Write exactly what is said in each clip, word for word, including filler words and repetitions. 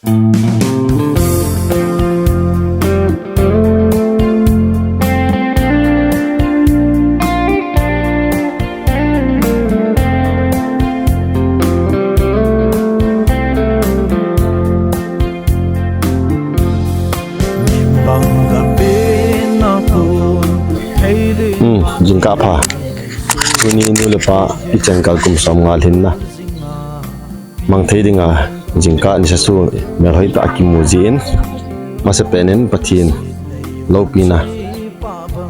Hmm, jingkah pha. Tuni nu le pa kichen kal kum som nga lhinna mang thei dinga jingkah nisa su melhoi tah kimu jin, masapen in Pathen loupina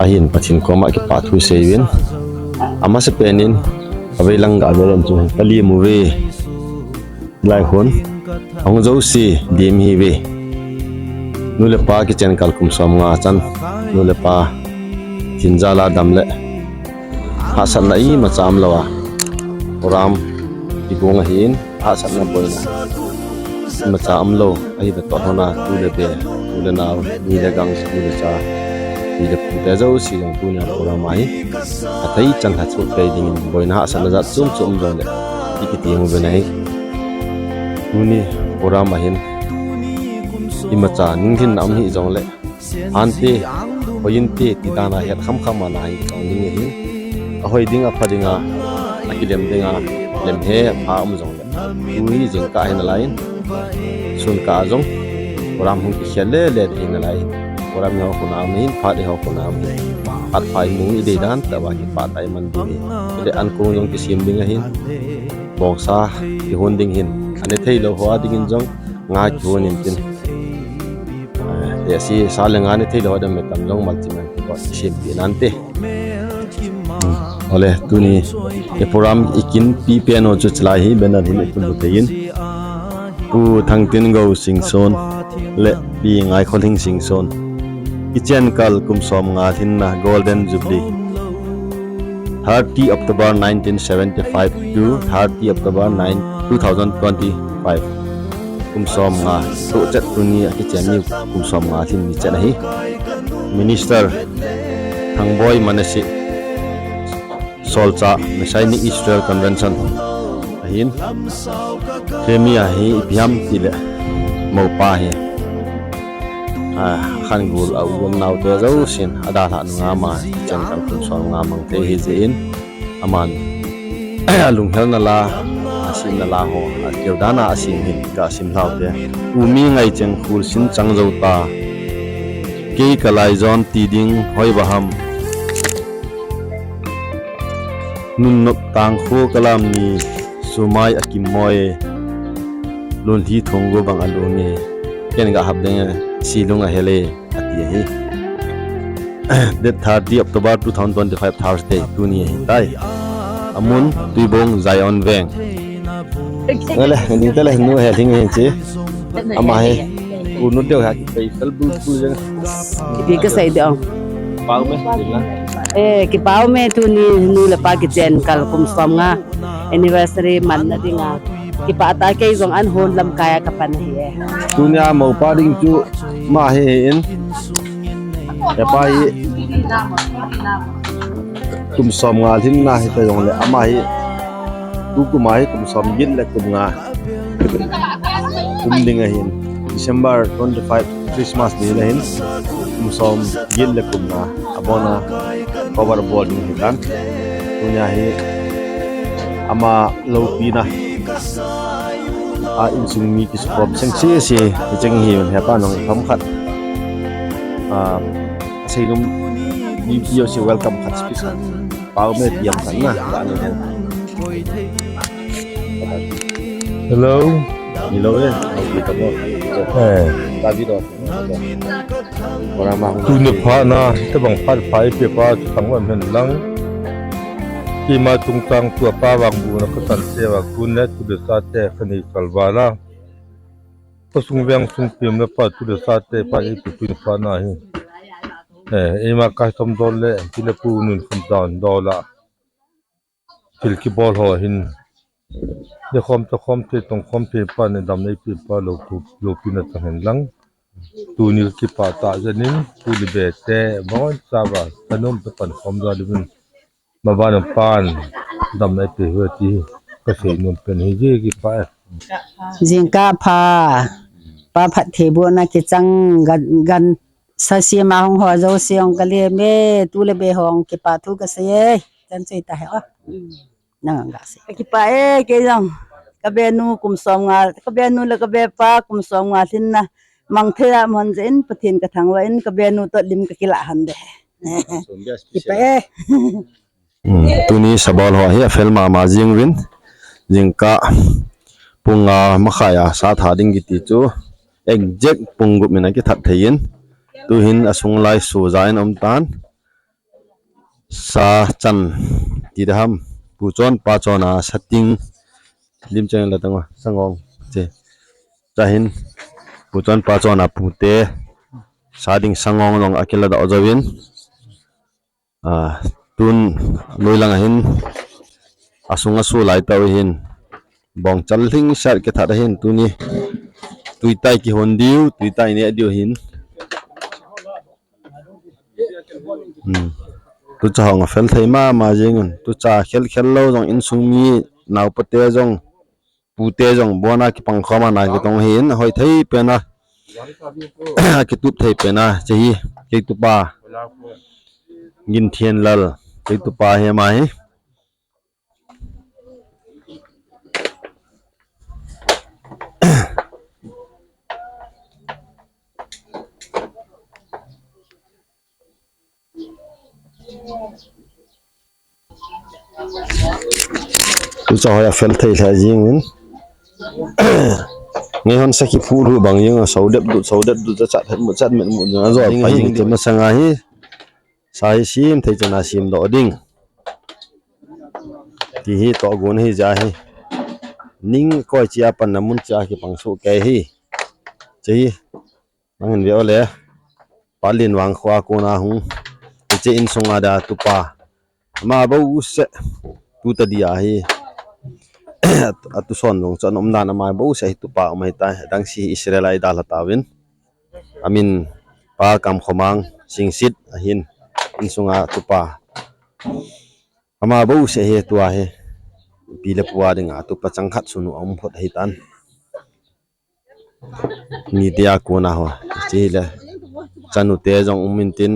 ahin Pathen koma kipa thu seiyun, amasapen in avei lang ga vel in chu kalimu ve. Lai hun ahung jouse lim hi ve. Nu le pa kichen kal kum som nga chan nu le pa thinjal a dam le hahsatna imacha umlou a, program kigong ahin hahsatna boina imacha umlou ahi ve. Toh hona tu le be, tu le nao, ni le gang, tu le cha, ni le pu te jouse jong tunia program ahi athei chan tha chu kei dingin boina hahsatna jat chom chom jongle ikiti mu ve nahi. Tuni program ahin imacha ninglhinna um hih jongle, ante, hoi inte, ti dan a het kham kham a nahi kong ding ahin. Ahoi ding, apha dinga, akilem dinga, lem he pha um jongle, tu hi jingkah hi nalai in, sun kah a jong program hung kikhel le le hi nalai in. Program ho khuna um hin, phat ho khuna um hin. Phat pha imu idei dan tah a kipah tah a iman ding hi. Ile an kong jong kisem ding ahin. Bongsa kihon ding hin, ane theilou ho a dingin jong nga kihon in tin. Eh, asi sa le nga ne theilou ho dam me tam jong malchi man kibol kisem pi nante. Hmm. Ole, tuni e program ikinpi pen u chu chalai hi banner hin ikibu thei in. Pu Thangtingou Singson le Pi Ngaikholhing Singson kichen kal kum som nga lhinna Golden Jubilee, thirty October nineteen seventy-five to thirty October nine, two thousand twenty-five. Kum som nga toh chet tuni a kichen ni kum som nga lhin ni chet ahi. Minister Thangboi Manasseh Solchah, Messianic Israel Convention ahin. Kemi ahi ipi ham tile mopa hi, ah, khan gul a u le nao te jousen adalhah nunga ama kichen kal kum som nga mang thei ahi jeh in, aman alunghelna la, asimna la ho, akeu dan a asim hin ka sim lhau te. U mi ngai cheng khul sin chang jou ta. Kei ka lai jon ti ding hoi ba ham. Nun nop tang kho ka lam ni sumai a kim moi. Lun hi thong go bang a lung e. Ken ga hap ding e. Si lung a hele. Ati ahi. Date thirty October two thousand twenty-five Thursday tuni ahi tai. Amun Tuibong Zion Veng. Nale, ningtale nu he thing he chi. Ama he. U nu deu ha ki pei tal bu bu jeng. Ipi ka sei deu. Pau me, na. Eh, kipah ume tuni nu le pa kichen kal kum som nga anniversary manna dinga. Kipah tah kei jong an hon lamkai a kapan ahi e. Tunia mopa ding chu ama hi in. Hepa hi kum som nga lhinna hita jongle ama hi tukum a hi kum som get le kum nga um ding ahin. December twenty-five Christmas ni le hin kum som get le kum nga abona cover bol ding hitan. Tunia hi ama loupina a insung mi kisukhom sengse se hicheng hi un hepa nong kham khat. Ah, seilum mi pi yo se welcome khat special. Pau me piam khat na, ka ni. Hello. Hello, eh. Hello, eh. Ka video. Tuni phat na, tabang phat pha ipi pa chu thangvah hen lang. Keima chungchang tua pa vang bu na ka san te va kun le tu le sa te ka nei kal va la. Ka sung veng sung pim le pa tu le sa te pa ipi tuni phat na hi. Eh, ima ka som dol le, ti le pu nun kham down dol la. Thil kibol ho hin. Nekhom takhom thei, tongkhom thei pa, nedam neipe pa, lou tu, loupina chang hen lang. Tuni kipah tah jeh in, tuni bete, bangon sava, kanom tapan khom jal uvin. Maban pan, dam neipe ho ti, kasei nom pen hi ji kipah e. Jingkah pha. Pa phatthei bohna kichang gan, gan sa sima hung ho jouse hung kalem e, tu le be hung kipah thu kasei e. Chan chu hita he o. Nang gasei. Kakipah e, kei jong. Kabenu kum som nga, kabenu le kabepa kum som nga lhinna mang thei a um hon jeh in Pathen kathangvah in kabenu toh lim kakilah hon de. Kipah e. Hmm, tuni sabol ho hi afel mama jing uvin, jingkah pung nga makhai a sa tha ding kiti chu exact pung gup in akithat thei in, tuhin asung lai suja in aum tan. Sa chan ti daham, pu chon pa chon a sa ting lim chang la tang sangong che. Chahin pu chon pa chon a pute sa ding sangong jong akiladoh jouvin. A, tun noi lang ahin asung asu lai tau hin bong chal hling sat kithat ahin tuni tuitai kihon diu, tuitai neh diu hin. Hmm. Tucha hung afel thei mama jing un. Tucha khel khel lou jong insung mi naopa te jong pute jong bon a kipang khom a na kitong hin, hoi thei pen a, kitup thei pen a, che hi, kei tupa, Ginthianlal, kei tupa hi ama hi. Tucha hoi afel thei lheh jing in. Ngai hon sakhi phu lu bang jing a, so dep du, so dep du, cha chat mu, chat met mu, jing a jo, ding pa jing ding te masang a hi. Sa hi sim thei chan a sim doh ding. Ti hi toh gun hi ja hi. Ning koi chia pan na mun chia kipang su kei hi. Che hi. Nang hin ve o le. Pa Lin Vang khua kona hung. Hiche insung a da tupa. Ama bou se. Tuta dia hi. Atu son jong chu anom dan ama bou se hi tupa um hi ta. Dang si Israel a i dalha tauvin. Amin Pa Kamkhomang Singsit ahin. Insung a tupa. Ama bou se hi tua hi. Pi le pu a ding a tupa chang khat sunu a um phot hi tan. Nite a kona ho. Che le. Chanu te jong um in tin.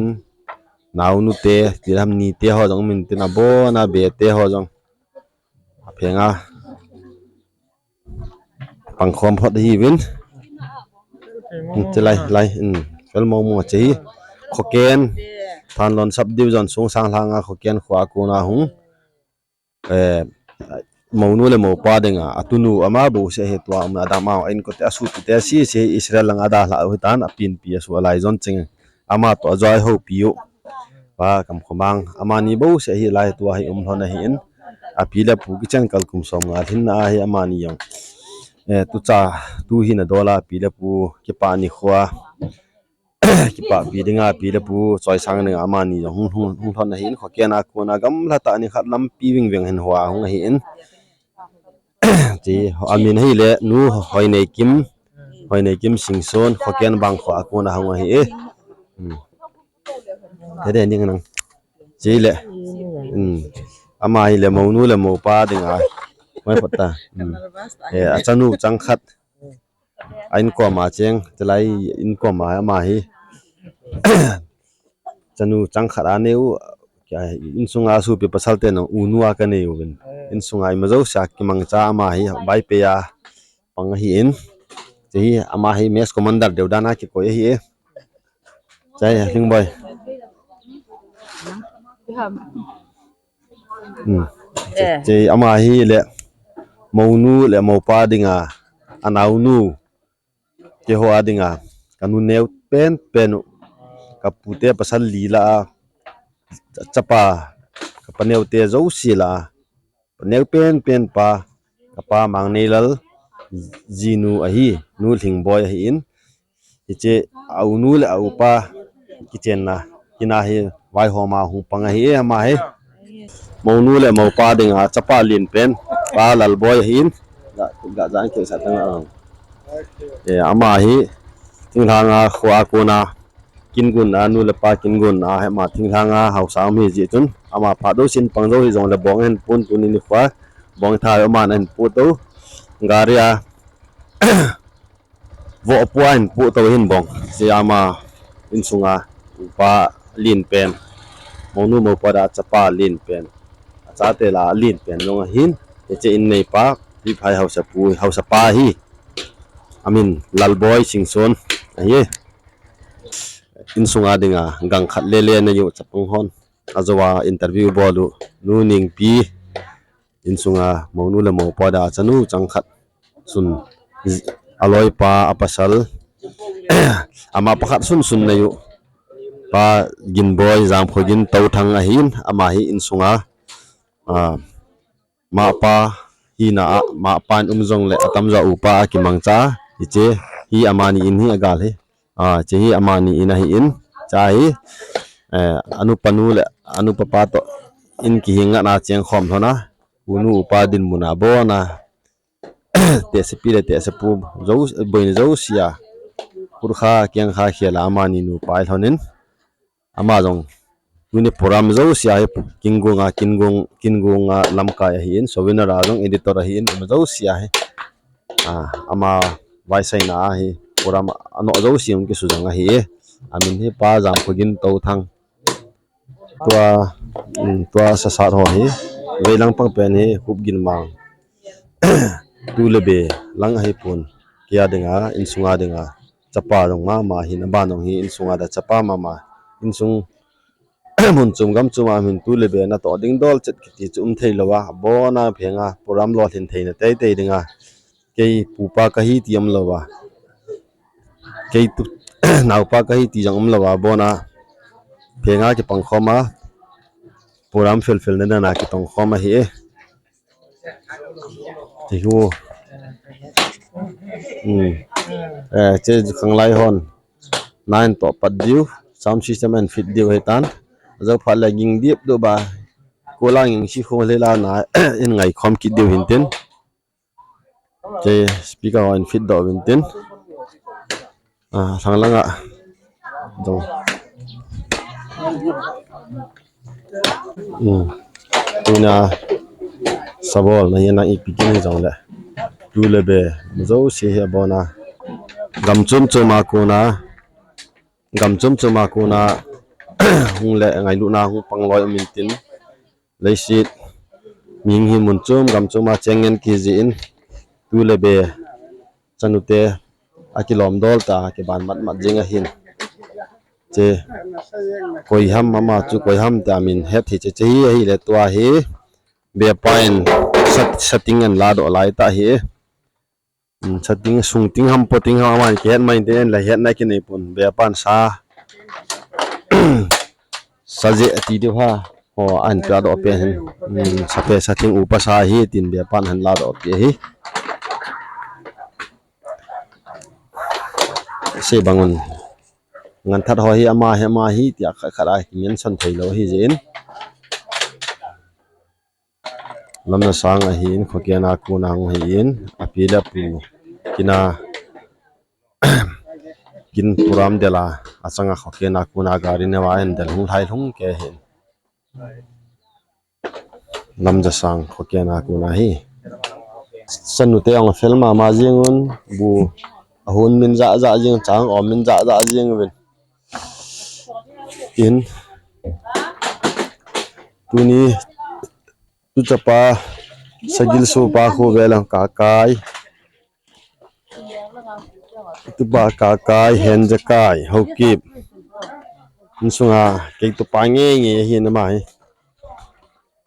Naonu te, ti lam nite ho jong um in tin. Abon a be te ho jong. Aphenga. Pang khom phot hi vin. Che lai, lai. Hmm. Fel mo mo che hi. Khoken. Thanlon sub division sung sang lhanga Khoken khua kona hung. Eh, monu le mopa dinga, atunu ama bou se hi tua, um, adam a, in kote asu te si, si Israel langa dalha u hitan, apin pi asu alai jon ching. Ama to ajoi ho pi u. Pa Kamkhomang, amani bou se hi lai tua hi um lhon ahi in. Api le pu kichen kal kum som nga lhinna ahi amani jong. Eh, tucha, tu hi na dola api le pu, kipa ni khua. Kipahpi dinga pi le pu choisang dinga amani jong hung, hung, hung lhon ahin, Khoken a kona gamla tah ni khat lampi ving ving hin hua hung ahin. Ti, amin hi le, nu Hoineikim, Hoineikim Singson, Khoken Bangkho a kona hung ahi e. Hmm. Te de ning nang. Ti le. Hmm. Ama hi le, monu le mopa dinga. Mai phot ta. Hmm. Eh, achanu chang khat. A inkom a cheng, chalai inkom a ama hi. Chanu chang khat a neu, insung a supi pasal te nang unu a ka neu vin. Insung a ima jouse a kimangcha ama hi, Vaiphei a pang ahi in. Che hi ama hi mess commander deu dan a kikoi ahi e. Chai, Hlingboi. Hmm. Eh. Che ama hi le, monu le mopa dinga, anaonu, keiho a dinga, kanu neu pen pen u, kapute pasal li la a, chapa, kapa neu te jouse la a, paneu pen pen pa, kapa Mangneilal jinu ahi, nu Hlingboi ahi in, Hiche, a unu le a upa kichenna, kina hi vaihom a hung pang ahi e, ama hi. Monu le mopa dinga chapa lin pen, pa Lalboi ahin, ga, ga jang kisa tanga. E, ama hi, thinglhanga khua kona, kin gun a, nu le pa kin gun a, ama thinglhanga hausa um hi jeh chun, ama phat dou sin pang dou hi jongle bong ahin pun tuni nikho a, bong tha ama ahin pu dou, gari a, Vohpu a hin pu to hin bong. Hiche ama insunga upa len pen. Mounu mopa da chapa len pen. Achate la len pen jong ahin. Hiche in neipa, Piphai haosapu, haosapa hi. Amin Lalboi Singson ahi. Insunga dinga gang khat lele na u chapang hon. Ajoa interview bol u, Nu Ningpi. Insunga mounu le mopa da chanu chang khat. Sun, aloipa, apasal. Ama pakhat sun sun na u. Pa Ginboi, Jamkhogin Touthang ahin, ama hi insunga. Ah, mapa hina a, mapa in um jongle atamjo upa a kimangcha, hiche hi amani in hi agal hi. Ah, hiche hi amani in ahin, hiche hi, eh, anupa nu le, anupa pa to in kihinga na cheng khom lhona, unu upa dinmun a bona, tehsepi le tehsepu, jo, boina josia, kurkha, kengkha khela amani nupa hi lhonin, ama jong, tuni program josia hi, kingunga, kingung, kingunga lamkai ahin, souvenir a jong editor ahin, ama josia hi. Ah, ama vaisaina a hi, program ano josia um kisujang ahi. Amin hi Pa Jamkhogin Touthang. Tua, um, tua sasat ho hi, veilang pang pen hi, Hupginmang. Tu le be lang ahi pon, kei a dinga, insunga dinga, chapa jong mama hin, aban jong hi, insunga da chapa mama, insung, mun chom gam chom a hin tu le be na to ding dol chet kiti chu um thei lou a, bona phenga, program lolhin theina teitei dinga, kei pupa kahi ti um lou a. Kei tu, naopa kahi ti jong um lou a, bona. Phenga kipang khom a. Program felfel na na kitong khom ahi e. Ti hu. Hmm. Eh, che khanglai hon. Nine to pat diu. Sound system and fit diu hitan. Ajou phat le ging dip diu ba. Kolang ging si kho le la na in ngai khom kit diu hintin. Che speaker ho in fit doh uvin tin. Ah, lhang langa. Dong. Hmm. Tuna sabol na hian a ipi kin hi jong le. Tu le be. Jouse hi abona. Gam chom chom a kona. Gam chom chom a kona. Hung le ngailutna hung pang loi um in tin. Leiset, mihing hi mun chom, gam chom a cheng ngen kiji in, tu le be, chanu te, akilom dol ta, akiban mat mat jing ahin. Che, koi ham ama chu koi ham ta min het hi che, che hi, ahi le tua hi, be pa in sat, sating an la doh lai ta hi. Hmm, sating, sungting ham, poting ham, aman kihet mai te, la hetna kinei pon, be pan sa. Sa je ati diu ha. Ho, an pia doh pe hin. Hmm, sa pe sating upa sa hi tin be pan han la doh pe hi. Se bangun. Ngan that ho hi ama hi, ama hi tia khat khat a ki mention thei lou hi jin. Lamna sang ahin, Khokena kona hung hi in, api le apu kina kin program dela, achanga Khokena kona gari newa en del hung lhai lhung ke hin. Lamja sang Khokena kona hi. Chanu te ong fel mama jing un, bu ahun min ja ja jing, chang om min ja ja jing uvin. In, tuni Tu chapa, sagil supa khu velang Kakai. Tupa Kakai, Henjakai, Haokip. Insunga, kei tupa nge nge hi na mai.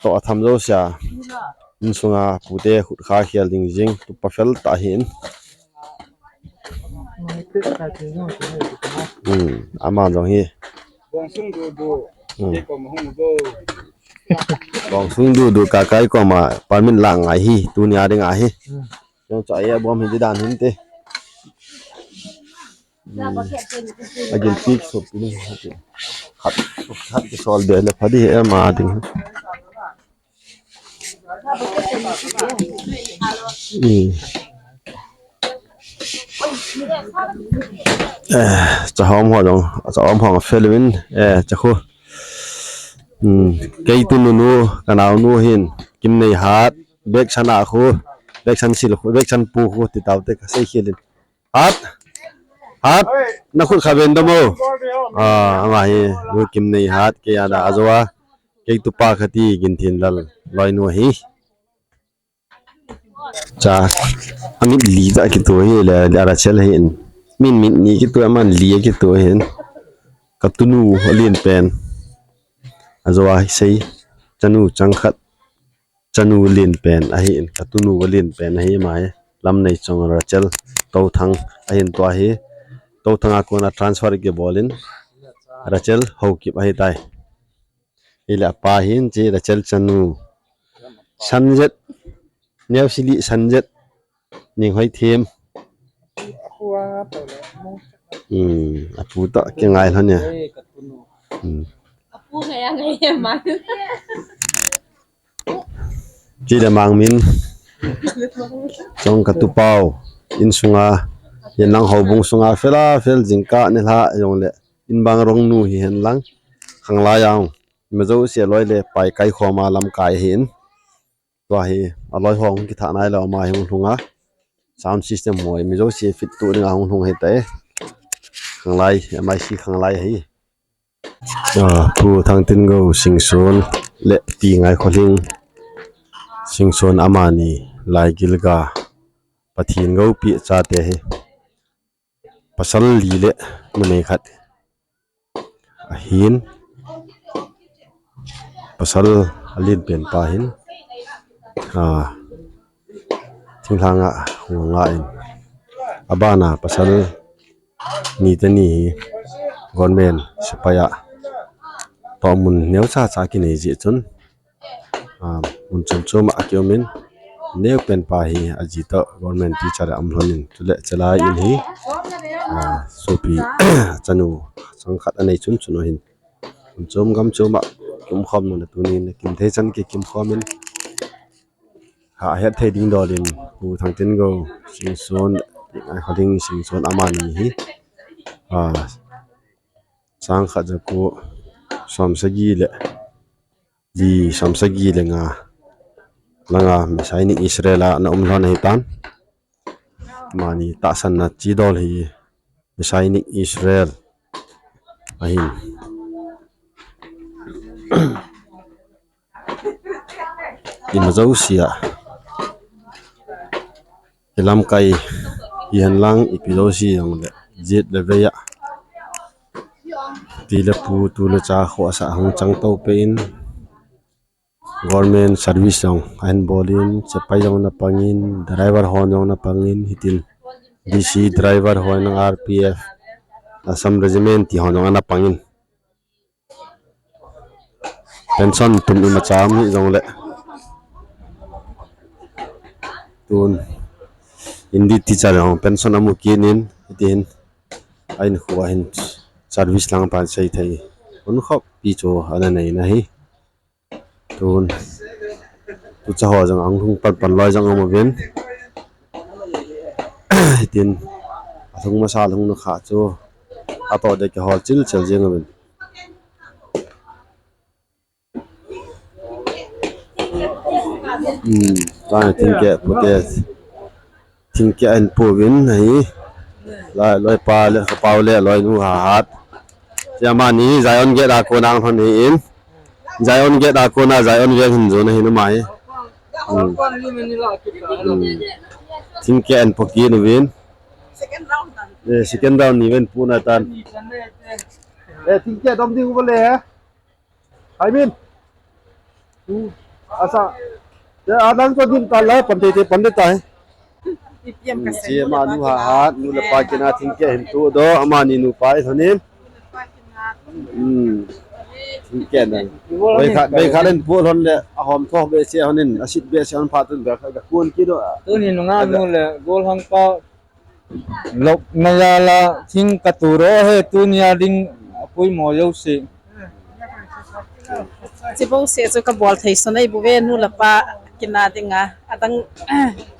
To atham jo sia. Insunga, pute khut kha khial ding jing, tupa fel ta hin. Hmm, ama jong hi. Bongsung du du. Hmm. Kei koma hung du. Bongsung du du Kakai koma permit la ngai hi, tuni a ding ahi. Hmm. Jong cha ya bom hi di dan hin te. Hmm. Agil pik so pin. Khat, khat ki sol de le phadi he ma ding. Hmm. Eh, cha hom ho jong, cha hom ho fel uvin, eh, cha khu. Hmm, kei tu nunu, ka naonu hin, Kimneihat, Beksan a khu, Beksan sil khu, Beksan pu khu, ti tau te ka sei khel in. Hat. Hat, na khut kha ven damo. Ah, ama hi, nu Kimneihat, kei a da a jo a. Kei tupa khat hi Ginthinlal loinu ahi. Cha, amit li tah kitoh hi le, le Rachel hin. Min mit ni kitoh, aman li kitoh hin. Ka tunu alen pen. A jo a hi sei. Chanu chang khat. Chanu alen pen ahin, ka tunu alen pen ahi ama hi. Lamneichong Rachel Touthang ahin tua hi. Touthang a kona transfer kibol in. Rachel Haokip ahi tai. Ile apa hin chi Rachel chanu. Sanjet. Neosili Sanjet. Ning hoi thim. Hmm, apu to ke ngai lhon ya. Hmm. Apu ngai a ngai ya man. Chi le Mangmin. Chong ka tupau. In sunga. Yen lang houbung sunga fela fel jingkah nilhah jong le. In bang rong nu hi hen lang. Khanglai ang. Mizo sia loi le pai kai khoma lamkai hin. Tua hi, a loi hong kithah nai lo ama hi hung hlung a. Sound system ho, Mizo sia fit tu ding a hung hlung hi tai. Khanglai, M I C Khanglai hi. Ah, Pu Thangtingou Singson le Pi Ngaikholing Singson amani lai gilga Pathen goupi chate hi. Pasal li le numei khat ahin, pasal alen pen pa hin, ah, thinglhang a hung nga in, abana pasal ni teni hi government sepai a tohmun neocha cha kinei jeh chun, ah, mun chom chom a kium in, neo pen pa hi aji toh government teacher a um lhon in, chule chelai in hi, ah, sopi chanu chang khat anei chun chun ahin, mun chom gam chom a kium khom nu na tunin, kimthei chan kikim khom in, ha het thei ding dol in, Pu Thangtingou Singson, Ngaikholing Singson amani hi, ah, sang khat ja ko som sagi le Di som sagi le nga langa Messianic Israel a na um lhon ahi tan. Amani tahsan na chi dol hi Messianic Israel ahin. Ima josia ilamkai ihen lang ipi josia jong le jet le vei a ti le pu tu le cha khohsah hung chang to pe in, government service jong ahin bol in, sepai jong na pang in, driver hon jong na pang in, hitin D C driver hon, R P F, Assam Regiment ti hon jong ana pang in. Pension tum imacha um hih jong le, tun Hindi teacher jong pension amu kit in, hitin a in khu ahin service lang pan sei thei un khop pi chu ana nei na hi. Tun tucha ho jong ahung lhung pan pan loi jong amu vin. Hitin alhung masa lhung nu kha chu ato de kihol chil chil jing uvin. Hmm, tani thingkeh pute. Thingkeh ahin pu vin ahi. Lai, loi pa le, ka pau le, loi nu ha hat. Tia mani, Zion Gate a kon ang hon hi in. Zion Gate a kon a, Zion Veng hin jon ahi nu mai. Hmm. Hmm. Thingkeh ahin pu kit nu vin. Eh, second round ni ven pu na tan. Eh, thingkeh dom ding u le he. Hai min. Hmm. Asa. Ya, adang ko din tala pan te te pan te tai. Ipiam ka. Hmm, si ma nu ha hat, nu le pa kina thingkeh hin tu do, amani nu pa i thonin. Hmm. Thingkeh nan. Bei khat, bei khat len pu lhon le, ahom tho be se honin, asit be se hon pha tun be khat ka kun ki do. Tuni nunga nu le, gol hang pa. Lop na jala thing ka tu ro he tunia ding apui mo jouse. Chi bouseh chu ka bol thei sunei bu ve nu le pa kina dinga adang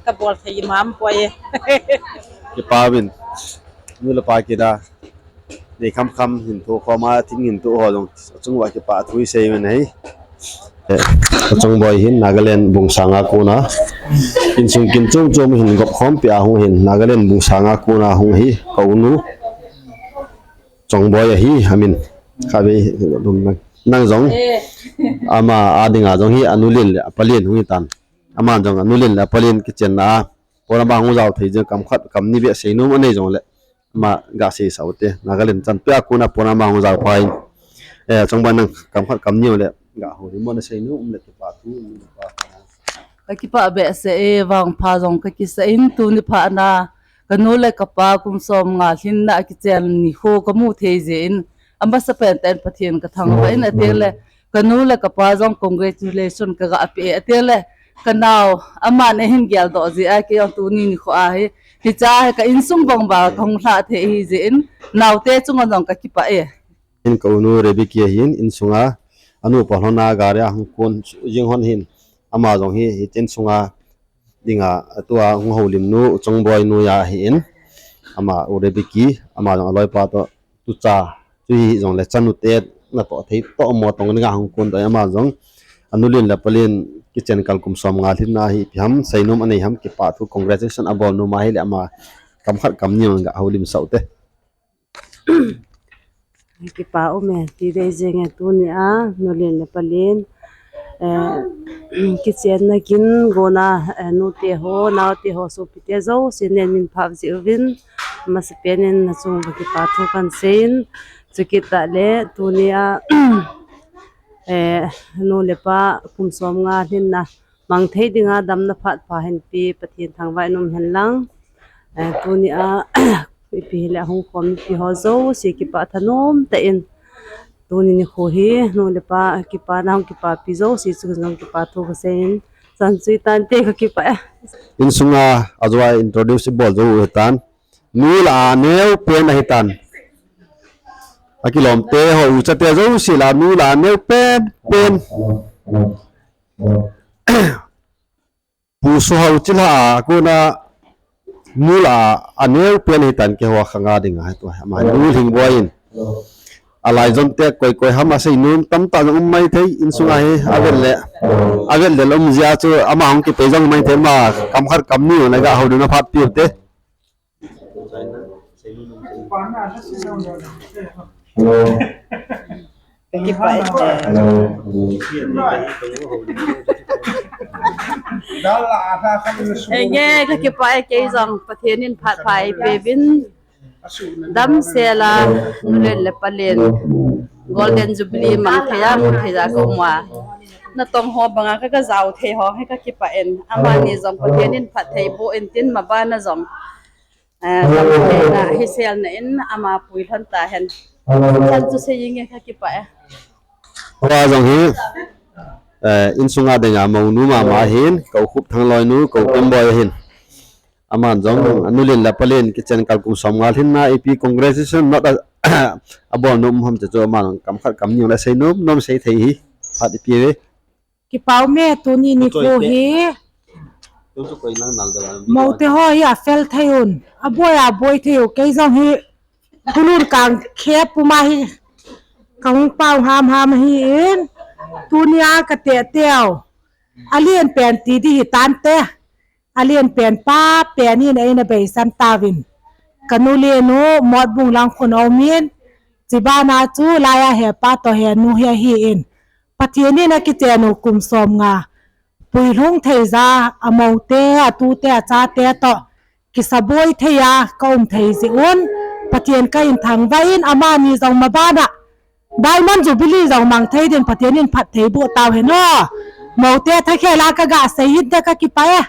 ka bol thei mam poi. Kipa vin nu le pa kina nei kham kham hin thu khoma thing hin thu ho jong chung wa kipa thu i sei vin ahi. Eh, ka chongboi hin Nagaland Bungsanga kona. Insung kin chom chom hin gop khompi a hung hin Nagaland Bungsanga kona hung hi ka unu. Chongboi ahi, amin. Khatvei lum nang. Nang jong. Eh. Ama a dinga jong hi anu len le apa len hung hitan. Aman jong anu len le apa len kichenna a program ahung jao thei jeh in kam khat kam ni beh seinom anei jongle ama ga seisah ute. Nagaland chanpeh a kona program ahung jao pha in. Eh, Chongboi nang kam khat kam ni le ga houlim mo, naseinom um le kipah thu um le pa. Kakipah behseh e, vangpha jong kakisa in, tuni phat na kanu le kapa kum som nga lhinna kichen nikho kamu thei jeh in, amasapen tah in Pathen kathangvah in, atile kanu le kapa jong congratulation kaga pe e, atile kanao aman ahin geldoh jeh a keiho tuni nikho a hi, hiche hi ka insung bang ba kahung lhah thei ahi jeh in, naote chunga jong kakipah e. Hin ka unu Rebecca hin insunga anupa lhona gari a hung kon jing hon hin ama jong hi hiche insunga dinga atua hung houlim nu u Chongboi nu ja ahin ama u Rebecca ama jong aloipa toh tucha chu hi jongle chanu te natoh thei toh mo tong dinga hung kon toh ama jong anu len le apa len kichen kal kum som nga lhinna hi ipi ham seinom anei ham kipah thu congratulation abol nom ahile ama kam khat kam ni jong ga houlim sah ute. Kipah um e, ti dei jeng e tuni a, nu len le pa len, eh, kichenna kin gona, eh, nute ho, naote ho, sopite jouse nen min phah jeh uvin, amasapen in nachung uva kipah thu kahin sei in, chukit tah le tuni a, eh, nu le pa kum som nga lhinna mang thei dinga damna phat pha hin pe Pathen thangvah in um hen lang. Eh, tuni a, ipi hile ahung khom mipi ho jouse kipah thanom tah in. Tuni nikho hi, nu le pa, kipana hung kipapi jouse chunga jong kipah thu kasei in. Chan chu hitante kakipah e. Insunga, ajou a introduce ibol jou u hitan. Nu lah a neo pen ahitan. Akilom te ho u chate jouse lah a nu lah a neo pen, pen. Pu Sohao chilha a kona nu lah a aneo pen ahitan keiho khanga dinga hi tua. Ama nu Lhingboi in. Alai jom te koi koi ham asei nom tamtah jong um maithei insunga hi avel le. Avel le um jia chu ama hung kipei jong maithei ma kam khat kam ni jong le ga houlim na phat piu te. Kakipah e. Enge, kakipah e, kei jong Pathen in phat pha eipeuvin. Damsel a, nu len le pa len Golden Jubilee mang thei a, mu thei a ka um a. Natong ho banga ka, ka jao thei ho hi kakipah in. Amani jong Pathen in phatthei boh in tin mabana jong. Eh, lamtheina, hiselna in ama puilhon tahen. Chan chu seinge kakipah e. Tua jong hi, eh, insunga dinga mounu mama hin, ka u Khupthangloi nu, ka u Kemboi ahin. Aman jong, anu len le pa len, kichen kal kum som nga lhinna, ipi congratulation, not a, abol nom ham chu, aman kam khat kam ni jong le sei nom, nom sei thei hi, phat ipi ve. Kipah um e tuni nikho hi. Moute ho hi afel thei un. Aboi aboi thei u. Kei jong hi khulun kang khe puma hi. Kahung pao ham ham hi in. Tuni a kate teo. Alen pen ti di hitante. Alen pen pa pen in eina beisan tauvin. Kanu le nu Motbung lang khun aumin. Chibana chu laiya hepa toh henu hi ahin. Pathen in akichen u kum som nga. Puilhung thei ja, amoute, atute, achate toh. Kisaboi thei a, ka um thei jeh un. Pathen kahin thangvah in amani jong mabana. Diamond Jubilee jong mang thei din Pathen in phatthei boh tauhen o. Moute thakhel a kaga sei hinte kakipah e.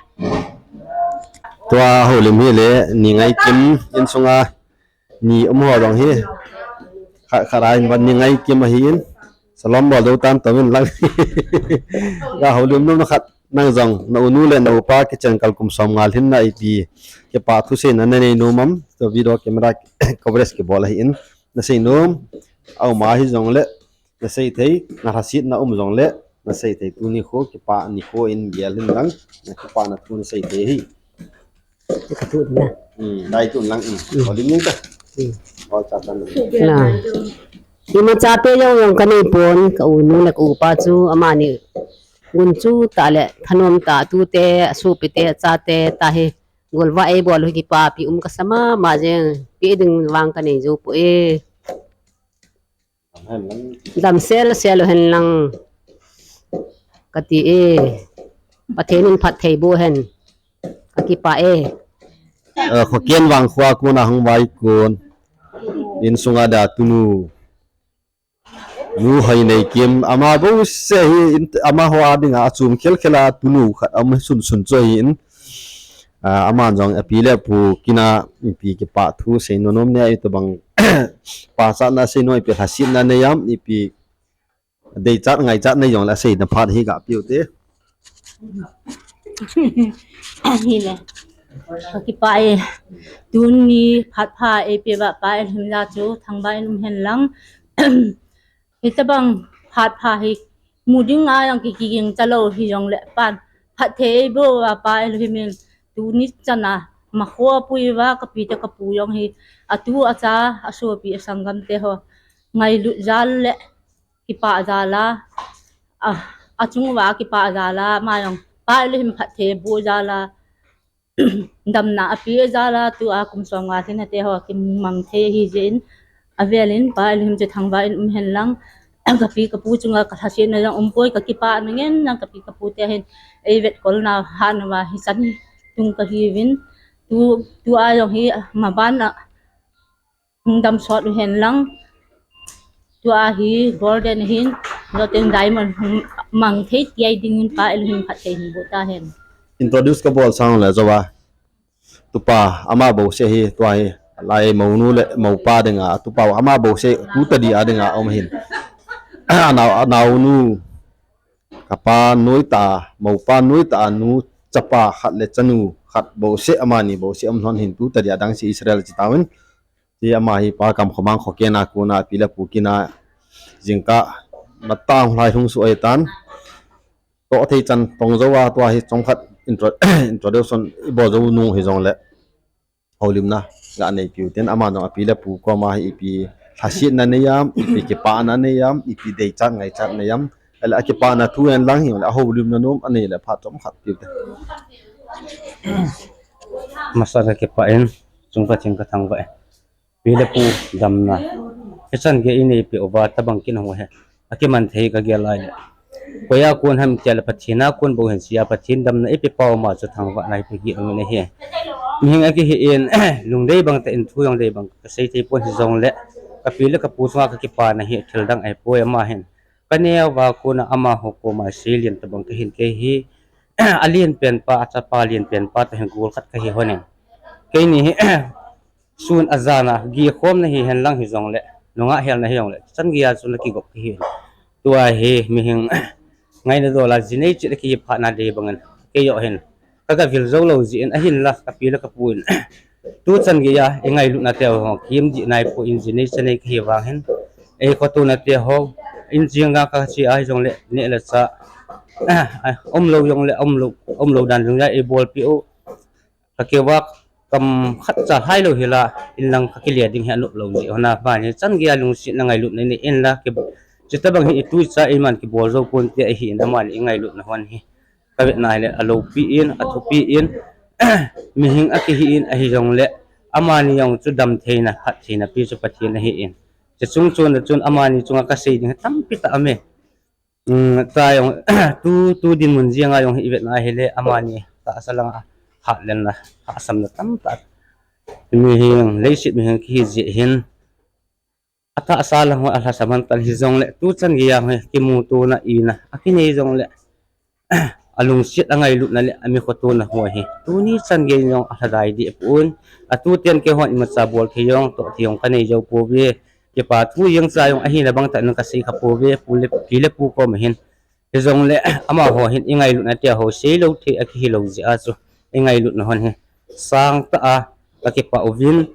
Tua houlim hi le, ni ngai kim insunga. Ni um ho jong hi. Khat khat a hin van ni ngai kim ahin. Salom bol dou tan tomin lang. Ga houlim nom na khat nang jong na unu le na upa kichen kal kum som nga lhinna ipi. Kipah thuseina nanei nom am. Tua video camera coverage kibol ahin. Nasei nom. Auma hi jong le. Nasei thei. Na lhasetna um jong le. Nasei thei tuni kho kipah nikho in gel hin lang. Na kipana thu nasei thei hi. Ka tu na. Hmm, dai tu lang. Hmm. Holim ning ta. Hmm. Hol cha tan. Na. Imacha pe jong jong kanei pon, ka unu le ka upa chu amani gunchu tah le thanom tah tute, asopite, achate, tahi golvah eibol u hi kipapi um kasa mama jeng, pe ding vang kanei jou poi. Dam sel sel hen lang kati e. Pathen in phatthei boh hen. Kakipah e. Eh, Khoken Vangkho a kona hung vai kon. Insunga da tunu. Nu Hoineikim, ama bouseh hi, in, amaho a dinga achom khel khel a tunu khat, ama sunsun chu ahin. Ah, aman jong api le apu kina ipi kipah thu seinom nom ne, itobang pachatna seinom, ipi lhasetna nei am, ipi deichat ngaichat nei jongle aseina phat hi ga piu te. Hile. Kakipah e. Tuni phat pha eipeh uva Pa Elohim ja chu thangvah in um hen lang. Hitobang phat pha hi mu ding a jong kiging talou hijongle pan phatthei eiboh uva Pa Elohim in tuni chan a makhoa pui uva kapi te kapu jong hi atu acha asopi asanggam te ho ngailut jal le kipah jal a, a, achung uva kipah jal a, ama jong Pa Elohim phatthei boh jal a, damna ape jal a, tua kum som nga lhin a te ho kimang thei ahi jeh in, avel in Pa Elohim chu thangvah in um hen lang, kapi kapu chunga kalhasetna jong umpoi, kakipah na ngen lang kapi kapu te hin, eivetkolna hah uva hichan tung kahiuvin, tu, tua jong hi, maban a, hung dam sot u hen lang. Tua hi golden hin, loten diamond hung mang thei tiai dingin Pa Elohim phatthei hin boh ta hen. Introduce kabol sang le joa. Tupa, ama bouseh hi, tua hi, lai mounu le moupa dinga, tupa, ama bouseh, tu tadi a dinga, um hin. Anao, anaonu, kapa noitah, moupa noitah, anu, chapa khat le chanu khat bouseh, amani bouseh, um lhon hin, tu tadi a dang si Israel chi tauvin. Ti ama hi Pa Kamkhomang Khoken a kona api le apu kina jingkah matang lai hung su ahitan. Toh thei chan tong jou a tua hi chomkhat intro-, introduction ibol jou nung hijongle. Houlimna ga neipiu tin ama jong api le apu koma hi ipi lhasetna nei am, ipi kipana nei am, ipi deichat ngaichat nei am. Ahile akipana thu en lang hijongle ahoulimna nom anei le phat chomkhat piu te. Masa kakipah in, chung Pathen kathangvah e. Pi le pu damna. Hichan gei ineipe uva tobang kin hung hi. Akiman thei kagel lai le. Koiya kon ham tia le Pathen a kon bou hin sia Pathen damna ipe pau ma chu thangvahna ipe hi ong in ahi. Mihing akihi in lungdei bang tah in thu jong dei bang kasei thei pon hijongle. Kapi le kapu chunga kakipana hi thil dang ahipoi ama hin. Kaneo va kona amaho koma seilien tobang kahin kei hi. Alen pen pa, achapa alen pen pa toh hin gol khat kahi hon in. Keini hi Sun a jan a, gikhomna hihen lang hijongle, nungah helna hijongle, chan geiya chu nakigop kahi. Tua hi mihing ngaina dol a jinei cheh a kiphatna dei bangin, keiho hin. Kaga vil jou lou jeh in, ahinla, kapi le kapu in. Tu chan geiya, ingailutna teho, kim dih nai poi in jinei chanei kahi vang hin. Eikhoto na teho, in jing a kache a hijongle, neh le chah. Umlou jongle, umlou, umlou dan jong ja eibolpeh u. Kakivah kam khat cha lhai lou hila, in lang kakile ding hi anop lou jeh hon a, bani chan geiya lungsetna ngailutna nei in la, ki, chutobang hi itucha iman kibol jou ponte ahi in amani ingailutna hon hi. Kavetna hile aloupi in, athupi in, mihing akihi in ahijongle, amani jong chu damtheina, phattheina pi chu Pathen ahi in. Chuche chung chon a chun amani chunga kasei ding hi tampi tah aume. Um, ta jong, tu, tu dinmun jeng a jong hi ivetna hile, amani tahsa langa hatlenna, hahsamna tamtah. Mihing, leiset mihing kihi jeh hin. Atahsa lang ho alhasam man tan hijongle, tu chan geiya hi, kimutona ina, akinei jongle. Alungset angailutna le, amikhotona ho hi. Tuni chan gei jong alhadai deh pon. Atuten keihon imacha bol thei jong, toh thei jong kanei jou pouve. Kipa thu jeng cha jong ahina bang tah in kasei kha pouve, pu le, pi le pu koma hin. Hijongle, amaho hin ingailutna teho seilou thei akihi lou jeh a chu. Ingailutna hon hi. Sangtah a, kakipah uvin.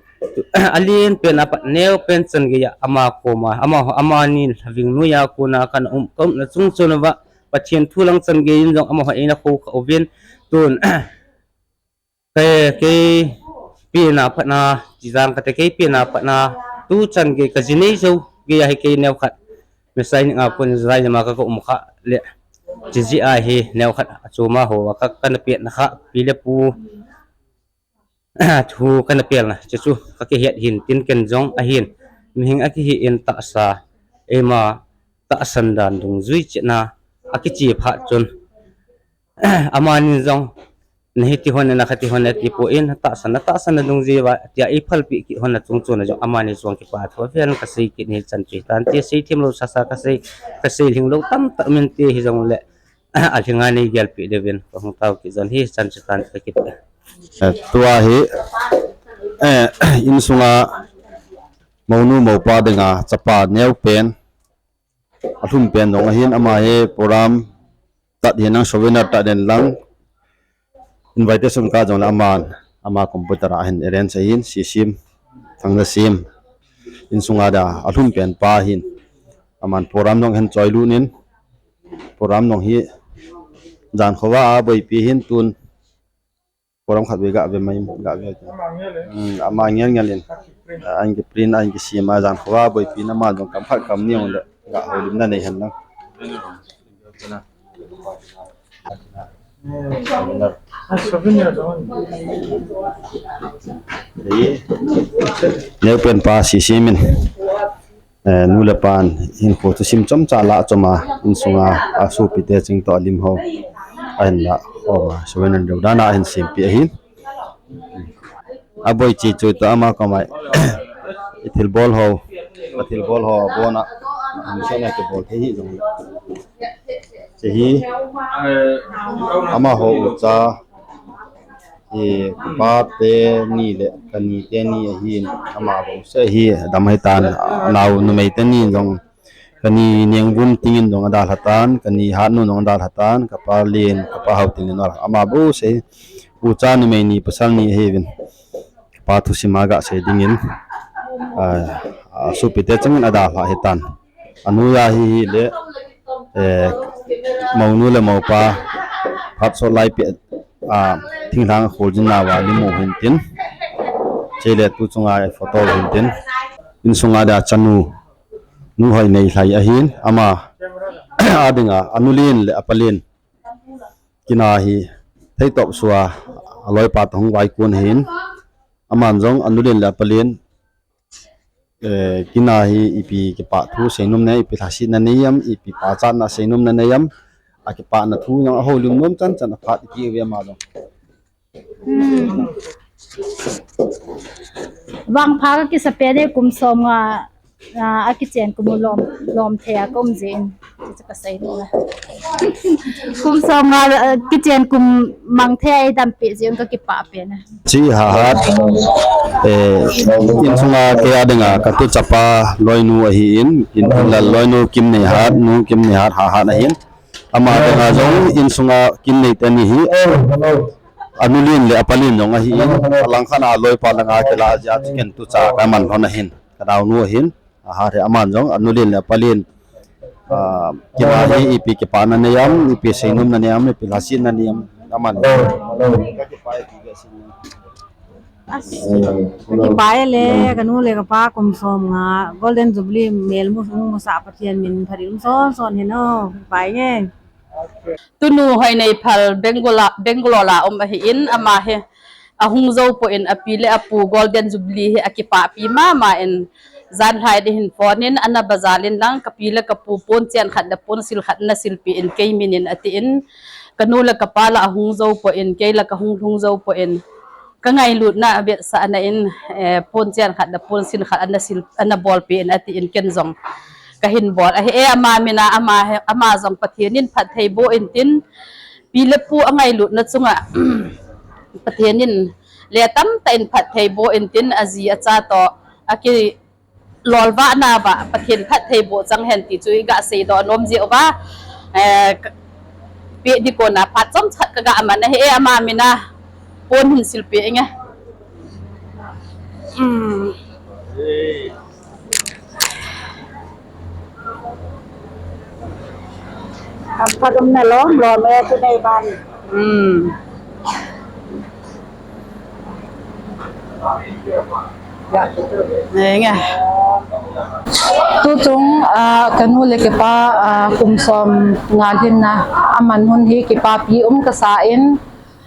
Alen pen a pat neo pen chan geiya ama koma, amaho, amani lhaving noiya kona kana um, kaumna chung chon uva. Pathen thu lang chan gei in jong amaho eina khoukhah uvin. Tun, Kei, kei pena phatna, chijang kate kei pena phatna, tu chan gei kajinei jou, geiya hi kei neokhat. Misai ning a kon jai jama ka, ka um kha le. Chijeh a hi neokhat achoma ho, ka, kana petna kha, pi le pu. Thu kana pelna, chuchu, kakihet hin, tin ken jong ahin. Mihing akihi in tahsa. eima tahsan dan dungjui chetna akiche phat chun, amani jong, "Nahi ti hon, nakhati hon," ati pon, tahsan, tahsan dungjui va, tia eiphalpeh kit hon achung chun jong, amani chunga kipa thu avel kasei kit hichan chu hitan, ti seithem lou sasa kasei, kasei lhing lou tamtah um inte hijongle, alhinga neigelpeh diuvin kahung tao kit jong hichan chu hitan kakipah. Eh, tua hi, eh, insunga mounu moupa dinga chapa neopen, alhumpen jong ahin, ama hi program tat hinlang, souvenir tat hinlang, invitation card jongle aman, ama computer a ahin arrange ahin, Sisim, Thangnasim, insunga dia alhumpen pa ahin, aman program jong ahin choilut in, program jong hi jan khovah a boipi ahin tun, program khat vei gave mai, gave. Hmm, ama ngel ngel in, ahin kiprint, ahin kisem a, jan khovah a boipi in, ama jong kam khat kam ni jongle gahoulimna nei henlang. Neopen pa Sisim in, eh, nu le pan hinkho thusim chomcha lah chom a, insunga asopite cheng toh alim ho ahin lah khom a, souvenir deu dan a ahin sempeh ahin. Aboi cheh cheh toh ama koma ithilbol ho, athilbol ho abona, ahin sena kibol thei hijongle, hiche hi amaho ucha, eh, kapa teni le kani teni ahin, ama bouseh hi adam ahitan, anao numei teni jong, kani Nengvun Ting in jong adalhatan, kani Hatnu jong adalhatan, kapa Len, kapa Haoting in, ama bouseh hi ucha numei ni pasal ni ahiuvin, kapa thusim a gasei dingin, ah, asopite chengin adalha ahitan. Anoiya hi hile, eh, mounu le moupa phat sot lai pet a, thinglhang kholjin nauva limu hintin, chule tu chunga photo hintin, insunga dia chanu, Nu Hoinei Lhai ahin, ama adinga anu len le apa len, kin a hi theitop sua aloipa toh hung vaikun ahin, aman jong anu len le apa len, eh, kin a hi ipi kipah thu seinomna, ipi lhasetna nei am, ipi pachatna seinomna nei am, akipana thu jong ahoulim nom chan chan aphat iti uve ama jong. Hmm. Vangpha kakisa pen e, kum somnga, ah, akichen kum u lom, lom thei a kaum jeh in, hichu kasei nom e. Kum somnga, ah, kichen kum mang thei a eidampi jeh un kakipah pen e. Chi hahat, eh, insunga kei a dinga katuchapa loinu ahin, Kinlal loinu Kimneihat, Nu Kimneihat hahat ahin. Ama dinga jong insunga kin nei teni hi, anu len le apa len jong ahin, alangkhat a aloipa langa kilah jeh a chu ken tucha kaman lhon ahin, kanaonu ahin, ahat hi aman jong anu len le apa len, ah, kin a hi ipi kipana nei am, ipi seinomna nei am, ipi lhasetna nei am, aman. Kakipah e, kakipah e. As, kakipah e le, kanu le kapa kum somnga, Golden Jubilee mel mu, musah Pathen min phatthei um son son hen o, kakipah e. Tunu Hoineiphal Bangalore a, Bangalore a um ahin, ama hi ahung jou poi, api le apu Golden Jubilee hi akipahpi mama in, janlhai ding hin phone in ana bajal in lang, kapi le kapu ponchen khat le ponsil khat ana silpeh in kei min in atin, kanu le kapa la ahung jou poi, kei la kahung lhung jou poi, kangailutna avetsahna in, eh, ponchen khat le ponsil khat ana sil, ana bolpeh in atin ken jong kahin bol ahi e, ama min a, ama he, ama jong Pathen in phatthei boh intin, pi le pu angailutna chunga Pathen in le tamtah in phatthei boh intin, aji acha toh aki lolvahna uva Pathen phatthei boh chang hen ti chu iga seidoh nom jeh uva, eh, ka, peh ding kona phat chomkhat kaga man ahi e, ama min a pon hin silpeh inge. Hmm. Amphat umna lom lom e, tunei ban. Hmm. Nge nge. Tuchung, ah, kanu le kapa, ah, kum somnga lhinna aman hun hi kipapi um kasa in,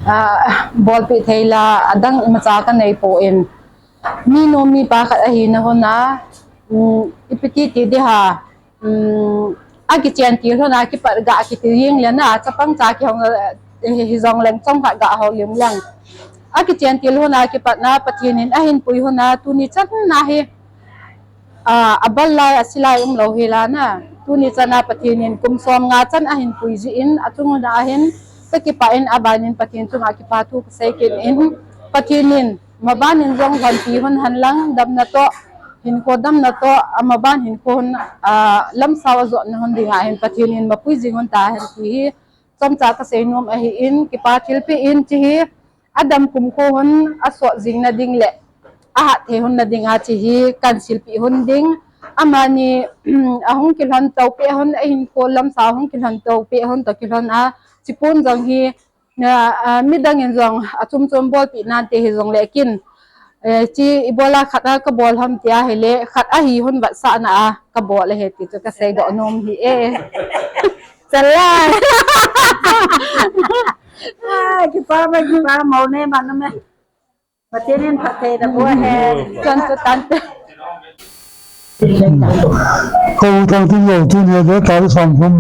ah, bolpeh thei la adang imacha kanei poi. Mi nu mi pa khat ahina hun a, um, ipi ti ti ding ham, um, akichen til lhon a kipat ga kiti jing leng a, chapang cha kihong, eh, hijong leng chomkhat ga hong lim leng. Akichen til lhon a kipat na Pathen in ahin pui lhon a tuni chan na hi, ah, abal lai, asi lai umlou hi la na. Tuni chan a Pathen in kum som nga chan ahin pui jin, achung lhon a hin kakipah in, aban in Pathen chunga kipa thu kasei kit in, Pathen in maban in jong lhonpi lhon hen lang, damna toh, hinkho damna toh, amaban hinkho lhon, ah, lamsao ajotna lhon dinga hin Pathen in mapui jing lhon tahen ti hi chomcha kasei nom ahin, kipa thilpeh in ti hi, adam kumkho lhon asot jing na ding le ahat thei lhon na dinga ti hi kahin silpeh lhon ding. Amani, ahung kilhon to peh lhon, ahinkho lamsao hung kilhon to peh lhon toh kilhon a, chipon jong hi, na, ah, midang in jong achom chom bolpeh nante hijong le kin, eh, chi ibola khat a kabol ham tia hile, khat ahi lhon vetsahna a kabol ahi ti chu kasei doh nom hi e. Chalai. Ah, kipa ma, kipa mo ne ma na me. Pathen in phatthei nabol hen. Chan chu tante. Kou Thangtinlou tunia le tarik somthum,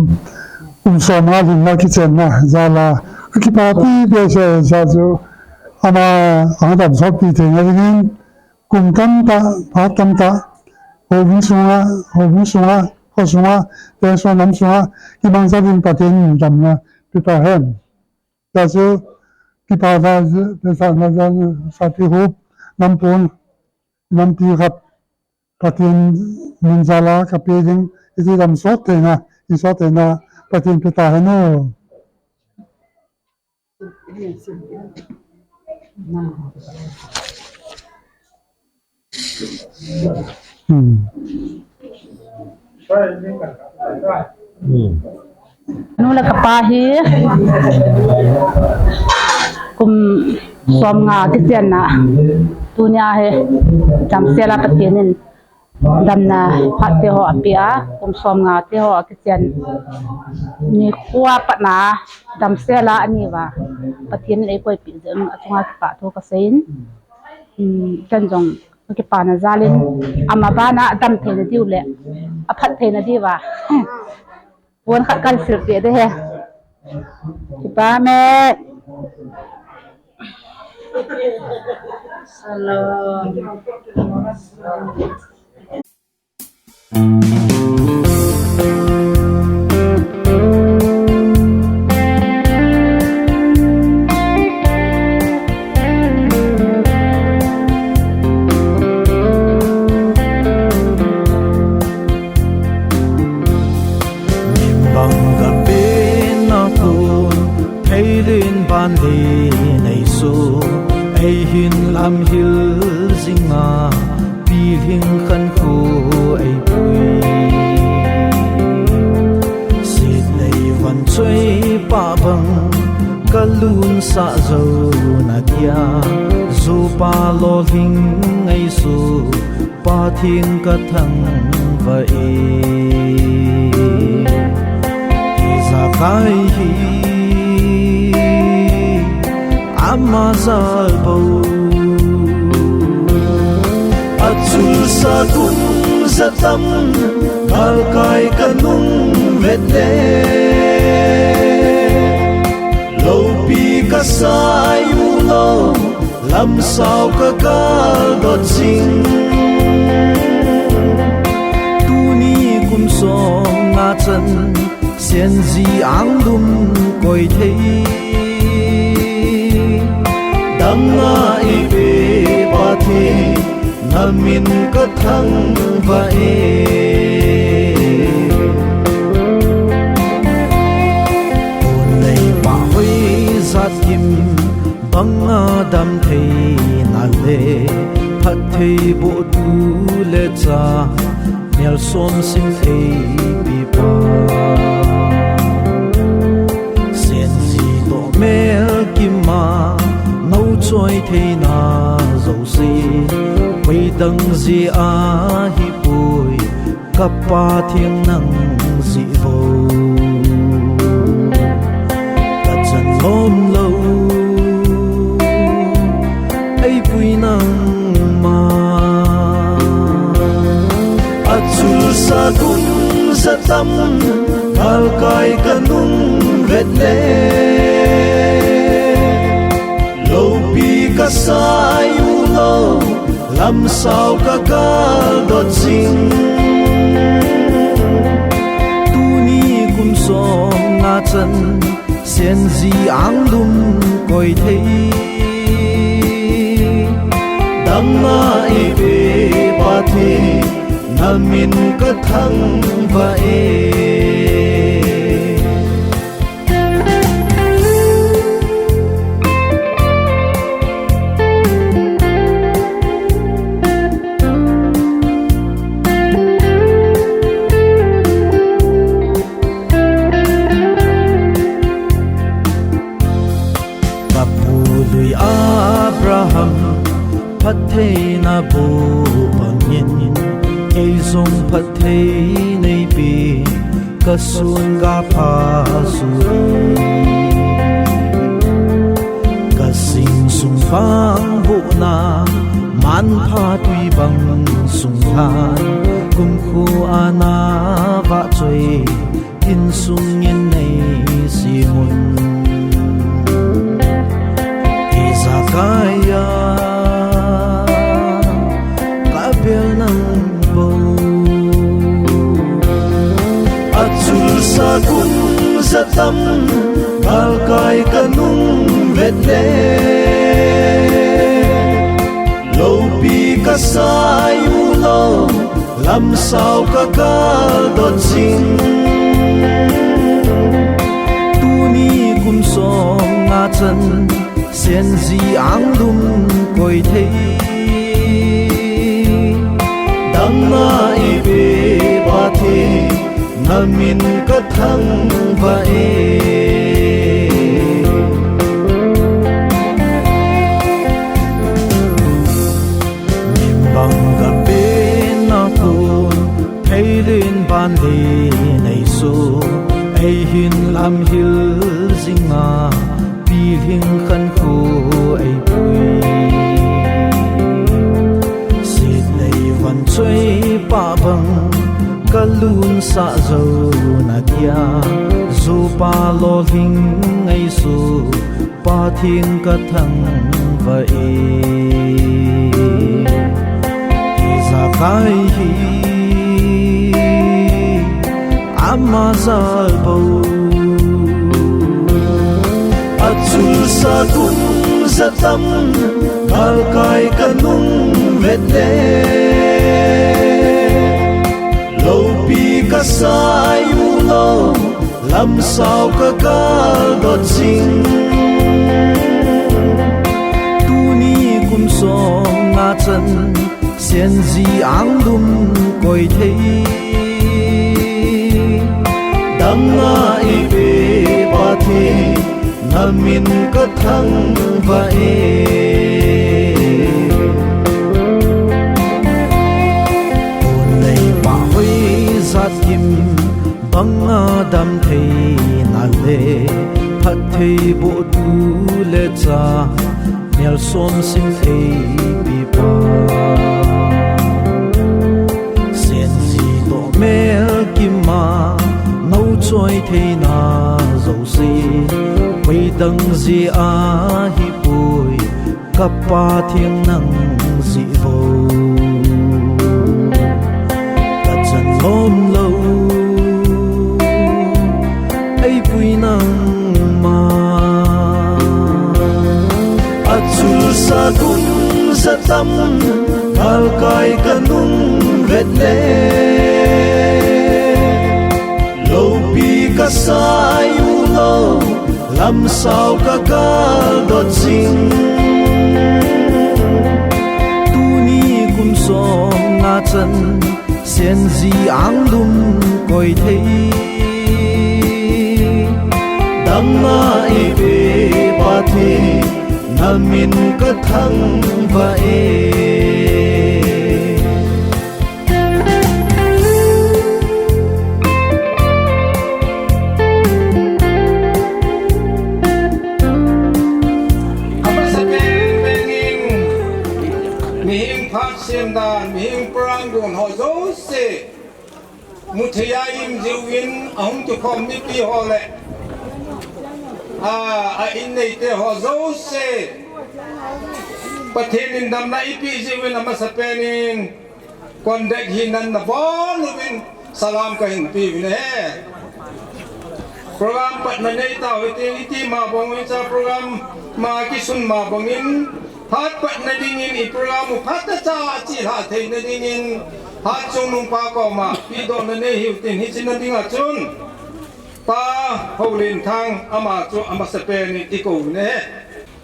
kum som nga lhinna kichenna jal a akipapi behseh jeh chu ama adamsotpi theina dingin kum tamtah, phat tamtah, houbung sunga, houbung sunga, kho sunga, pension lam sunga, kimangcha ding Pathen in damna pe tahen. Hijeh chun, kipana, behsehna, sati hup, nampon, nampi khat, Pathen min jal a kape ding, iti damsot theina, isot theina, Pathen pe tahen o. Hmm. Hmm. Nu le kapa hi kum som nga kichenna tunia hi damsel a Pathen in damna phat te ho ape a, kum som nga te ho akichen nikho a pat na damsel a ani uva Pathen in eipuipi jeh un achunga kipa thu kasei in. Hmm, ken jong kakipana jal in, ama bana adam theina diu le aphat theina diuva, hmm, pon khat kahin silpeh ding ahi. Kipa me. Hello. Bang ka pen a kon, ei lin ban lin ei su, ei hin lam hil jing a, pilhing khankho ei pui. Sitlei van choi pa bang, ka lun sa jo na dia, zu pa lo hing ei su, Pathen ka thangvah e. Ijakai hi ama jal bou. Achulsa kum jatam, galkai ka nung vet le. Loupi ka sai u lou, lamsao ka kal dot jing. Tuni kum som nga chan, senji ang lum koi thei. Damna eipe Pathen, na min ka thangvah e. Kon nei pa hoi jat kim, banga dam thei na le, phattheiboh tu le cha, nelson sim thei pi pa. Senji toh mel kim a, nou choi theina jouse, koi dang jeh a hi poi, ka Pathen nang jeh bou. Ka chan lom lou, ei pui nangma. Achulsa kum Satam galkai kanung vet le, loupi kasai u lou, lamsau kagal dot jing. Tuni kum som nga chan, Senji anglum koi thei. Damna ipi Pathen, namin kathangvah e. Ka pu lui Abraham, phattheina boh bangin, kei jong phatthei neipe, ka sun ka pha sui. Ka sing sung pang buhna, manpha tui bang sung lhan, kumkhu ana vah choi, insung in nei simun. Ijakai a ka bel nang bou. Achulsa kum jatam, galkai kanung vet le, loupi kasai u lou, lamsau kagal dot jing. Tuni kum som nga chan, Senji anglum koi thei. Damna ipi Pathen, namin kathangvah e. Min bang ka pen a kon, thei lin ban lin ei su, ei hin lam hil jing a, pilhing khan khu ei pui. Sit lei van choi pa bang, ka lun sa zo na dia, zu pa lo hing ei su, Pathen kathangvah e. Ijakai hi ama jal bou. Achulsa kum jatam, galkai kanung vet le, loupi kasai u lou, lamsau kagal dot jing. Tuni kum som nga chan, Senji anglum koi thei. Damna ipi Pathen, namin kathangvah e. Kon lei pa hoi jat kim, bang a dam thei na le, phatthei boh tu le cha, mial som sim ei pi pa. Senji toh mel kim a, nou choi thei na zo si, koi dang ji a hi pui, ka Pathen nang ji bou. Ka chan lom lou, ei pui nang ma. Achulsa kum jatam, galkai kanung vet le, loupi kasai u lou, lamsau kagal dot jing. Tuni kum som nga chan, Senji anglum koi thei. Damna ipi Pathen, namin kathangvah e. Amasapen in, mihem phat sem dan, mihem program gon ho jouse, Muthei a um jiuvin ahung kikhom mipi ho le, a, a in neite ho jouse, Pathen in damna eipeh jiuvin amasapen in, conduct hi nana bol uvin salam kahin pe uvin ahi. Program patna nei tau hite, iti ma bang in cha program ma kisun ma bangin, phat patna dingin i program u phatechan chilhah theina dingin, Hatchungnung pa koma pedohna nei hiu tin, hiche na dinga chun Pa Houlenthang ama chu amasapen in i kou uvin ahi.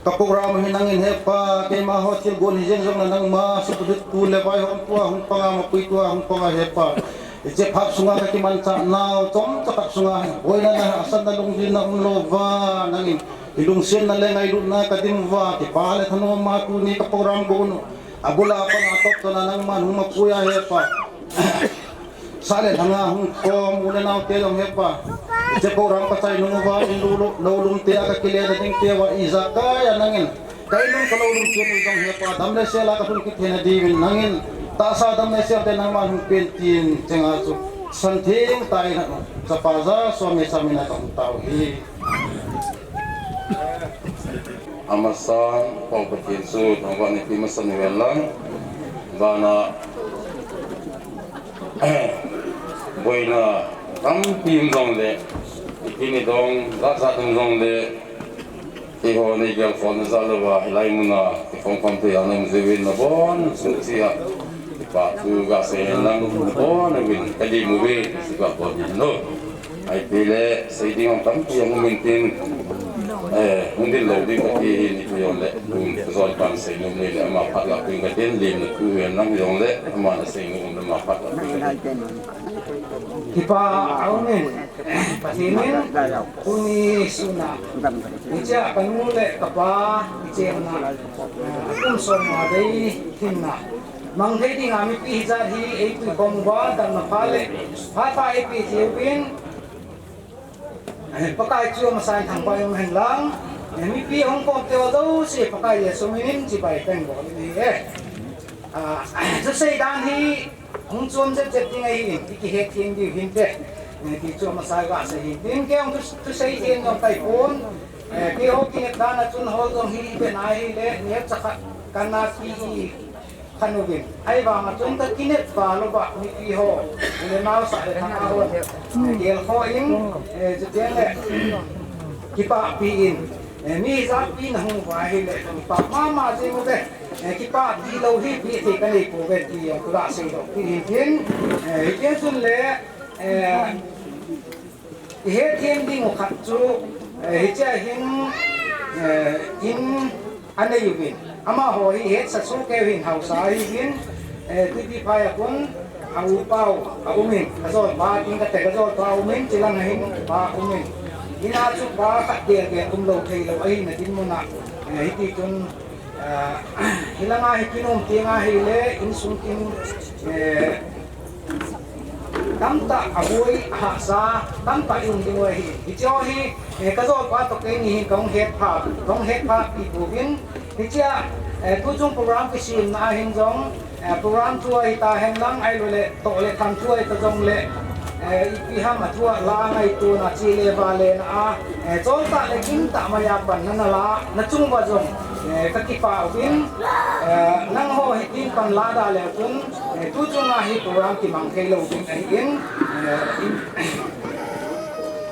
Ka program hi nangin hepa, keima ho thil gon hi jeng jong le nangma suhbulhit tu le vaihom tua hung panga, mapui tua hung panga hepa. Hiche phat sunga ka kimanchah nau chomcha khat sunga boina le hahsatna lunggimna umlou va, nangin i lungsetna le ngailutna ka dim uva, kipa le thanom a tuni ka program gon u abul a pat a toptona nangman hung mapui a hepa. Sah le lhanga hung khom u le naote jong hepa, hiche program ka chai nung uva, in lou, lou, lou lum te a ka kile na ding te uva ijakai a nangin ka in un ka lou lum chen u jong hepa, dam le sel a ka lhun kit theina diuvin nangin tahsa dam le sel te nangman hung pen tin chenga chu san theng tah in, chapa Jesu Christa min a ka hung tao hi. Amasan, Pakai Pathen chu thangvah in ipi masa uvin lang. Vana boina tampi um jongle, ipi ni dong, jat jat um jongle, keiho nei gelkholna jal uva, hilai muna kikhom khom thei a na um jiuvin nabonchauva, kipa thu gasei hen lang, nabonchauvin ka dim uve, ti chu kabol in ahi. Ahile, sei ding jong tampi jong um intin, eh, hung ding lou ding kati hin, ipi jong le, um, ka jolpan sei nom nei le, ama phat ga pui katin, lim na thu hen lang jong le, ama na sei nom le, ama phat ga pui katin. Kipa aum in, Pathen in, tuni sun a, hiche a ka nu le ka pa, hiche na, eh, kum som nga dei, hin na. Mang thei dinga mipi hijat hi eipui khom uva, damna pha le phat pha eipeh jiuvin, eh, Pakai chu amasan thangvah in um hen lang, eh, mipi hung khom te ho jouse Pakai Jesu min in chibai kahin bol in ahi e. Ah, thusei dan hi hung chom jep jep ding ahin, i kihet them diu hinte, eh, ti chu amasan gasei hin. Tin kei jong thu, thusei them jong kahi pon, eh, keiho kinep dan a chun hol jong hi i vet na ahile, neo chakhat kana ki i khan uvin. Ahivanga chun ka kinep val uva mipi ho, u le nao sah le thang a hon, eh, gelkhoh in, eh, chuteng le kipahpi in, eh, mi hijat pi na hung uva ahile, kipah mama jing uve, eh, kipahpi lou hi pi thei ka nei pouve ti jong ka gasei doh kit in tin, eh, hiti chun le, eh, I het them ding u khat chu, eh, hiche a hin, eh, in anei uvin. Amaho hi hetsa soh kei uvin, haosa ahi uvin, eh, Tuipi phai a kon a upa u aum in, ka jolpa, tin kate ka jolpa aum in, chulang a hin pa aum in. In a chu pa khat gel gel umlou theilou ahina dinmun a, eh, hiti chun, eh, hilanga hi kinom teng ahile, insung tin, eh, tamtah a boi, a hahsa, tamtah i um ding u ahi. Hiche hi, eh, ka jolpa toh keini hin kahung het pha, kahung het pha pi pouvin. Hiche a, eh, tuchung program kisemna a hin jong, eh, program thu ahi ta hen lang, ahilou le toh le tham thu ahi ta jong le, eh, ipi ham a thu a la ngaito na, che le vale na a, eh, chol tah le gim tah mai a pan nana la, na chung uva jong, eh, ka kipah uvin, eh, nangho hitin pan la da leu chun, eh, tuchung a hi program kimang thei lou ding ahin, eh, in,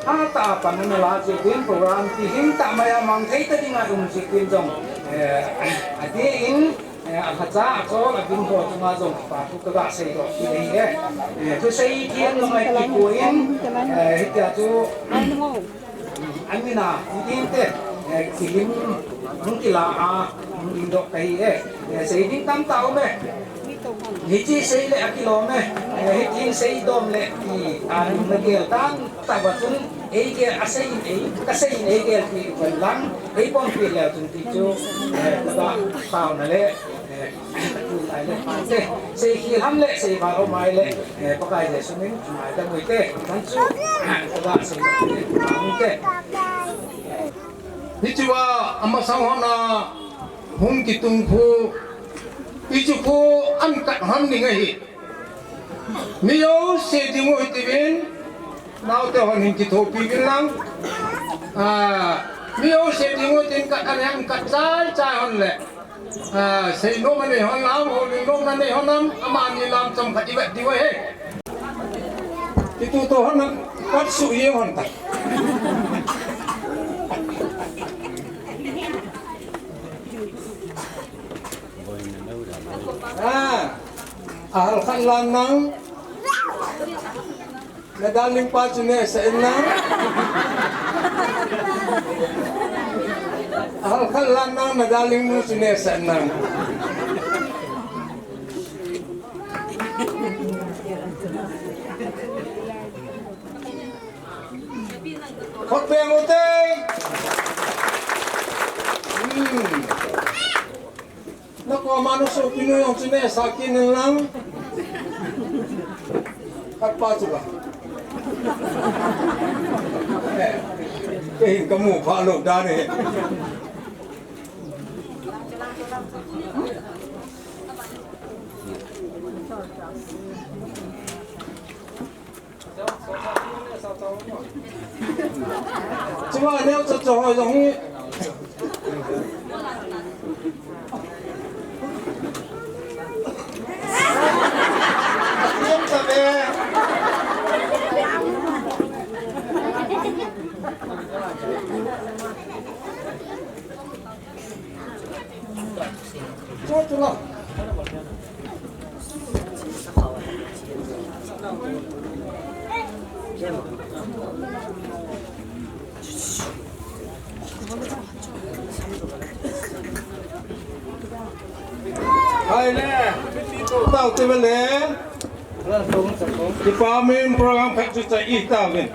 hatah a pan nana la jeh uvin program kihing tah mai a mang thei ta ding a um jeh uvin jong, eh, adeh in, eh, alhacha, achol, agim ho chunga jong kipa thu ka gasei doh kit ahi e. Eh, thusei them jong ahi poi, eh, hitia chu, Amin a, hitin te, eh, kilim, hung kila a, hung in doh kahi e. Eh, sei ding tamtah um e. Hiche sei le akilom e. Eh, hitin sei dom le, i, a, lung na gel tan, tah va chun, ei gel, a sei in ei, ka sei in ei gel pi uvin lang, ei pom pi leu chun ti chu, eh, ka ga, taona le, eh, Sei khel ham le, sei val ham ahile, eh, Pakai Jesu min, ngaidam u hite, kan chu, Pakai sei val ham hite. Hichea, amasang hon a, hung kitung khu, hichu khu, an kat ham ding ahi. Mi jouse ding u hiti uvin, naote hon hin kithopi uvin lang. Ah, mi jouse ding u tin kat an hen kat chai chai hon le. Ah, seinom anei hon lam, houlimnom anei hon lam, amani lam chomkhat i vet diu ahi. Kituto hon lam, kat suh jeng hon ta. Ah, ahal khat lan nang. Na darling pa chu nehsah in nang. Ahal khat lan nang, na darling nu chu nehsah in nang. Khut beng u te. Hmm. Na koma na sopinu jong chu nehsah kit in lang. Khat pa chu la. Eh, kei hin kamu pha lou dan e. Chunga neo cha cha hoi jong hi. Atiam ta ve. Hai le, tao te le. Department program khat chu chai i tauvin.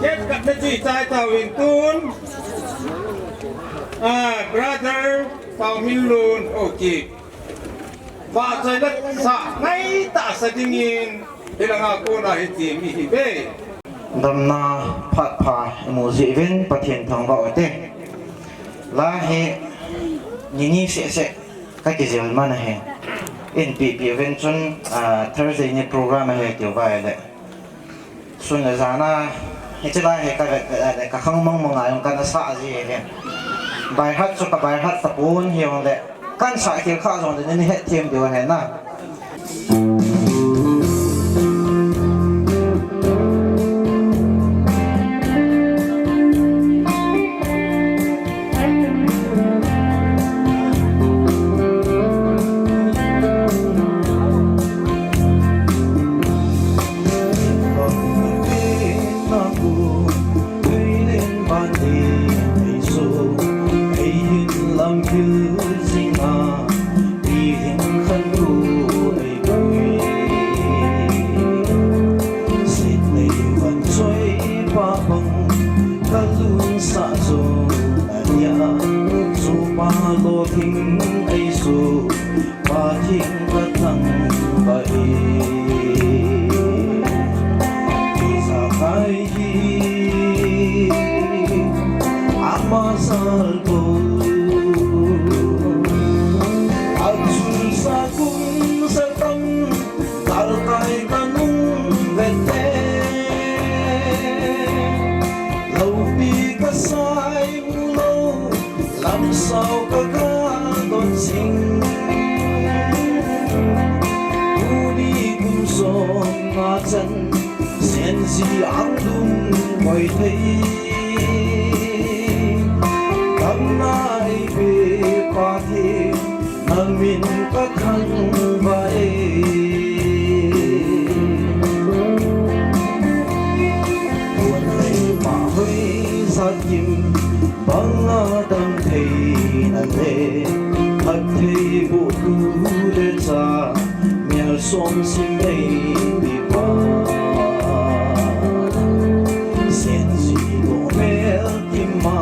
Cake cut na chu i chai tauvin tun. Ah, brother, Tao Min Lun, okay. Vahchoina sa ngai tah sa dingin, hilanga kona hi ti mi hi ve. Damna phat pha imu jeh uvin Pathen thangvah u hite. La hi ni ni seh seh ka kijil man ahi. Inpi pi uvin chun, ah, Thursday ni program ahi tiu vai le. Sun le jan a, hiche lai hi ka vet vet le, ka khang mang mang a jong kana sah ji hi. By heart chu ka by heart tapon hijongle, kan sah khel kha jongle, nei hetthem diu ahi na. Pathen ka thangvah e. Ijakai hi ama jal bou, achung sa kum sa tam, kalkai ka nung vete. Loupi ka sai mu lou, lamsao ka ga don jing. Tuni kum som nga chan, Senji ang lum koi thei. Damna eipe Pathen, na min ka thangvah e. Tun lei pa hoi jat kim, banga dam thei na le, phat thei bu tu le cha, mial som sim nei pi pa. Senji lo mel kim ma,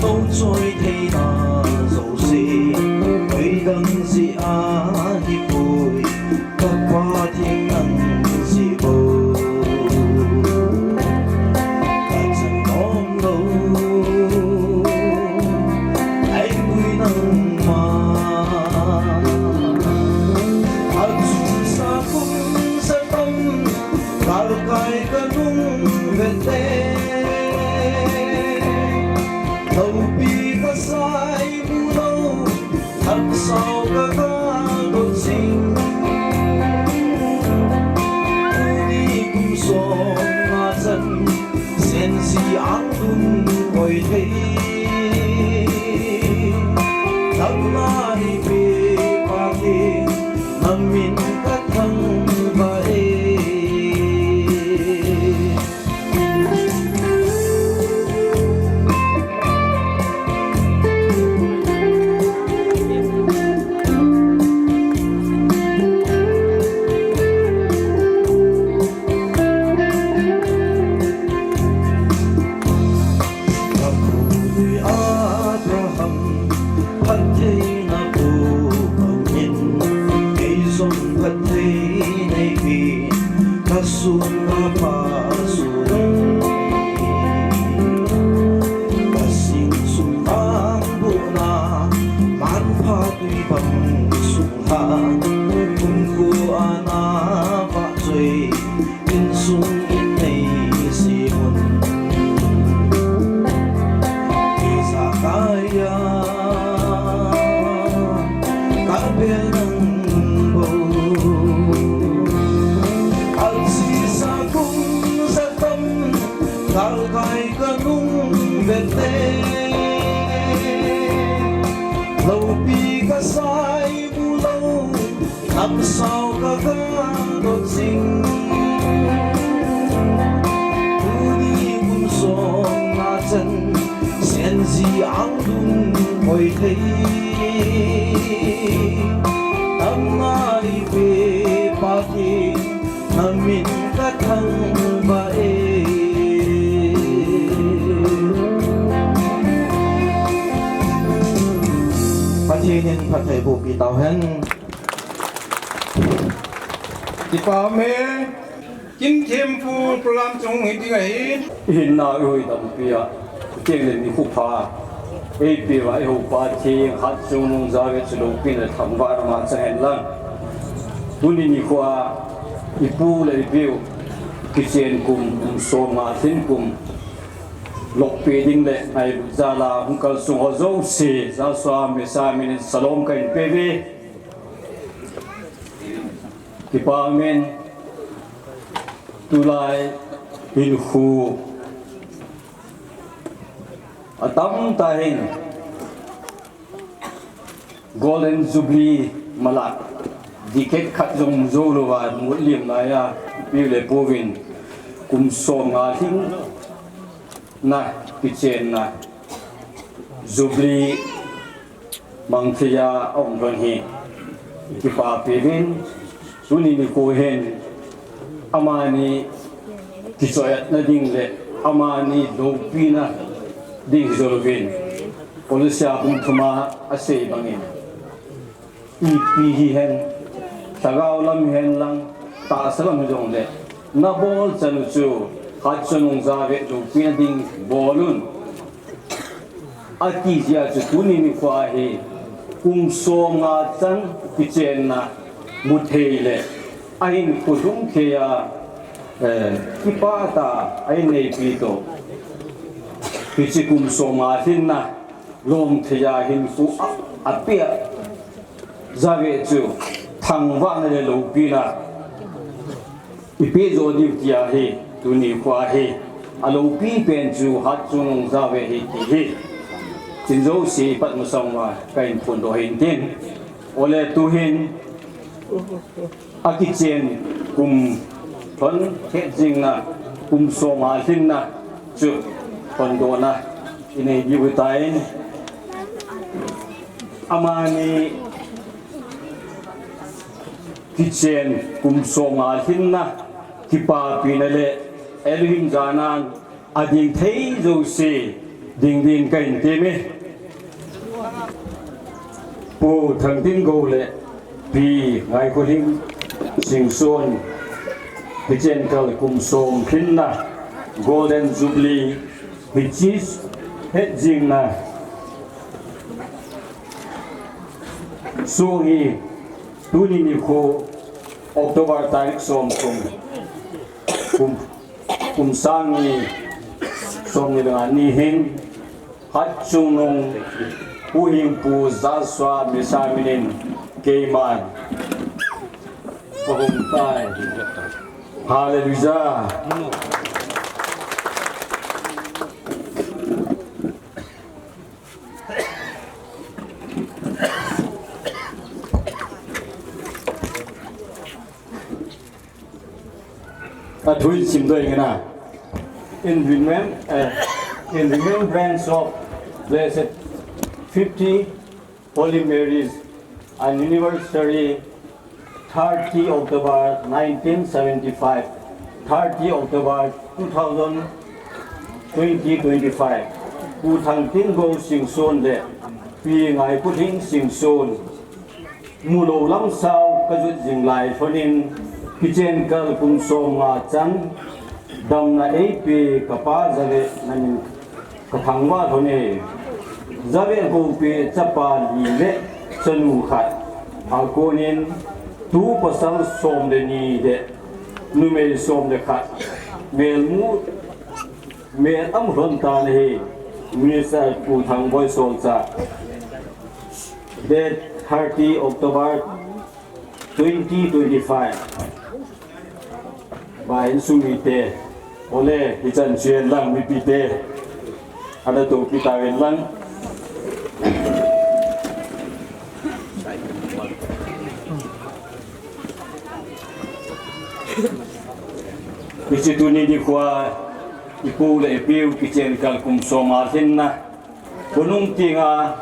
no choi thei na jouse, koi dang ji a hi poi, ka Pathen nang ji bou. Ka chan nom lo Thei, tamna ipi pa ki, namin ka thangvah e. Abraham, phattheina pu bangin, kei jong phatthei neipi, ka sung a pa sung. Ka sing sung ang bu na, manpha tui bang sung ha, kum ku ana va choi. Insung in nei simun. Iza kaya, ka bel nang bo. Alsi sa kum sa tam, kal kai ka nung vete. Lopi ka sai bu lo. Namsau ka ka dot sing. Tuni kum song a chan, senji ang dun hoi thei. Tamna ipi pa ki, namin ka thangvah e. Pathen in phatthei boh pi tau hen. Kipa um e, kin thempu program chung hi ding ahi. Hinna i hoi tampi a, keng le nikho pha. Ei pia i houpa theng Hatchungnung Jave chu loupina le thangvahna ma chang hen lang. Tuni nikho a, i pu le i piu, kichen kum, kum som nga lhin kum. Lokpi ding le ngailut jal a hung kalsong ho jouse, Joshua Mesa min in salom kahin pe uve. Kipa um in, tulai hinkho atam tah in Golden Jubilee mala, decade khat jong jou louva, mut lim laiya, piu le puvin kum som nga lhinna kichenna Jubilee mang theiya aum lhon hi kipapi uvin, tuni nikho hin amani kichoiatna ding le amani loupina ding hi jol uvin, Kolose bung thum a asei bangin, ipi hihen, lhagao lam hihen lang, tahsa lam hijongle, nabol chan u chu Hatchungnung Jave loupina ding bol un. Ati jeh a chu tuni nikho a hi kum som nga chan kichenna mu thei le ahinkho lhung thei a, eh, kipah tah a ahin neipi toh. Hiche kum som nga lhinna lom thei a hinkho a, apeh a Jave chu thangvahna le loupina ipeh jo diu tia hi, tuni nikho a hi aloupi pen chu Hatchungnung Jave hi ti hi. Chin jouse ipat masang uva kahin phondoh hin tin. Ole tuhin akichen kum lhon hetjingna, kum som nga lhinna chu phondohna inei diu hitan. Amani kichen kum som nga lhinna kipapina le Elohim janan ading thei jouse ding din kahin temme. Pu Thangtingou le Pi Ngaikholhing Singson, hichen kal kum som lhinna Golden Jubilee hiche hetjingna song hi tuni nikho October tarik som thum, kum, kum sang ni som ni le nga ni hin Hatchungnung Huhhingpu Joshua Mesa min in keiman kahung tai. Hallelujah. Thuin simdoh inge na. In remem-, eh, in remembrance of Blessed fifty Holy Mary's anniversary, thirty October nineteen seventy-five, thirty October two thousand twenty twenty-five. Pu Thangtinggo Singson le Pi Ngaikhuthing Singson. Mulou lamsao kajot jing lai lhonin, kichen kal kum som nga chan, damna eipe kapa Jave namin kathangvah lhon e. Jave koupi chapa li le chanu khat, akonin tu pasal som le ni le numei som le khat, melmu, mel amu lhon tan ahi. Minister Pu Thangboi Solchah. Date thirty October twenty twenty-five. Ba insung mite, ole, hichan chen lang mipite, ana topi tauvin lang. Hiche tuni nikho a, ipu le ipiu kichen kal kum som a lhinna, khonung tinga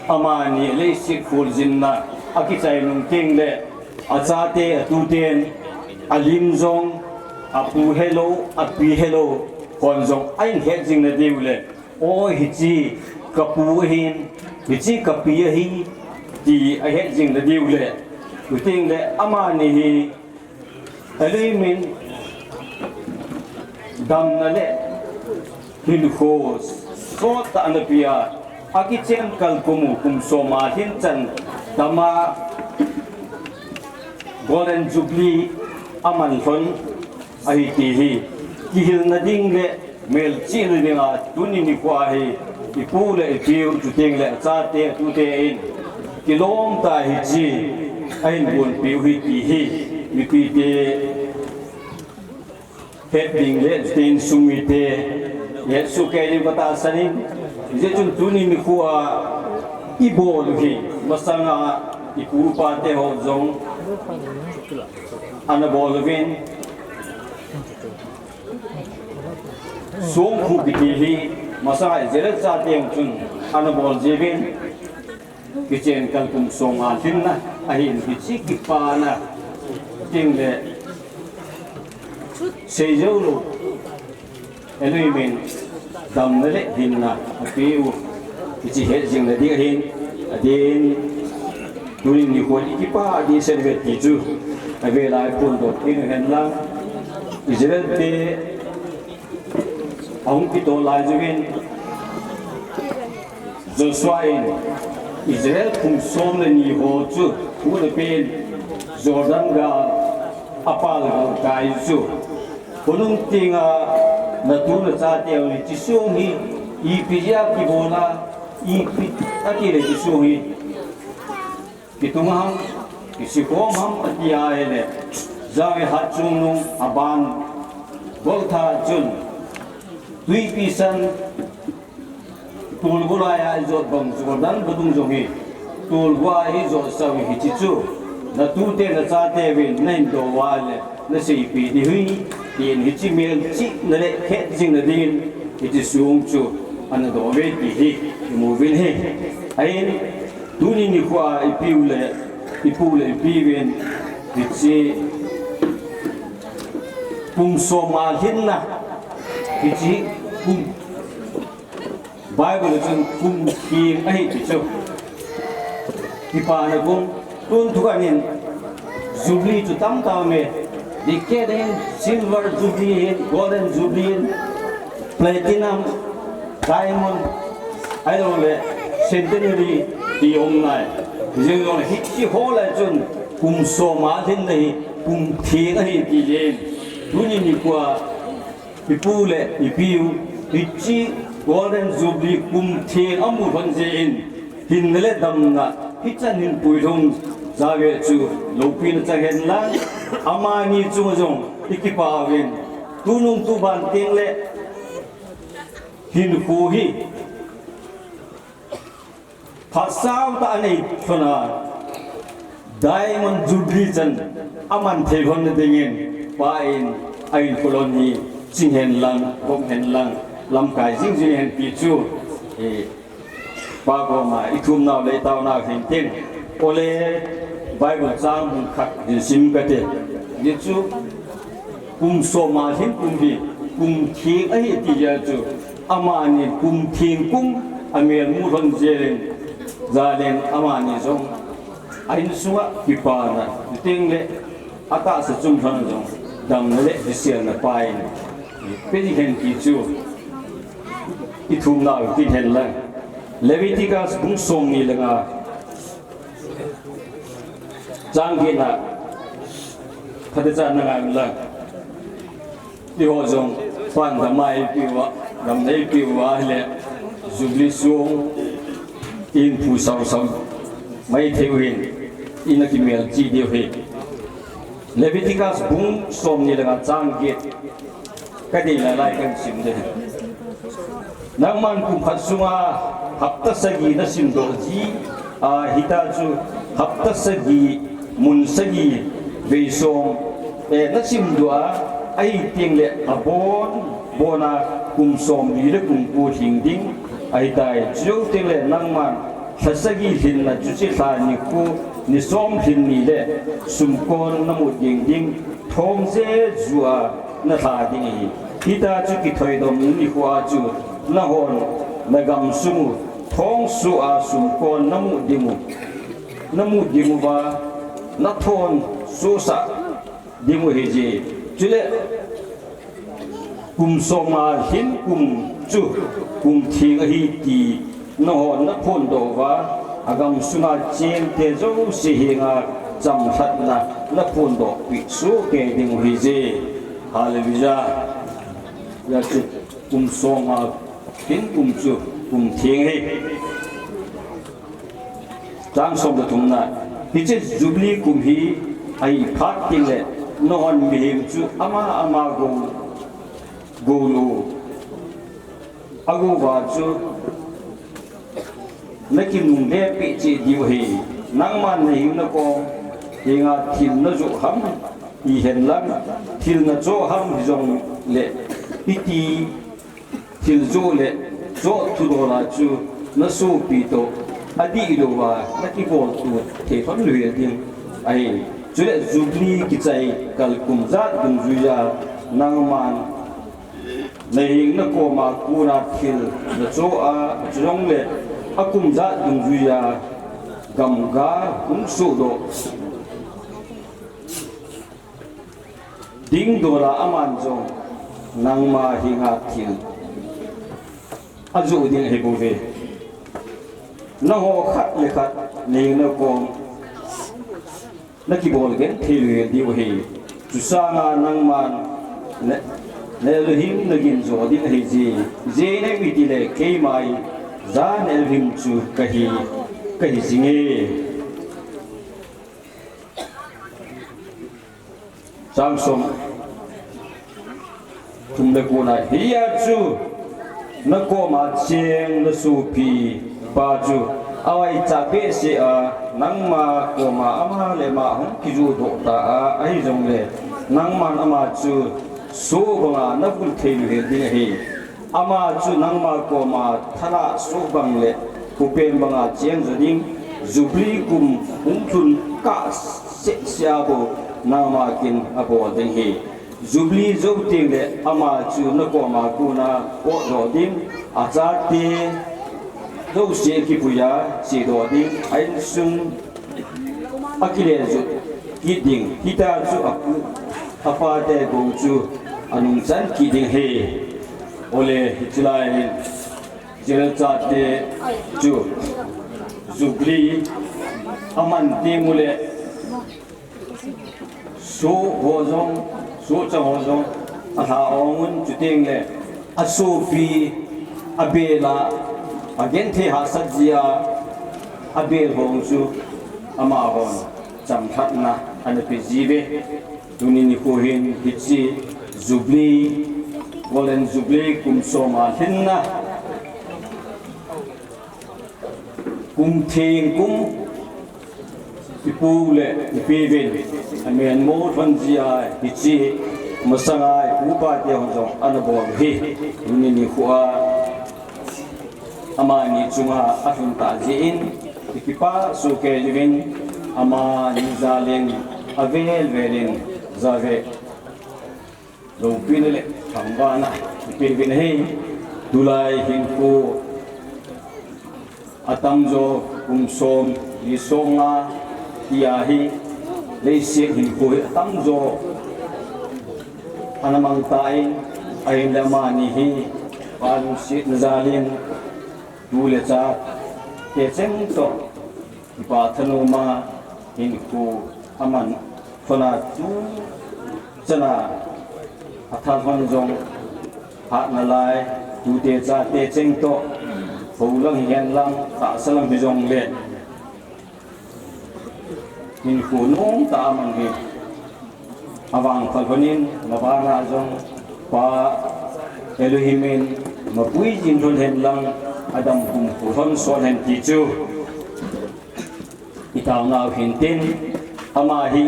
amani leiset kholjinna akichai nung teng le, achate atuten, alim jong, apu helou, api helou, hon jong ahin het jing nadiu le, o, hiche kapu ahin, hiche kapi ahi, ti ahet jing nadiu le, chuteng le amani hi, Elohim in damna le hinkho sottah ana pea, akichen kal kum u kum som a lhin chan dama Golden Jubilee aman lhon ahi ti hi kihilna ding le melchihna dinga tuni nikho a hi ipu le ipiu chuteng le achate atute in kilom tah a hiche ahin bonpeh u ahi ti hi mipite het ding le chuteng insung mite hetsoh kei diu katahsan in, hijeh chun tuni nikho a ibol u hi masanga ipu ipate ho jong ana bol uvin, Songkhu kiti hi masanga Israel chate jong chun ana bol jiuvin, kichen kal kum som a lhinna ahin, hiche kipana chuteng le seijou lou Elohim in damna le hinna apeh u, hiche het jing nading ahin, adeh in tuni nikho a ikipa ding ahi ve ti chu avel a iphondoh kit u hen lang, Israel te ahung kitol lai jouvin, Joshua in Israel kum som le ni ho chu huhna pen Jordan gal apal galkai chu, khonung tinga natu nachate hon hiche song hi ipi jeh a kibol a, ipi ati le hiche song hi kitung ham, kisikhom ham ati ahile, Jave hatchungnung aban golthat chun twipi san tolgo lai a ijot bang Jordan vadung jong hi tolgo a ijot sau hiche chu natute nachateuvin nahin doh uva le naseipeh ding ahi, tin hiche melchihna le hetjingna dingin hiche song chu ana doh uve ti hi imu uvin ahi. Ahin, tuni nikho a ipiu le, ipu le ipiuvin hiche kum som a lhinna, hiche kum Bible a chun kum theng ahi ti chu. Kipana kum, tun thukan in Jubilee chu tamtah aume. Decade ahin, Silver Jubilee ahin, Golden Jubilee ahin, Platinum, Diamond, ahilouleh Centenary ti um nai. Hijeng jongle hiche ho lah a chun kum som a lhinna hi kum theng ahi ti jeh in, tuni nikho a ipu le ipiu hiche Golden Jubilee kum theng amu lhon jeh in, hinna le damna hichan hin puilhung Jave chu loupina chang hen lang, amani chunga jong ikipah uvin, tunung tuban teng le hinkho hi phat sao tah a anei lhon a, Diamond Jubilee chan aman thei lhon na dingin Pa in a inpulon hi ching hen lang, bom hen lang, lamkai jing jing hen ti chu, eh, Pa koma i thumnau le i taonau hin tin. Ole Bible chang mun khat hin sim kate. Ni chu kum som a hin kum hi, kum theng ahi ti jeh chu. Amani kum theng kum a mel mu lhon jeh in, jeh in amani jong a insunga kipana, teng le a tahsa chung lhon jong damna le diselna pa in pe ding hen ti chu i thumnau tin hen lang. Leviticus bung som ni le nga chang get na, phatechan na ngai lang. Eiho jong pan damna eipeuva, damna eipeuva le Jubilee song in phu sau sau mai thei u hin, ina kimel chi diu hi. Leviticus bung som ni le nga chang get ka dei lai lai kan sim de. Nangman kum khat sunga hapta sagi na simdoh ji a, hita chu hapta sagi, mun sagi, vei som, eh, na simdoh a, ahi teng le abon bona kum som li le kum ko lhing ding ahitai. Chujou teng le nangman lha sagi lhinna, chuche lha nikho ni som lhin ni le sumkon na mut jeng ding, thom jeju a na lha ding ahi. Hita chu kithoidom nikho a chu nahon na gamsung u thong soh a sumkon na mut ding u, na mut ding uva, na thon sohsah ding u ahije. Chule kum som a lhin kum chu kum theng ahi ti nahon na phondoh uva, agamsunga chengte jouse henga chamlhatna na phondoh peh soh kei ding u ahije. Hallelujah. Hijeh chun kum som a lhin kum chu kum theng ahi. Chang som le thumna, hiche Jubilee kum hi ahi phat teng le nahon mihem chu ama ama gou, gou lou, agou uva chu na kinungle peh cheh diu ahi. Nangman na hing na kom henga thil na joh ham, ti hen lang, thil na choh ham hijong le, iti thil joh le choh thudol a chu na sopi toh adih louva na kibol tu thei lhon lheh ding ahi. Chule Jubilee kichai kal kum jat dungjuiya nangman na hing na kom a kona thil na choh a, chujong le akum jat dungjuiya gamga hung sohdoh ding dol a aman jong nangma henga thil ajoh ding ahi bouve. Nangho khat le khat na hing na kom na kibol genthei lheh diu ahi. Chusanga nangman na, na Elohim na gin jo ding ahije. Ijeh inem itile keima hi ja na Elohim chu kahi, kahi jinge. Chang som thum le kona, hia chu na koma cheng na sopi pa chu avaicha behseh a, nangma koma ama le ama hung kijoh doh ta a, ahijongle nangman ama chu soh banga na vul thei lheh ding ahi. Ama chu nangma koma thalah soh bang le hupen banga cheng jo ding, Jubilee kum hung lhun kah seh seh a bou nangma kin abol ding ahi. Jubilee jou teng le ama chu na koma kona potdoh ding, achate jouse kipuiya chedoh ding, a insung akile jut kit ding, hita chu apu, apate gou chu anungchan kit ding ahi. Ole, hiche lai hin Israel chate chu Jubilee aman teng ule, soh ho jong, sohchang ho jong alha ong un, chuteng le asopi, abel a, agenthei hahsat jeh a abel ho chu amahon chamlhatna ana pe jiuve. Tuni nikho hin hiche Jubilee, Golden Jubilee kum som a lhinna, kum theng kum, ipu le ipi uvin amen mo lhon jeh a hiche Masanga ipu ipa te hon jong ana bol u hi. Tuni nikho a amani chunga alhun tah jeh in, i kipah soh kei uvin, amani jal in avel vel in jave loupina le thangvahna ipe uvin ahi. Tulai hinkho atamjo kum som, li som nga tia hi, leiset hinkho hi atamjo ana mang tan, ahinla amani hi Pa lungsetna jal in tu le cha te cheng toh kipa thanom a hinkho aman khona tu chana athal hon jong hat nalai, tute chate cheng toh, hou lang hihen lang, tahsa lam hijongle hinkho nom tah a amang hi. Avangphal hon in, mabana jong Pa Elohim in mapui jing lhon hen lang, adam pum phu lhon son hen ti chu i taonau hin tin, ama hi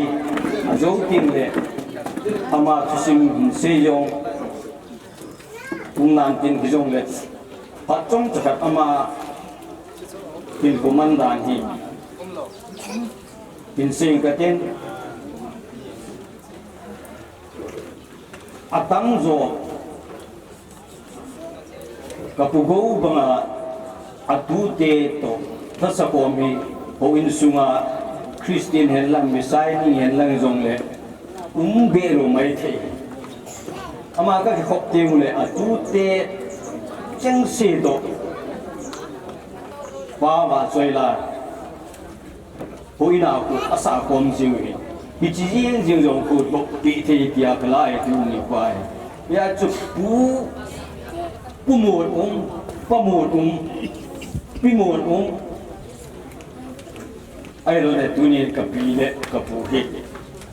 ajou tin le ama thusim hin sei jong um nan tin hijongle, phat chomcha khat ama hinkho man dan hi hin sei ka tin, atamjo ka pu Gou banga atute toh lhasa khom hi, houin sunga Christian hen lang, Messiah ni hen lang jongle um be lou maithei. Ama ka kikhop teng ule atute chengse toh Pa vahchoi la, houin a khu asah khom jiu hi. Hiche jeng jeng jong khu toh peh thei tia kala e tuni nikho a hi. Hijeh chun pu, pu mon um, pa mon um, pi mon um, ahilou le tuni ka pi le ka pu hi.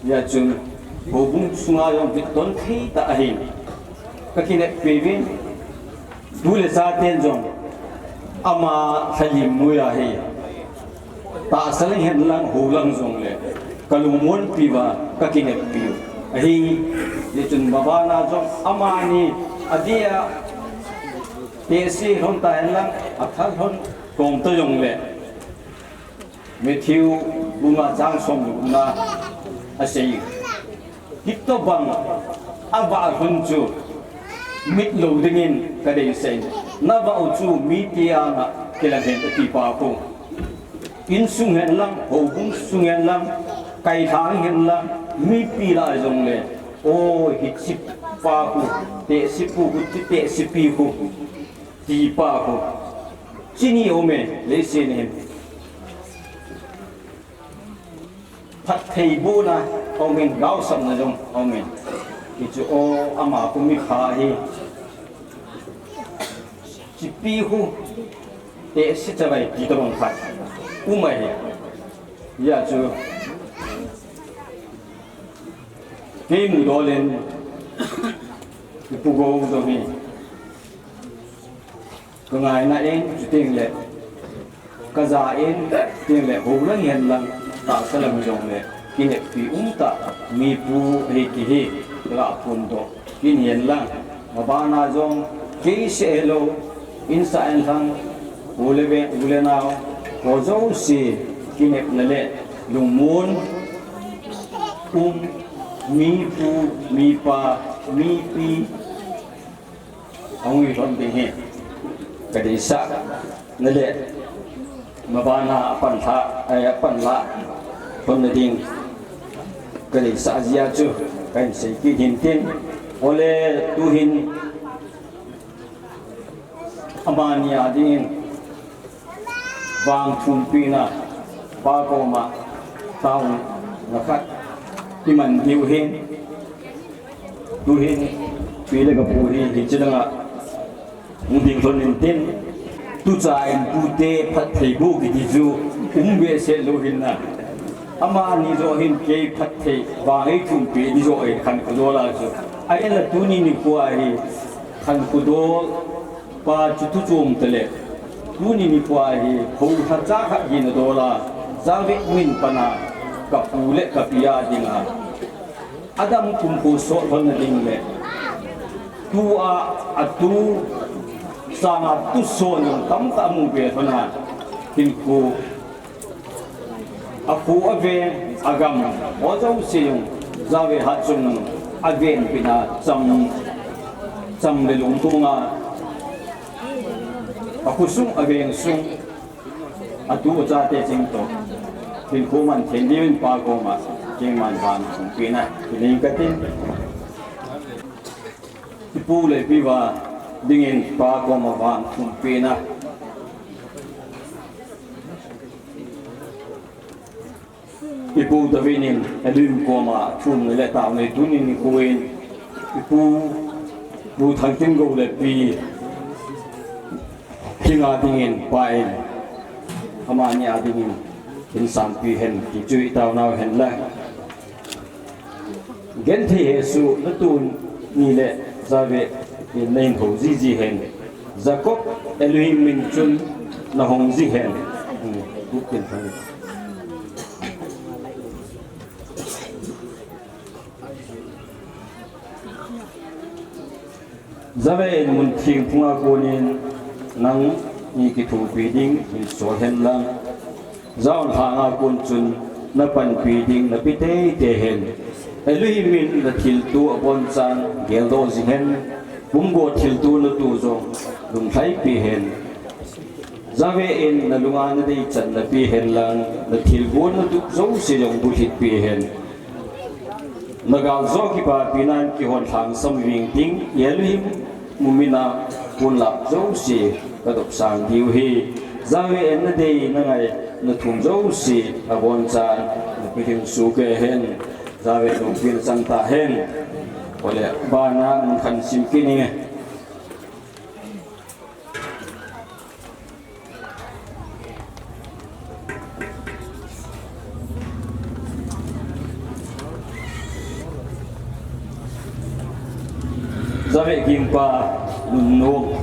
Hijeh chun houbung sunga jong vetton thei tah ahin, ka kineppi uvin. Tu le cha ten jong ama lhalim noiya hi, tahsa lang hen lang, hou lang jongle ka lungmonpi uva ka kineppi u ahi. Hijeh chun mabana jong amani adia tehse lhon ta hen lang, athal lhon lhom ta jongle, Matthew bunga chang som le gupna asei, hitobang avah lhon chu mit lou dingin kadeisah in, navah u chu mite anga kilang hen ati pa khu. Insung hen lang, houbung sung hen lang, kailhang hen lang, mipi lah jongle, o, hiche pa khu, tehse pu khu, hiche tehse pi khu, ti pa khu, chini aume, leiset hin phattheibohna aumin, gaosapna jong aumin. Hichu, o, ama khu mipha ahi, hiche pi khu tehse chavai ti tobang khat um ahi. Hijeh chun kei mudol in i pu Gou jong hi ka ngaina in, chuteng le ka ja in, chuteng le hou lang hen lang, tahsa lam jongle kineppi um tah mi pu ahi ti hi ka ga phondoh kit in lang. Mabana jong kei seh hilou, insung inlhang, u le veng, u le nao, ho jouse kinepna le lungmon um, mi pu, mi pa, mi pi ahung hi lhon ding hi kadeisah na le, mabana apan lha, eh, apan lah lhon na ding kadeisah jeh a chu kahin sei kit hin tin. Ole tuhin amani a dingin vangthumpina pa koma taona khat iman diu hin, tuhin pi le ka pu hi hiche langa hung ding lhon in tin, tuchan pute phattheiboh kiti chu um behseh lou hin na. Amani joh hin kei phatthei vang eithumpi ni joh hin khankho dol a chu. Ahinla tuni nikho a hi khankho dol pa chu thu chom tale. Tuni nikho a hi hou lhacha khat hin adol a, Jangvek mun pana ka pu le ka pi a dinga Adam kumkho sot lhon na ding le, tua, atu sanga tuson jong tamtah amu be lhon a, hinkho akho, aveng, agam ho jouse jong Jave Hatchungnung avenpina cham, cham le lungthim a, akhosung, avengsung, atu achate chengtoh hinkho man thei diuvin Pa koma keiman vanthumpina kinei kate. Ipu le ipi uva dingin Pa koma vanthumpina. Ipu David in Elohim koma thum nei le tao nei, tuni nikho in Ipu, Pu Thangtingou le Pi Kinga dingin Pa in amani a dingin hin sanpeh hen ti chu itaonau hen lang. Genthei Jesu, natuni le Jave in nahin hou jiji hen. Jacob Elohim min chun nahong ji hen. Hmm, Jave in mun thengphunga konin nangni kithopi ding hin sol hen lang. Jaonlhanga kon chun napanpi ding napi teitei hen. Elohim in nathilto abonchan geldoh jing hen. Pumgo thilto nato jong lunglhaipi hen. Jave in nalunga nadei chan napi hen lang, nathilgon natup jouse jong bulhitpi hen. Nagal jo kipapina in kihon lhangsam ving ding, Elohim mu mina kon lap jouse kadopsang diu ahi. Jave in nadei nangai nathum jouse abonchan napilhing sohkei hen. Jave lungpin chang tahen. Ole, bana mun khat sim kit inge. Jave gingpa nunnom.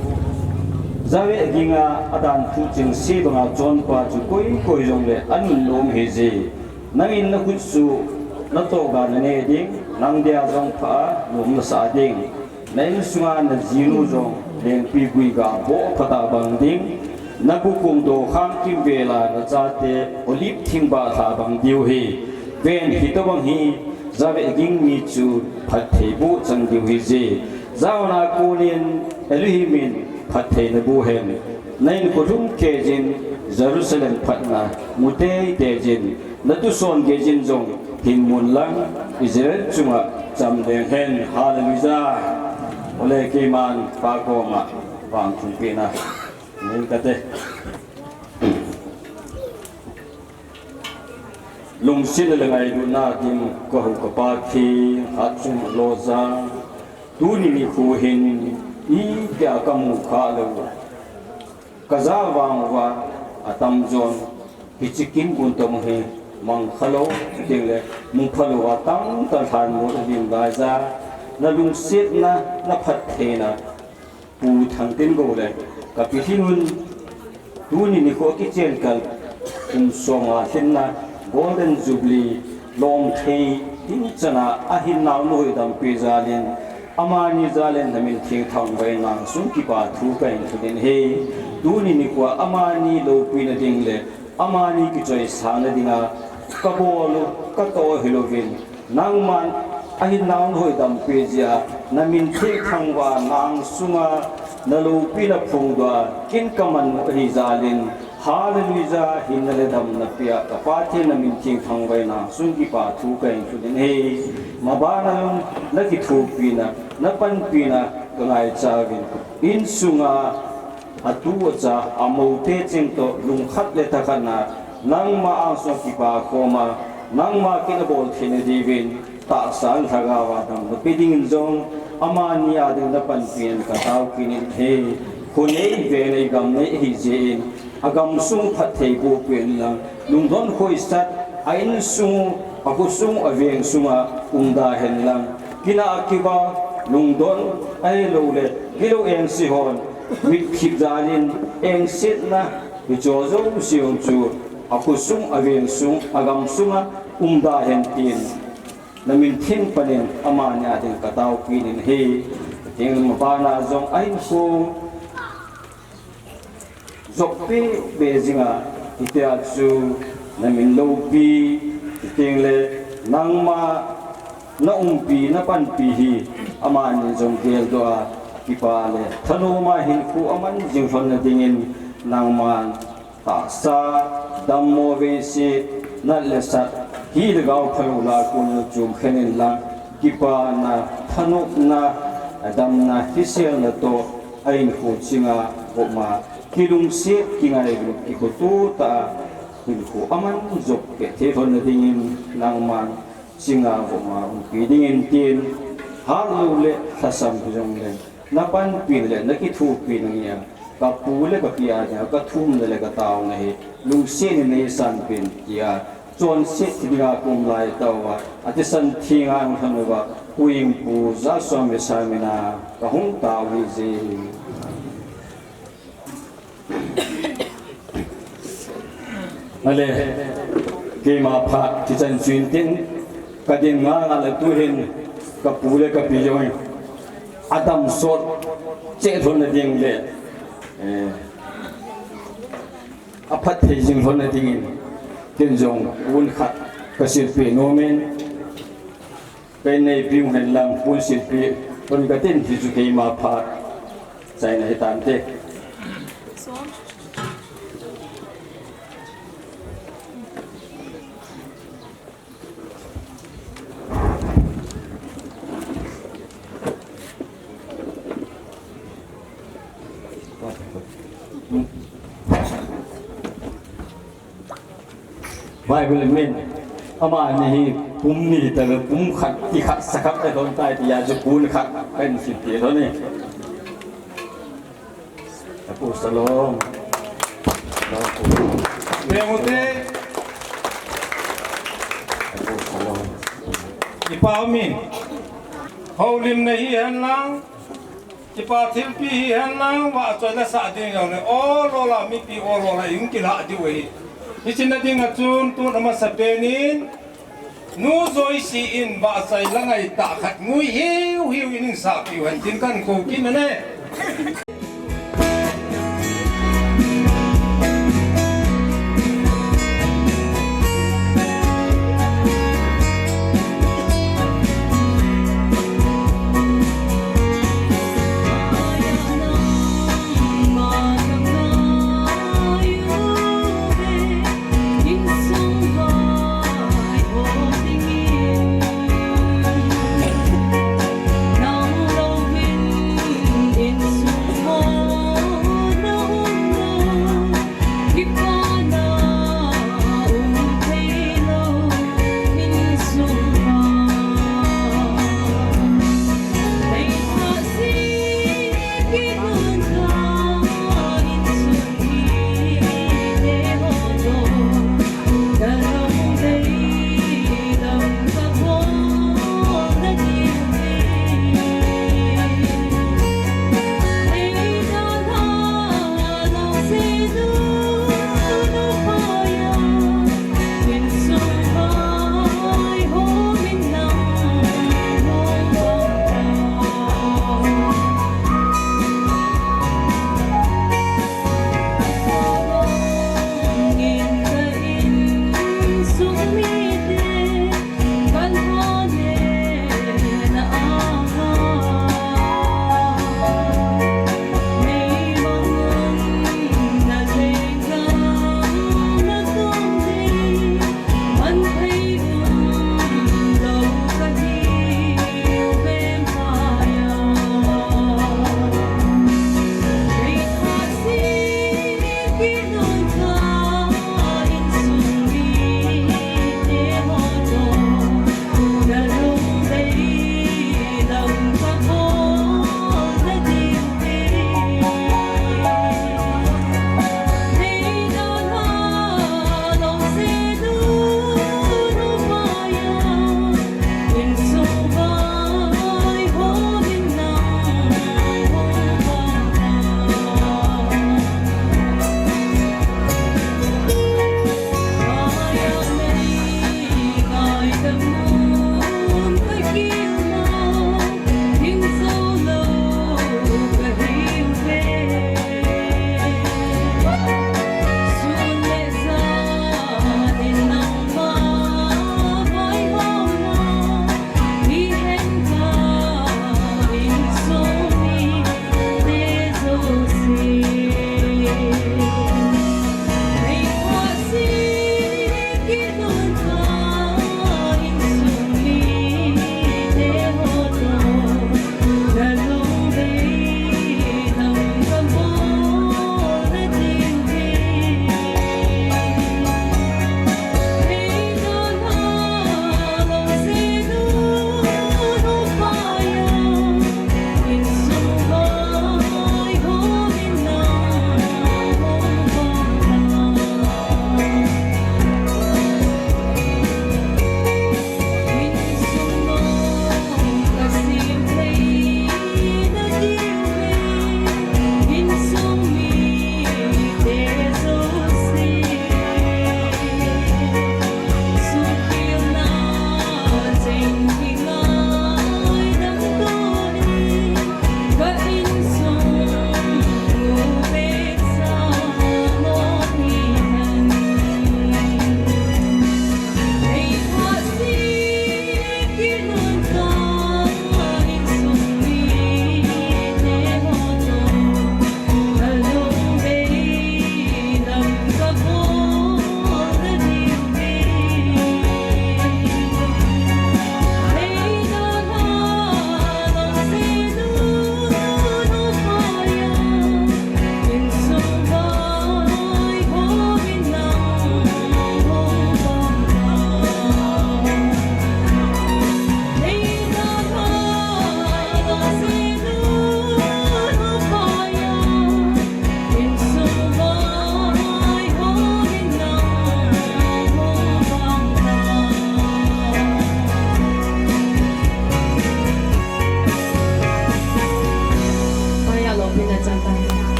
Jave ginga adanthu chengse banga chonpa chu koi koi jongle anunnom ahije. Nangin nakhut chu natoh ga nane ding, nang dia jong pha a nom nasah ding. Na insunga najinu jong lengpigui ga boh phatah bang ding. Nabu kong dokhang kimvela nachate olive thing bahlha bang diu ahi. Ven, hitobang hi Jave ging mi chu phatthei boh chang diu ahije. Jaona konin Elohim in phatthei naboh hen. Na inkho lhung kei jin Jerusalem phatna mu teitei jin. Natuson gei jin jong hin mun lang Israel chunga cham leng hen. Hallelujah. Ole, keiman Pa koma vanthumpina nei kate. Lungsetna le ngailutna dim kahou kapa Pi Hatchunglojang. Tuni nikho hin itia kamu khalou. Kaja vang uva atamjon hiche kin gun toh hi mangkhalou, chuteng le muphalou a tamtah lhan mu alim laija, nalungsetna, naphattheina, Pu Thangtingou le kapilhin un, tuni nikho kichen kal kum som nga lhinna Golden Jubilee lom thei ding chana ahin naonu hoidampi jalin, amani jalin namin theng thangvah in nangsung kipa thu kahin thudin ahi. Tuni nikhoa amani loupina ding le amani kichoisahna dinga kabol u, katoh u hilouvin, nangman ahin naonu hoidampi jia, namin theng thangvah a nangsunga naloupina phongdoh a kin kaman u ahi jalin, Hallelujah, hinna le damna pia kapa Pathen namin theng thangvah in nangsung kipa thu kahin thudin ahi. Mabana jong nakithopina, napanpina kangaicha uvin, insunga atu acha, amou te cheng toh lungkhat le thakhat na, nangma angsunga kipa khoma, nangma kin abol theina diuvin, tahsa le lhagao a damna pe dingin jong, amani a ding napanpina katao kit in ahi. Khonei, venei, gamnei ahi jeh in, agamsung phatthei boh peh in lang, lungdon khoisat, a insung, akhosung, aveng sunga umda hen lang, kinah kiva, lungdon, ahilouleh gilou engse hon, mitthip jalin, engsetna, hicheho jouse jong chu, akhosung, aveng sung, agamsunga umda hen tin, Na min theng panin amani a ding ka taopi nin ahi. Chuteng le mabana jong ahinkho jop peh peh jing a, hitia chu na min loupi, chuteng le nangma na umpi, na panpi hi amani jong geldoh a, kipa le thanom a hinkho aman jing lhon na dingin nangman tahsa, dammo veise, nat le sat, hi le gao phalou lah a kon chom khen in lang, kipana, thanopna, damna, hiselna toh, a hinkho chinga, vop ma, kilungset, kingailut, kikhoto tah a, hinkho aman jop peh thei lhon na dingin, nangman, chinga vop ma umpi dingin tin, hat lou le lhasam hijongle, na panpina le na kithopina nge a, ka pu le ka pi a dinga ka thumna le ka taona hi lungset in nei sanpeh in tia, chonset thi dinga ka um lai tauva, athisan thenga hung lhon uva, Pu Ingpu Jasuam Vesa mina ka hung tao hije. Ale, keima phat kichan chuin tin, ka din ngal ngal a tuhin, ka pu le ka pi jong in, adam sot cheh lhon na ding le, eh, aphat thei jing lhon na dingin, ken jong pon khat ka silpeh nom in, Ken nei piu hen lang pon silpeh, pon ka tin hichu keima phat. Chaina hitante. Bible min, amani hi pum ni ta le pum khat, ti khat, sa khat, ta don tai, ti a chu pon khat, kan silpeh don ni. Apu Salom. Salom pu. Timote. Apu Salom. Ipa min. Houlimna hihen lang. Kipa thilpi hihen lang, vahchoi la sah ding jong le, ol ol a mipi ol ol a hung kilah diu ahi. Hiche na dinga chun, tun amasapen in, Nu Joyce in vahchoi la ngaitah khat ngui hiu hiu in, in sahpiu hen tin kan kou kit na ne.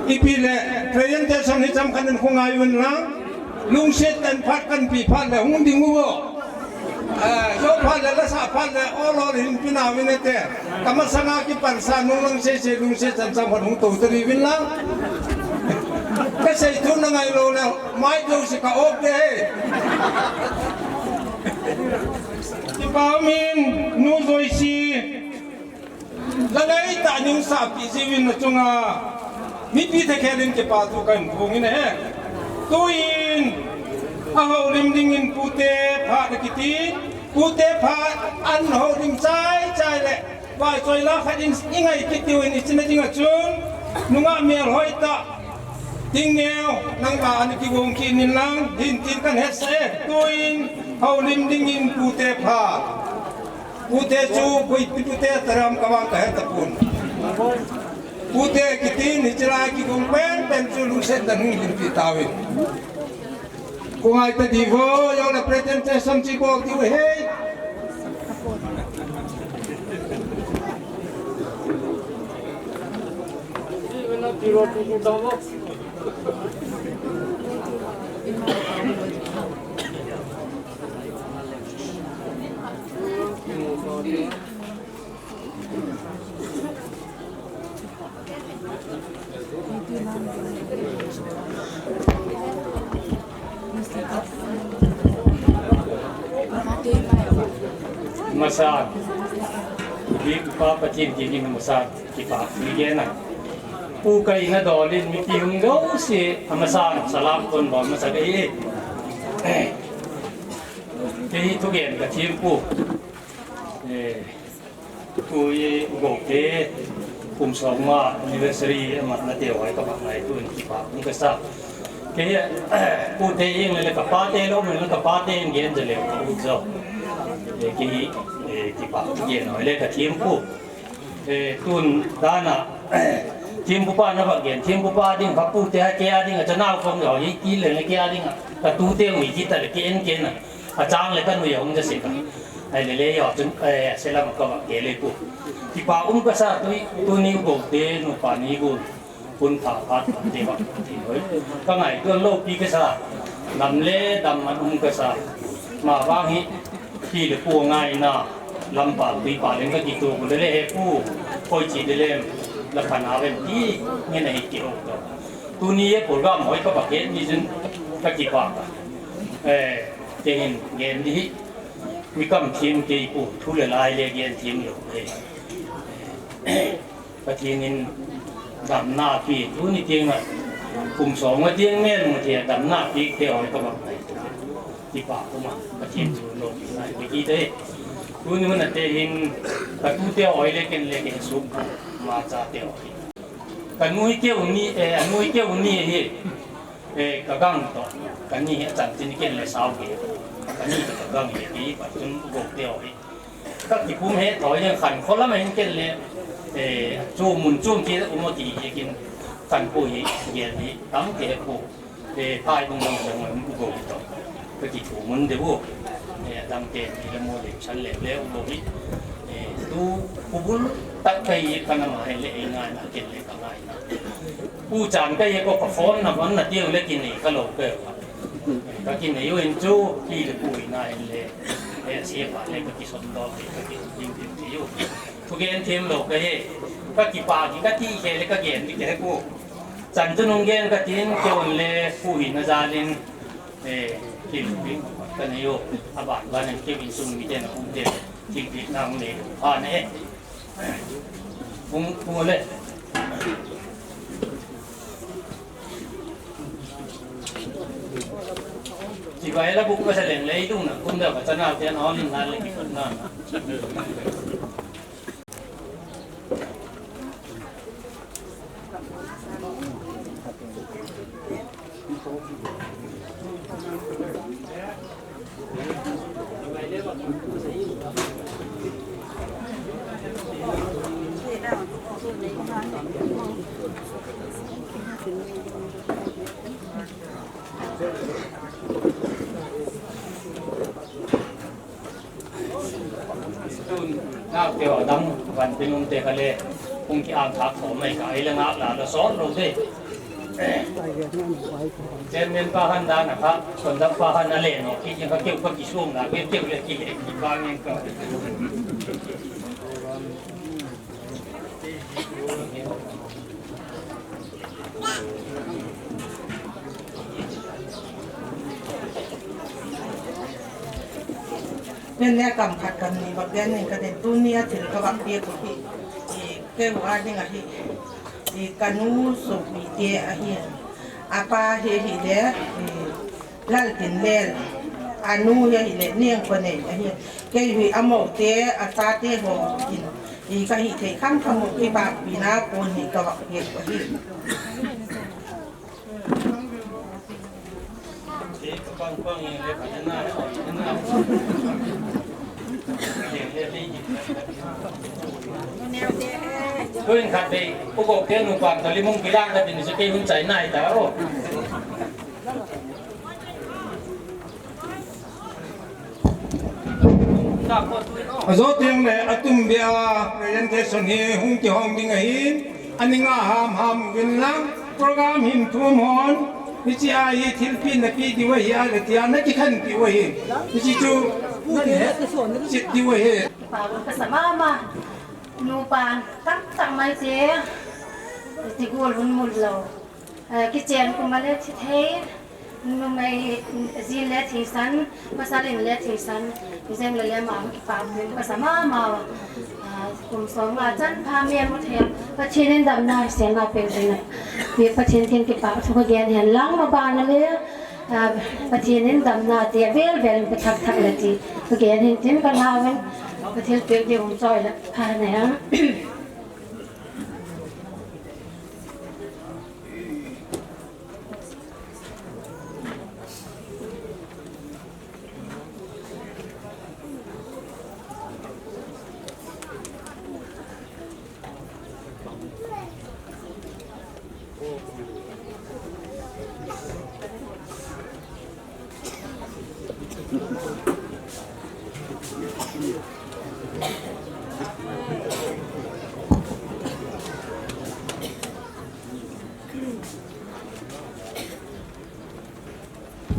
Ipi le presentation hi chomkhat in khongai uvin lang. Lungset tah in phat kahin pe phat le hung ding uvo. Eh, jou phat le lasa phat le ol ol hin pe nauvin nate. Kamasanga kipansa nung lang sese lungset chan chomkhat hung tou tari uvin lang. Kasei thu nangai lou le mai jouse ka-off de. Kipa um in, Nu Joyce. Lalai tah in sahpi jiuvin nachunga mipi thakhel in kipa thu kahin phong in ahi. Tuin ahoulim dingin Pu Tephat akiti, Pu Tephat ahin houlim chai chai le vaichoi la khat in ingai kit diu in ichin a ding a chun nungah melhoi tah Tingneo nangma ana kigong kit in lang hin tin kahin hetsah e. Tuin houlim dingin Pu Tephat. Pu Te chu koipi Pu Te tah ham kavang kahe tapon. Pu Te kitin hiche lai kigong penpen chu lungset tah in hung limpi tauvin. Khongai tadi uvo, jongle presentation chu bol diu ahi. Masa, di pa Pathen kiti masa. Kipa thu igena. Pu kaina dolin mipi hung jouse amasan salam kon bol masa kahi. Kei thugen kathempu. Eh, pu i u Gou te kum som a anniversary amatna te hoi kavah ngai tun kipa hung kasa. Kei, pu te ing le kapa te lou le kapa te ing gen jale ka u jo. Eh, kei, eh, kipa thu gen hoi le kathempu. Eh, tun dana, eh, thempu pa nava gen, thempu pa ding, phapu te ha kei a ding, achanau khom jo, hi kei le kei a ding, katute ui kita le kei en kei na, achang le kanui hung ja seka. Ahile le jo, chun, eh, selam kava kei le pu. Kipa um kasa tui, tuni u Gou te, nupa ni gu. Pun pha pha te ba ti hoi. Ka ngaito lou pi kasa. Dam le dam man um kasa. Mavang hi pi le pu ngaina. Lampa tui pa leng kati tu ku le le he pu. Koi chi de lem. La pha na vem ti ngen ahi ti ho to. Tuni e program hoi kava ke ni jun kati pa ka. Eh, te hin gen di hi. Mi kam thim ke pu thu le lai le gen thim lou he. Pathen in damna pi, tuni teng a kum som a teng mel mu thei a damna pi te hoi kavah ngai. Kipa uma, Pathen chu lou pi ngai pi kit e. Tuni mun a te hin katute hoi le ken le ken suk ma cha te hoi. Kanu hi keu ni, eh, anu hi keu ni hi. Eh, kagang to, kani hi achan tin ken le sao ke. Kani to kagang hi, ki pa tun u Gou te hoi. Ka kipum he thoi jeng khan kholam a hin ken le, eh, chu mun chum ki um a ki hi kin khan pu hi gel hi tam ke pu. Eh, phai dung dung dung u Gou to. Ka kipu mun de u. Eh, dang ke ni le mo le chan le le u Gou hi. Eh, tu kubul tak kai kana ma he le e ngai na ken le ka ngai na. U chan kai ko ka phone na man na tiu le kin ni ka lo ke. Ka kin ni u in chu ki le pu ina in le. Eh, si pa le ka ki son do ke ka ki ding ding ti u. Thugen thim lou kahi. Ka kipa ki kati khe le ka gen di ke pu. Chan chu nung gen katin keu le pu hina jalin, eh, thilpi ka nei u. Aban ban in keu insung mite na pu te thilpi na hung nei u. Pha ne. Hung, hung le. Chibai la buk ka sa leng lei dung na, kum da ka chana te na hon na le ki na. Tun, ngak te ho dang, van pinum te kha le, kung ki ang thak tho mai kha, ei le ngak la, la sot lo de. Chairman pa han dan a kha, conduct pa han a le no, ki jing kha keu kha kisung la, keu keu le ki le, ki pa ngen ka. Ken le kam khat kam ni bak den ning ka den, tuni a thil ka bak pia ko hi, i keu a ding ahi, i ka nu Sopi te ahi, a pa hi ahi le, i Laltinlel, a nu hi ahi le Nengkonei ahi, kei hi a mo te, a cha te ho in, i ka hi thei kham kham u kibakpi na kon hi ka bak pia ko hi. Tuin khat vei, u Gok te nupa tali mung kilang khat in, kei hun chai nai ta o. Ajo teng le atum bia presentation hi hung kihong ding ahin, ani nga ham ham uvin lang, program hin thum hon, hiche a hi thilpeh na pe diu ahi a le tia na kikhen peh u ahi. Hiche chu na he chet diu ahi. Kipa ka sa mama, nupa tamtah mai che, ti gol hun mun lou. Eh, kichen kum a le thi thei, numei jin le thisan, pasal in le thisan, jeng le le ma kipa min ka sa mama. Ah, kum som nga chan pha mi mu thei, Pathen in damna sel na pen pen na. Pi Pathen kin kipa thu ka gen hen lang ma ba na le, ah, Pathen in damna te vel vel ka thak thak le ti ka gen hin tin ka lau in, Pathen pe di um choi le pha na ya.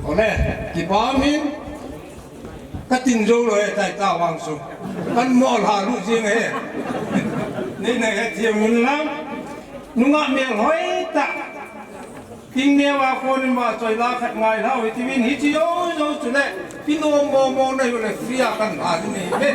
Ole, kipa min, ka tin jou lou e, tai ta vang su. Kan mo la lu jing e. Nei nei he thiam min lang. Nungah mel hoi ta. Ting neo a kon in ma choi la khat ngai lau, hiti min hiche jou jou chu le. Kin om mo mo nei le free a kan ha ni he.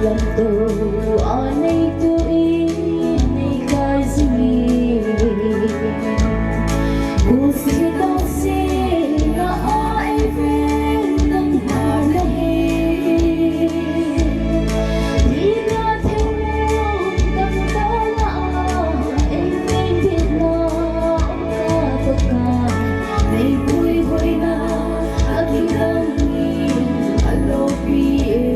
Lamto a nei tu in nei kai jing e. Kusi tong si na a ei ven nang ha na hi. Ni na thei lo tang ta la ei ven di na ka ka ka. Nei pui pui na a ki dang ni a lo pi e.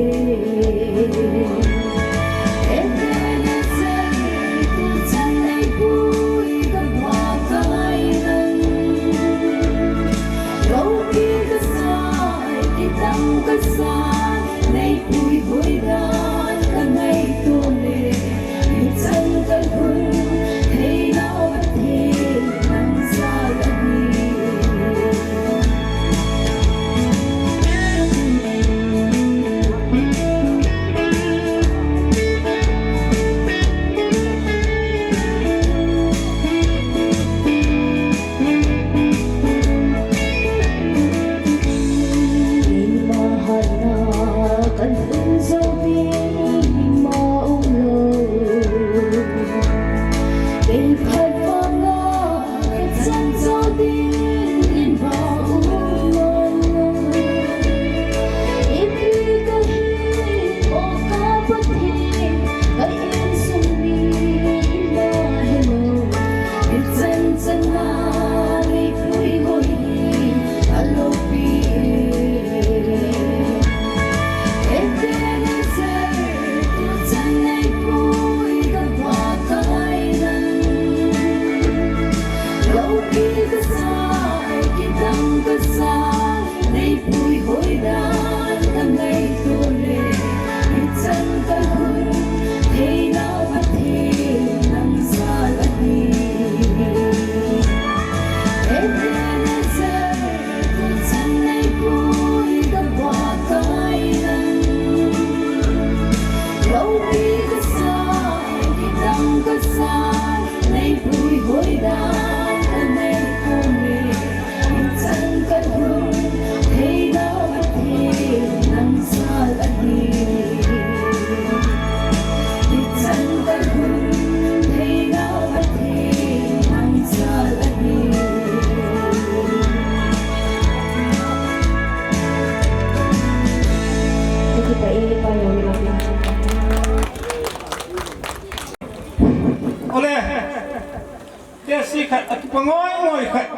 Ngoi ngoi khat.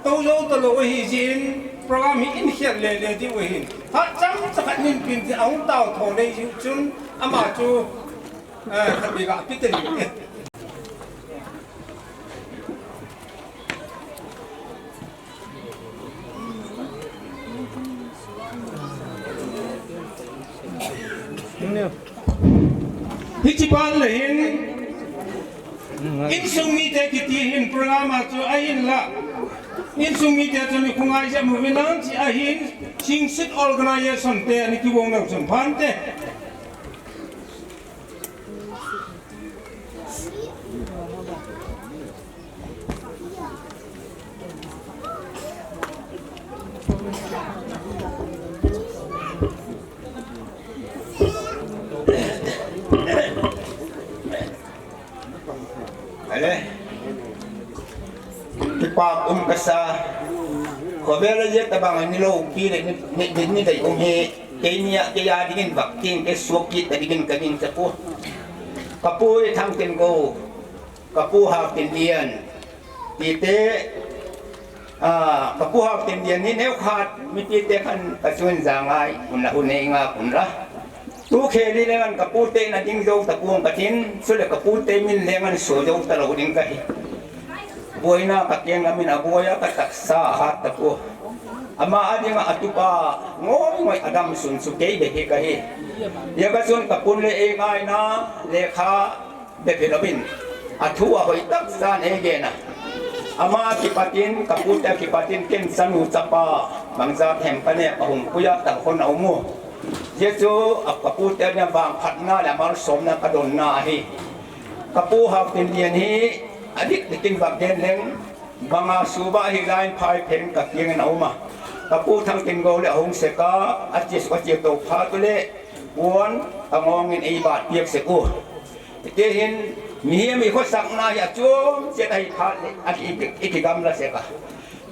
Tou jou talou ahi jeh in program hi in khel le le diu ahin. Phat chomcha khat nin pin tin ahung tao tho le jiu chun ama chu, eh, khat beh ga pi te ni. Hiche ban le hin, insung mite kiti hin program a chu ahin la. Insung mite chu ni khungai jep uvin lang chi ahin, Singsit organization te ani kibol nau chun phante. Ale. Kipa um kasa. Khovel a jeh tabang ni loupi le ni, ni, ni, ni dei um hi. Keini a, kei a dingin vak ting, kei suak kit ta dingin ka ding ta pu. Ka pu i Thangtin Go. Ka pu Hautin Lian. Tite, ah, ka pu Hautin Lian hi neokhat, mipite khan ka chun jangai, un la hun nei nga kun la. Tu kheli le ngan ka pute na ding jou ta pung ka tin, chule ka pute min le ngan so jou ta lou ding ka hi. Boina ka keng la min a boia ka taksa hat ta pu. Ama a ding a tupa ngoi ngoi adam sun su kei be hi ka hi. Ya ka chun ka pun le ei ngai na, lekha Bephe louvin, athu ahoi tak san ei gen a. Ama kipatin, ka pute kipatin, ken chanu chapa, bangza them ka ne, ka hung puia tak hon a um u. Jesu, a ka pute nia vangphatna le malsomna ka donna ahi. Ka pu Hautin Lian hi, adik dikin vak gen leng, banga suba hi line phai phen ka kiang in a um a. Ka pu Thangtin Go le ahung sek a, achi, achi to pha tu le, puan, ka ngong in ei bat piak sek u. Hiti hin, mihem i khosakna hi achom chet ahi phat le, a ki, i ki, i kigamla sek a.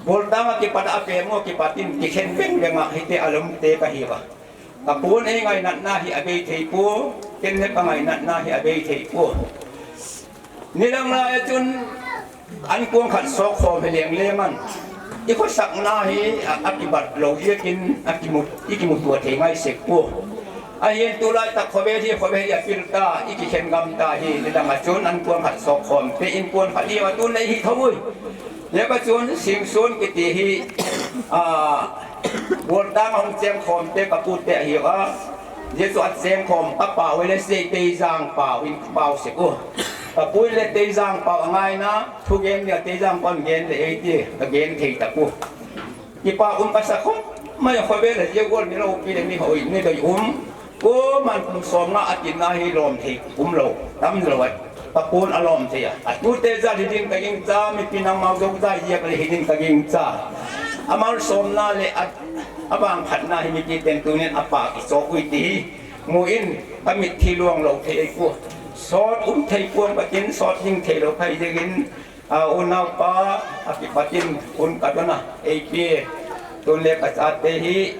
Boltang a kipat a apeng u kipatin, kikhen veng veng a, hiti a lom te ka hi va. Ka pun ei ngainatna hi abei thei pu, ken le ka ngainatna hi abei thei pu. Nidang lai a chun, ankuang khat sok khom hi leng leng an. I khosakna hi a, a kibat lou ziakin a kimu, i kimuto thei ngai sek pu. Ahin tulai tak khovel hi khovel hi a pil ta, i kikhen gam ta hi, nidang a chun ankuang khat sok khom te inkuan khat hi a tun nei hi tho ui. Hia ka chun Singsun kiti hi, a, Boltang a hung cheng khom te ka pute ahi a. Jesu a cheng khom ka pau le sei Teijang pau in ka pau sek u. Ka pu le Teijang pau a ngaina, thugen nia Teijang pau in gen le ei ti, ka gen thei ta pu. Kipa um ka sa khom, mai khovel a jeh gol ni loupi le ni hoi, ni doi um. Ko man kum som nga a tin na hi lom thei um lou, tam lou ai. Ka pun a lom thei a. A tute jal hi ding ka ging cha, mipi nangmau jou jal hi a ka le hi ding ka ging cha. A malsomna le a, a vangphatna hi mipi ten tunin a pa kichop ui ti hi. Mu in, ka mitthi luang lou thei ai pu. Sot um thei puang ka tin, sot ding thei lou phai dingin, a, unaupa, a kipatin, un ka dona, ei pi, tun le ka chate hi.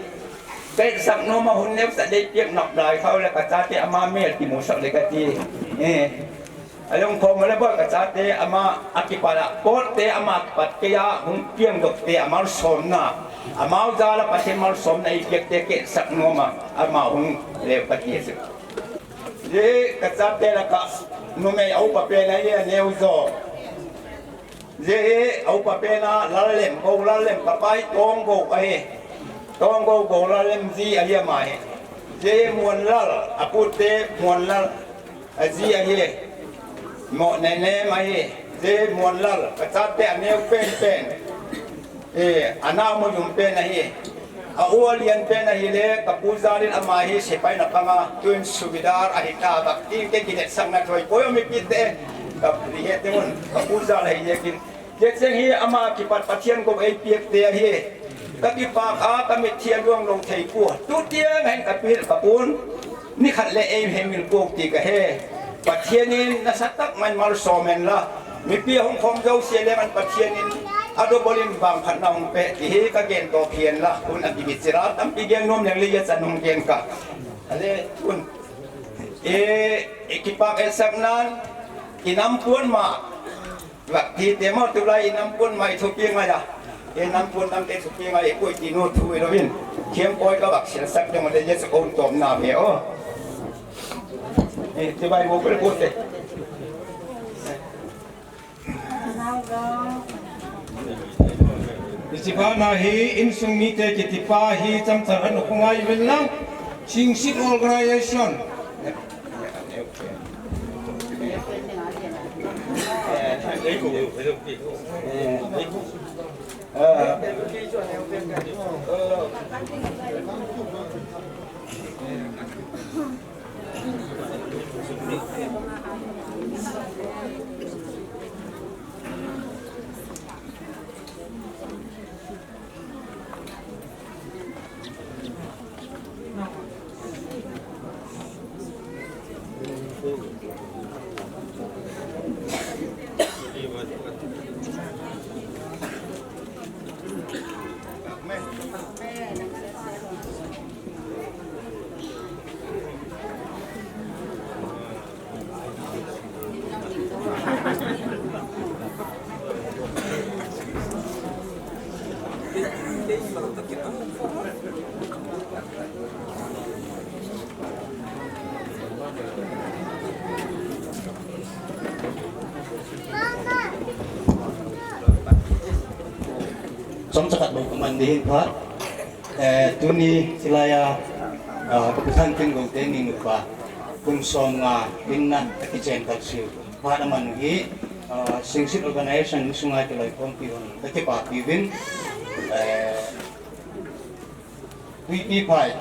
Ka sak nom a hun neu sa dei piak nop lai khau le ka chate ama mel kimu sak le ka ti. Eh. Along khom le bol ka chate ama a kipat a, pot te ama kipat kei a, hung piang dok te a malsomna. Amau jal a Pathen malsomna ei piak te ka sak nom a, ama hung le ka ti sek. Ji ka chate la ka numei a upa pen a ye neu jo. Ji a upa pen a Lallem, Go Lallem ka pai Tong Go ahi. Tong Go, Go Lallem ji ahi ama hi. Ji Muanlal, a pute Muanlal, a ji ahi. Mo Nenem ahi. Ji Muanlal, ka chate a neu pen pen. Eh, a nau mo yum pen ahi. A u a lian pen ahi le, ka pu jal in ama hi sepai na panga, tuin subidar ahi ta bak, tin ke kilet sang na thoi, koi o mipi te, ka ri he te mun, ka pu jal ahi le kin. Ke cheng hi ama kipat Pathen ko ei piak te ahi. Ka kipak a, ka mitthi a luang lou thei pu. Tu tiang hen ka pi, ka pun. Ni khat le ei hemil ko ti ka he. Pathen in nasa tak man malsom hen la. Mipi hung khom jouse le man Pathen in a double in vangphatna hung pe ti hi ka gen to phian la. Kun a ki mi chira tampi gen nom leng le ya chan hung gen ka. Ale kun. E, e kipak e sak nan. Inam puan ma. Vak ti te mo, tulai inam pun mai thupi ngai a. Inam pun nam te thupi ngai, koi ti nu thu i lovin. Thiam koi ka vak sil sak te mo te, yes, kon tom na ve o. Eh, te bai mo kul ko te. Hiche bana hi insung mite kiti pa hi chomcha khat na khongai uvin lang, Singsit Organization. Chomcha khat bou kaman ding ahin phat. Eh, tuni hilai a, ah, ka pu Thantin Golte ni nupa, kum som nga hinna akichen khat siu. Phat aman u hi, ah, Singsit Organization sunga kiloikhompi hon kakipapi uvin, eh, Tuipi phai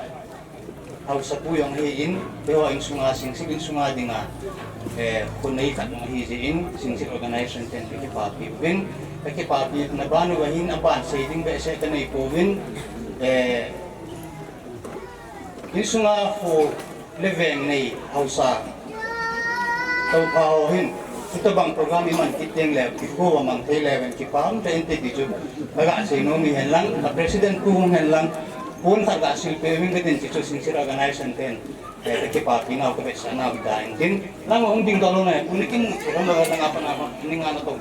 haosapu jong ahin, keiho insunga Singsit insunga dinga, eh, khonei khat jong ahi jeh in, Singsit Organization ten kakipapi uvin, kakipapina ban uva hin aban sei ding behseh kanei pouvin, eh, insunga kho le veng nei haosa toh pha ho hin, hitobang program iman kit teng le, kikho va mang thei le ven kipa um tah in te ti chu, kaga sei nom ahi henlang, a president pu hung henlang, pon khat ga sil peh uvin katin ti chu Singsit Organization ten, eh, kakipapi nau kavetsah nau hita in tin, lang um ding doh lou na, pu ni kimu thei lou na, lang apa na, ni nga na toh.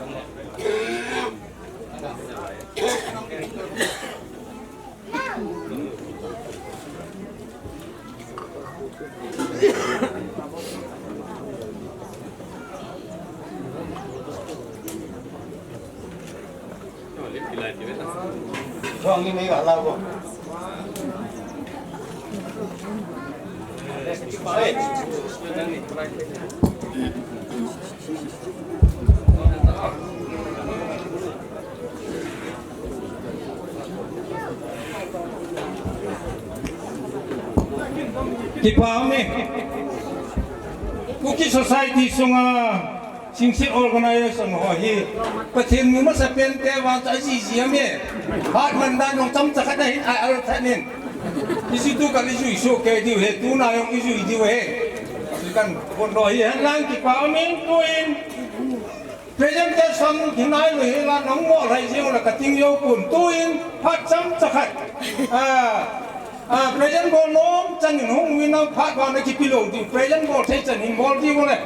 Kipa ume. Kuki society sunga Singsit organization ho hi Pathen mu masapen te vang chu ajiji ume. Hat man dan jong chomcha khat ahin ai al thanin. Isi tu kan ijui soh kei diu ahi, tuna jong ijui diu ahi. Kan kon do hi henlang kipa umin tuin. Presentation hinai lou hila nangmo lhai jing la kating jou pon tuin phat chomcha khat. Ah, ah, present bol nom changin hung uvin lang phat vang na kipe lou diu. Present bol thei chan hin bol diu le.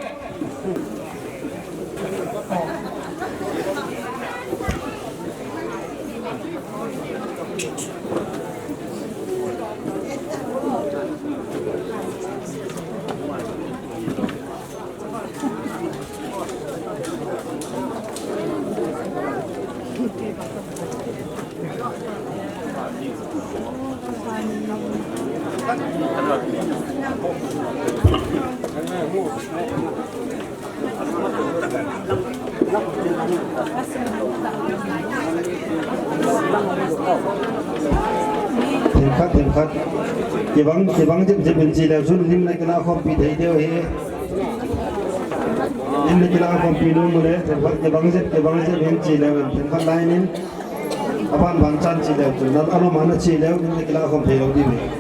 Themkhat, themkhat. Kibang, kibang jep jep in che leu chun, lim le kila khompi thei diu ahi. Lim le kila khompi nom uleh, themkhat kibang jep, kibang jep in che leu, themkhat lai nin. Aban ban chan che leu chun, anom ana che leu, lim le kila khom thei lou diu ahi.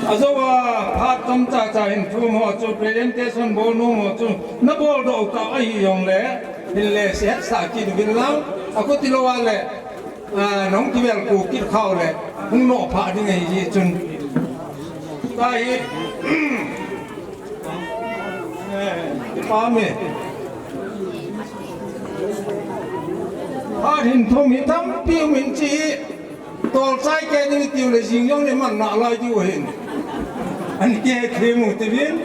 Ajoa phat chomcha cha hin thum ho chu presentation bol nom ho chu na bol doh tah ahi jongle, hin le se sa kit uvin lang, akhuti lou a le, a, nong kivel ko kit khau le, hung noh pha ding ahi ji chun. Tahi, eh, pa me. Phat hin thum hi tampi um in chi. Tol chai ke ding tiu le jing jong le man na lai diu hin. An ke the mu te bin.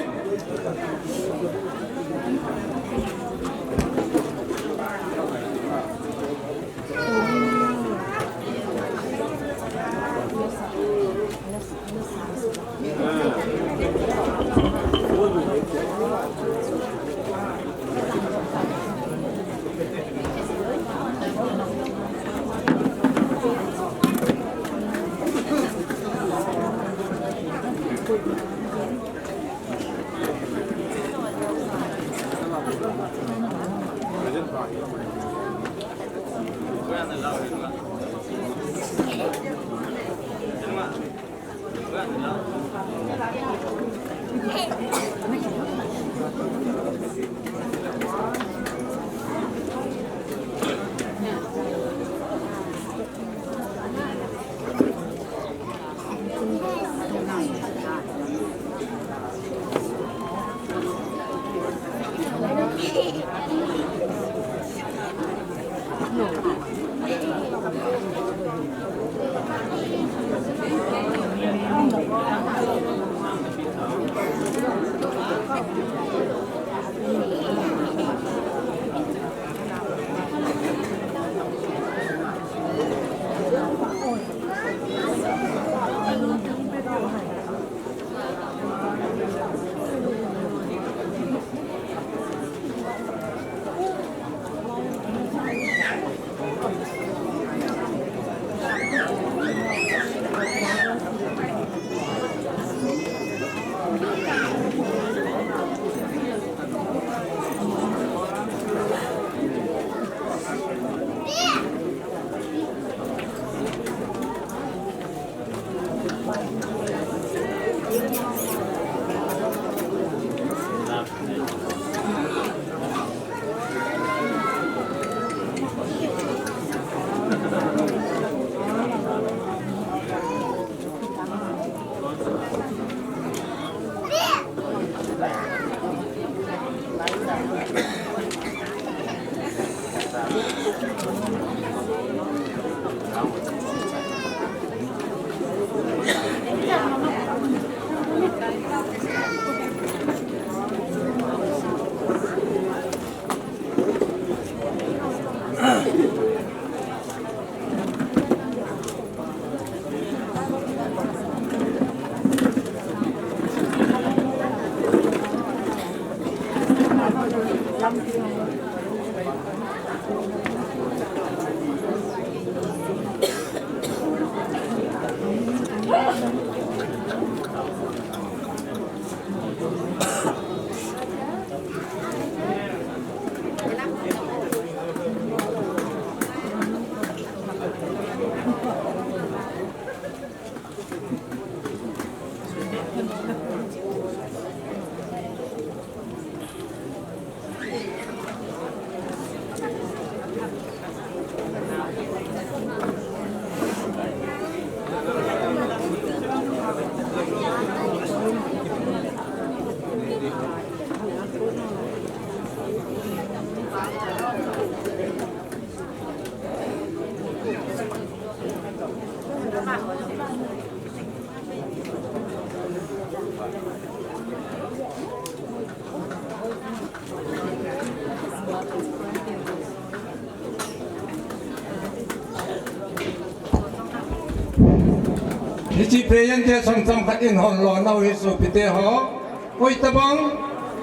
Hiche prayer te chomcham khat in hon lo nau hi sopite ho. Koi tabang,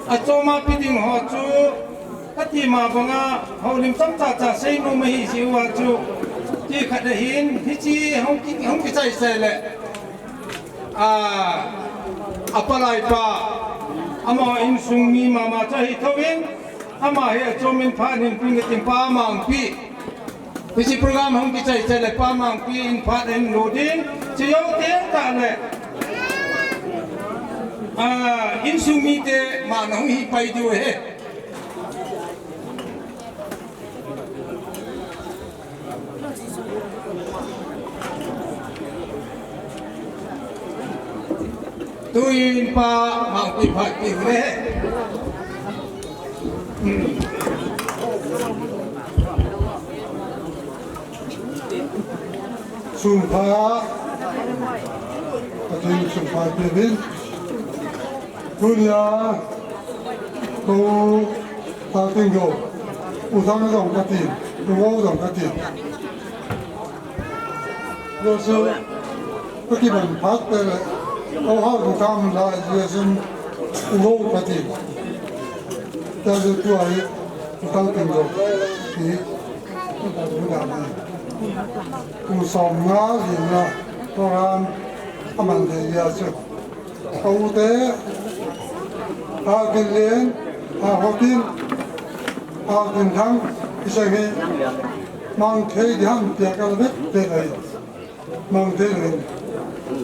achom a pe ding ho chu, kati ma banga, houlim chomcha cha sei nom ahi jeh uva chu, ti khat ahin, hiche hung ki, hung kichai chai le. A, apalai pa, ama insung mi mama chu ahi thouvin, ama hi achom in phat hin pi nge tin Pa Mangpi. Hiche program hung kichai chai le Pa Mangpi in phat in lo ding, chujou teng tah le. A, insung mite ma na hung hi pai diu ahi. Tuin Pa Mangpi phat pi le. Sum pha, Pathen sum pha pe uvin. Tunia, ko, ta ting go, u thang jong kati, u go jong kati. Josu, ka kiman phat te le, o hao tu kam la, Josu, u go kati. Josu tu ai, u thang ting go, ti, u ta tu da ni. Kum som nga, li nga, program, aman de ya chu. Aute, Haokip Len, Haokhotin, Haokip Thang, isei hi, mang thei ding ham tia ka la vet vet ahi. Mang thei le,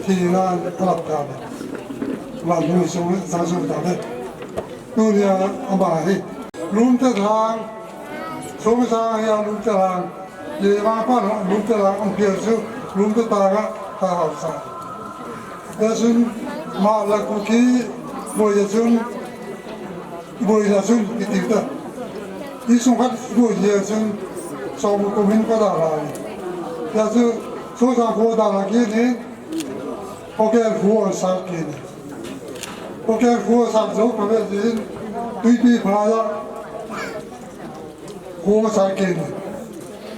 thi nan a lap ta ve. Van hung sung, sang sung ta ve. Tunia ama hi. Lumte Thang, Song Sang hi a Lumte Thang. Ye ma pa Lumte Thang, ang pia chu, Lumte Thang a, ta hao sa. Ya chun, ma la Kuki, boi ya chun, boi ya chun, kiti ta. I sung khat boi ya chun, song ko min ko da la. Ya chu, Song Sang ko da la ki ni, Hoken khu an sa ki ni. Hoken khu an sa jo ka ve jin, Tuipi Phai a. Khu an sa ki ni.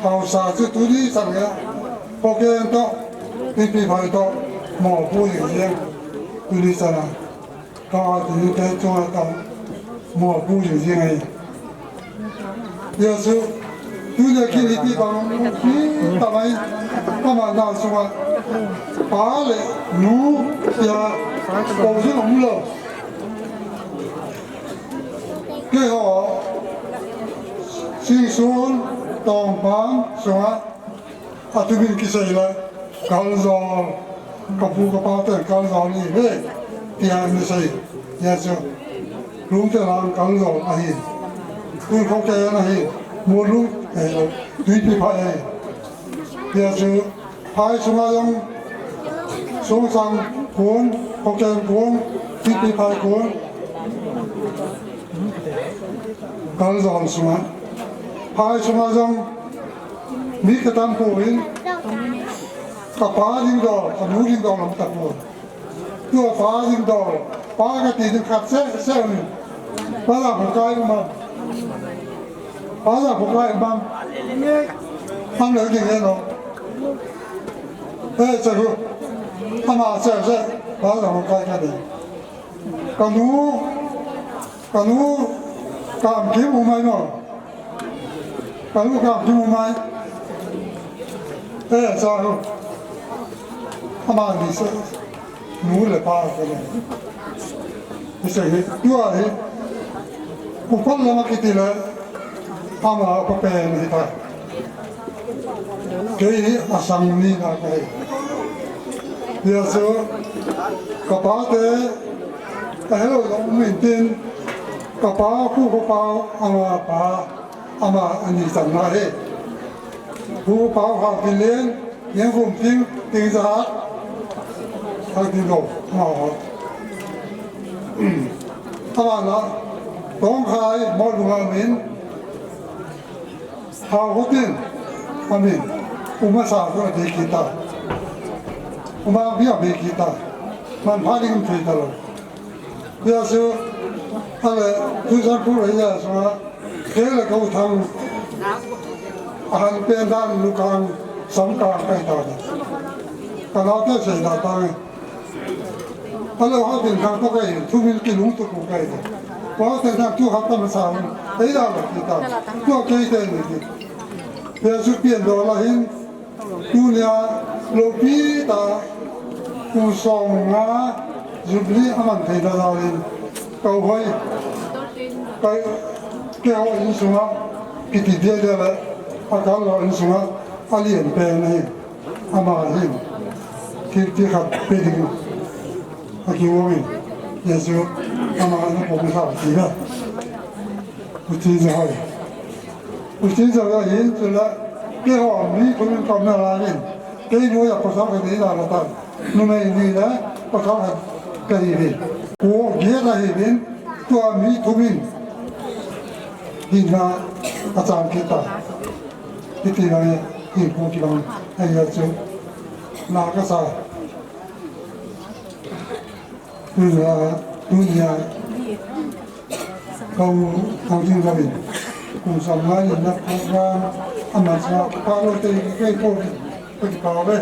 Haosa chu tuni chan a. Hoken to, Tuipi Phai to, mo pu jing jing. Tuni chan a. Ka ti ni te chunga ta. Mo pu jing jing ai. Jesu, tunia kiti bang, ti tamai, tama na sunga, pa le, nu, ya, ko jin um lo. Keiho, Singsun, Tongpang, sunga, Atumin kisei le, Kaljol, kapu kapa ten Kaljol ihi ve, tia ana sei, tia chu, Lungte lang Kaljol ahi, Tun Khoken ahi, Molung, eh, Tuipi Phai ahi, tia chu, phai sunga jong, Sungsang kun, Khoken kun, Tuipi Phai kun, Kaljol sunga, phai sunga jong, Mi katam pouvin, kapa ding dol, kanu ding dol lam tapon. Tua pa ding dol, pa kati ding khat seh seh un. Pa la bukai um am. Pa la bukai um am. Am le ding e no. Eh, seh hu. Ama seh seh, pa la bukai ka ding. Kanu, kanu, kam kim um ai no. Kanu kam kim um ai. Eh, sa hu. Ama ni se. Nu le pa ko le. Ni se hi, tua hi. Upal lama kiti le. Ama pa pen hi ta. Kei hi asang ni na ka hi. Tia chu, kapa te, a hello lo min tin, kapa khu ko pau, ama pa, ama ani chan na he. Khu pau ha kin len, yen khum ting, ting za, ha kin lo, ma ho. Ama na, tong khai, mo lu ha min, Hao hotin, amin, uma sa ko de kita. Uma bia be kita. Man pha ding thei ta lo. Tia chu, ale, tu san pu le ya so, ke le ko thang. Ahan pen dan lu kang, sam kang kai ta. Ka naote seida tange. Alo ha tin thang to kai, thumin kilungtup u kai. Ko te na tu ha ta masa. Eida la kita. Tu kei te ni. Jesu pian do la hin. Tunia lopi ta kum somnga Jubilee aman theina jal in kau hoi, kei, keiho insunga kiti dia dia le, akal ho insunga alian pen ahi. Ama hin thil ti khat pe ding akiu in, Jesu ama ana pom sa ti na. Uti ja hoi. Uti ja hoi hin chula keiho mi thumin kaum na la hin. Kei noiya pasal khat nei la la ta. Numei ni le pasal khat kahi ve. Ko gei la hi vin, tua mi thumin hinna achang kita. Hiti vang hin ko kibang ahi chu. Na kasa. Tunia, tunia. Kau, kau jing kau in. Kum somnga in na program, ama sa, pa lo te, kei ko, kei pa ve.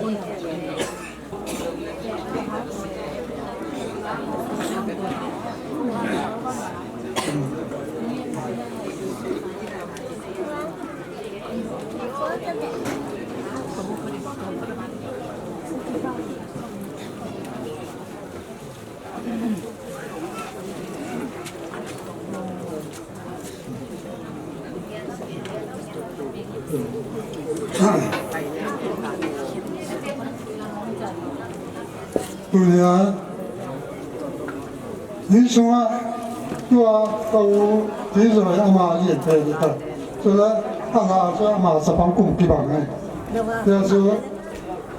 Tunia, insunga, tua kau, ti jo ama lien pe ta. Chule, ama chu ama chapang kum kibang ngai. Tia chu,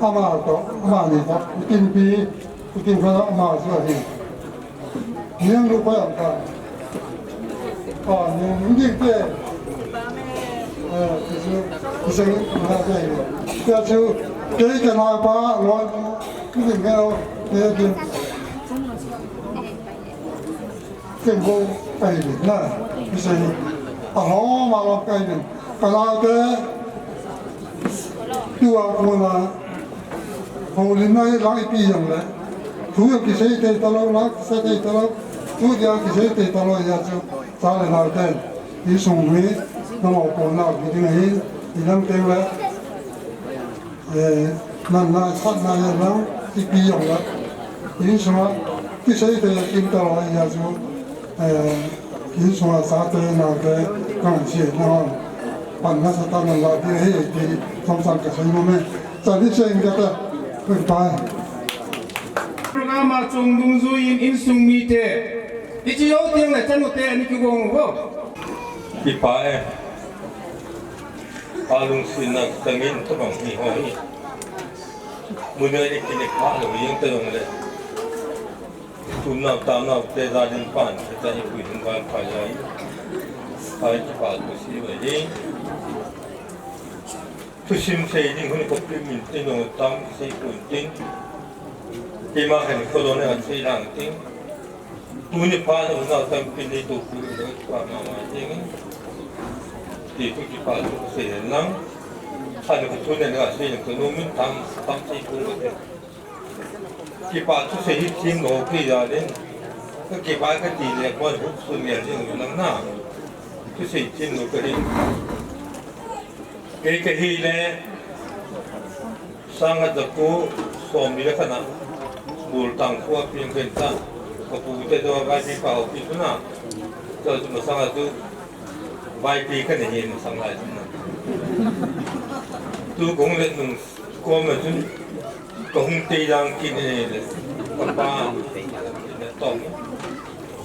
ama to, ama ni to, kin pi, Putin kho na ma sa hi. Niang lu pa yang ta. A, niang ding te. Eh, kisu, kisu na te. Kisu, kei ka na pa, lo, ni ding ke lo, ni ding. Ken ko kai ni na. Kisu, a ho ma lo kai ni. Ka la te. Tua ko na. Houlimna hi lang ipi jong le. Thu kisei thei talou, lang kisei thei talou. Thu dia kisei thei talou hia chu. Cha le nao ten. Insung hi, nangho kona hi ding ahi. Inam teng le. Eh, natna, satna hia lang ipi jong le. Insunga kisei thei kim talou hia chu. Eh, insunga chate, naote, kangaichena hon. Pan nasatah in la ding ahi ti, chomcha kasei nom e. Chani cheng kate, kipah e. Program a chung dungjuiyin insung mite. Hiche jou teng le chanu te ani kigong uvo. Kipah e. Alungsetna kitangin tabang hi ho hi. Mun a ikinek pha lou jeng ta jong le. Tunau, tanau te jal in pan, kita hi pui hung gal phai jai. Phai kipah thu sei uve. Thusim sei ding hun khopi min tin, o tam sei pun tin. Keima khan kholon a sei lang tin. Tuni phat a unau tampi nei toh pui le kipah mama jeng. Ti thu kipah thu sei lang. Khan ko thu nei la sei lang to nomin tam, tam sei pun le. Kipah thusei hi thim lou kei jal in. Ka kipah kati le, kon hup sun ngen jing u lang na. Thusei thim lou kahi. Kei kahi le, sang khat ja ko som ni le khat na. Bultang khua peng kei ta. Ka pu te toh vaipi pa ho pi tu na. Toh tu masang a tu vaipi ka nei hi masang lai tu na. Tu kong le nung kom le tu. Ka hung tei dang kit ni le, ka pa, na tong.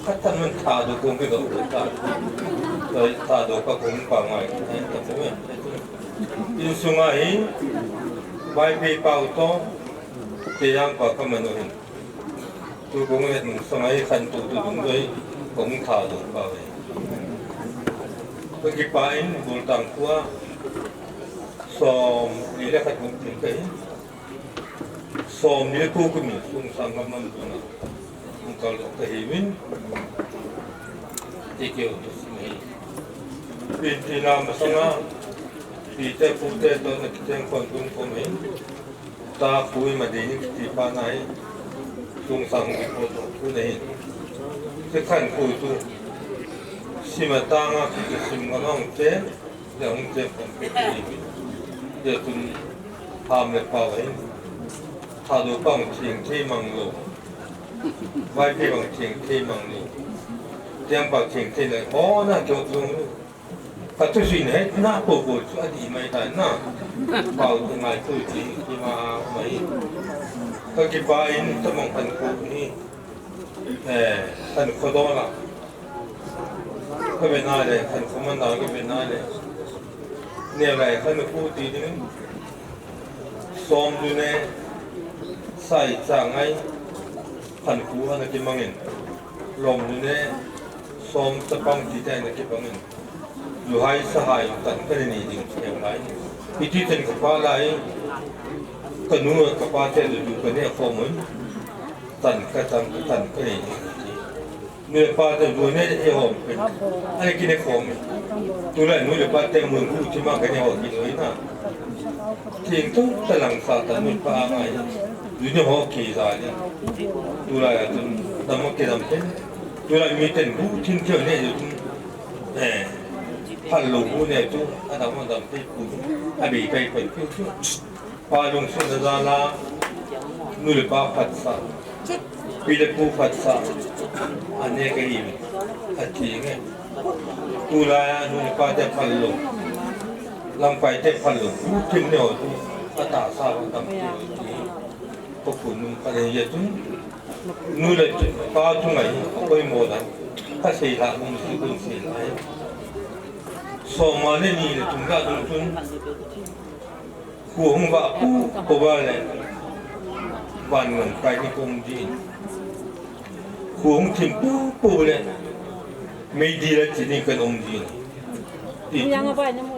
Ka tan man Thadou kong kidoh ta. Thadou ka kong pa ngai, ta mo. Insung a hi, vaipi pau to, tei dang pa ka man u hin. Tu kong le nung sanga hi khantou tu dung doi, kong Thadou pa ve. Ka kipah in, Bultang khua, som ni le khat kong tin ka hi. Som ni le ko kum in sung sanggam lam tuna. Hung kal doh kahiuvin. Ti keu thusim ahi. Pin tina masanga. Pite pute toh na kicheng khon tum khon ahi. Ta pui ma dei ni ti pa nai. Tung sang ko to ku nei. Se khan ko tu. Sima ta nga ki sim nga nong te. Ya hung te kon ko ti. Ya tun ham le pa wai. Tha do pang thing thei mang lo. Vai pe bang thing thei mang lo. Tiang pa thing thei le ho na kyo tung. Ka tu sin he na ko ko chu a di mai ta na. Pau te mai tu ti ti ma mai. Ka ki pa in ta mong kan ko ni. Eh, kan ko do na. Ka be na le, kan ko man na ka be na le. Ne lai kan ko ti ding. Som du ne sai cha ngai. Kan ko ana ki mangin. Lom du ne som ta pang ti ta na ki mangin. Luhai sahai tan ka ni ding em lai. Iti tan ka pa lai. Ka nu ka pa te du ka ne ko mun. Tan ka tan ka tan ka ni ding. Nu le pa te du ne e hom pe. Ani ki ne ko mun. Tu lai nu le pa te mun hu ti ma ka ne ho ki loi na. Ting tu ta lang sa ta nu pa ngai. Du ne ho ki za ni. Tu lai tu dam ki dam pe. Tu lai mi ten hu tin ki ne du. Eh, phal lo bu ne tu, a dam a dam te bu, a bei kai kai pu tu. Pa lung sun da la, nu le pa phat sa, pi le pu phat sa, a ne ka i, a ti nge. Tu la ya nu le pa te phal lo, lam kai te phal lo, bu tin ne o tu, a ta sa a dam te o ti. Ko pu nu ka ne ya tu. Nu le pa tu ngai, a poimo dan. Ka sei la, um si kun sei la. Soma le ni le tung la tung tung. Khu hung va pu, pu va le. Van ngam kai ni kum di. Khu hung thim pu, pu le. Mei di la chi ni kan um di. Yang a vai na mu.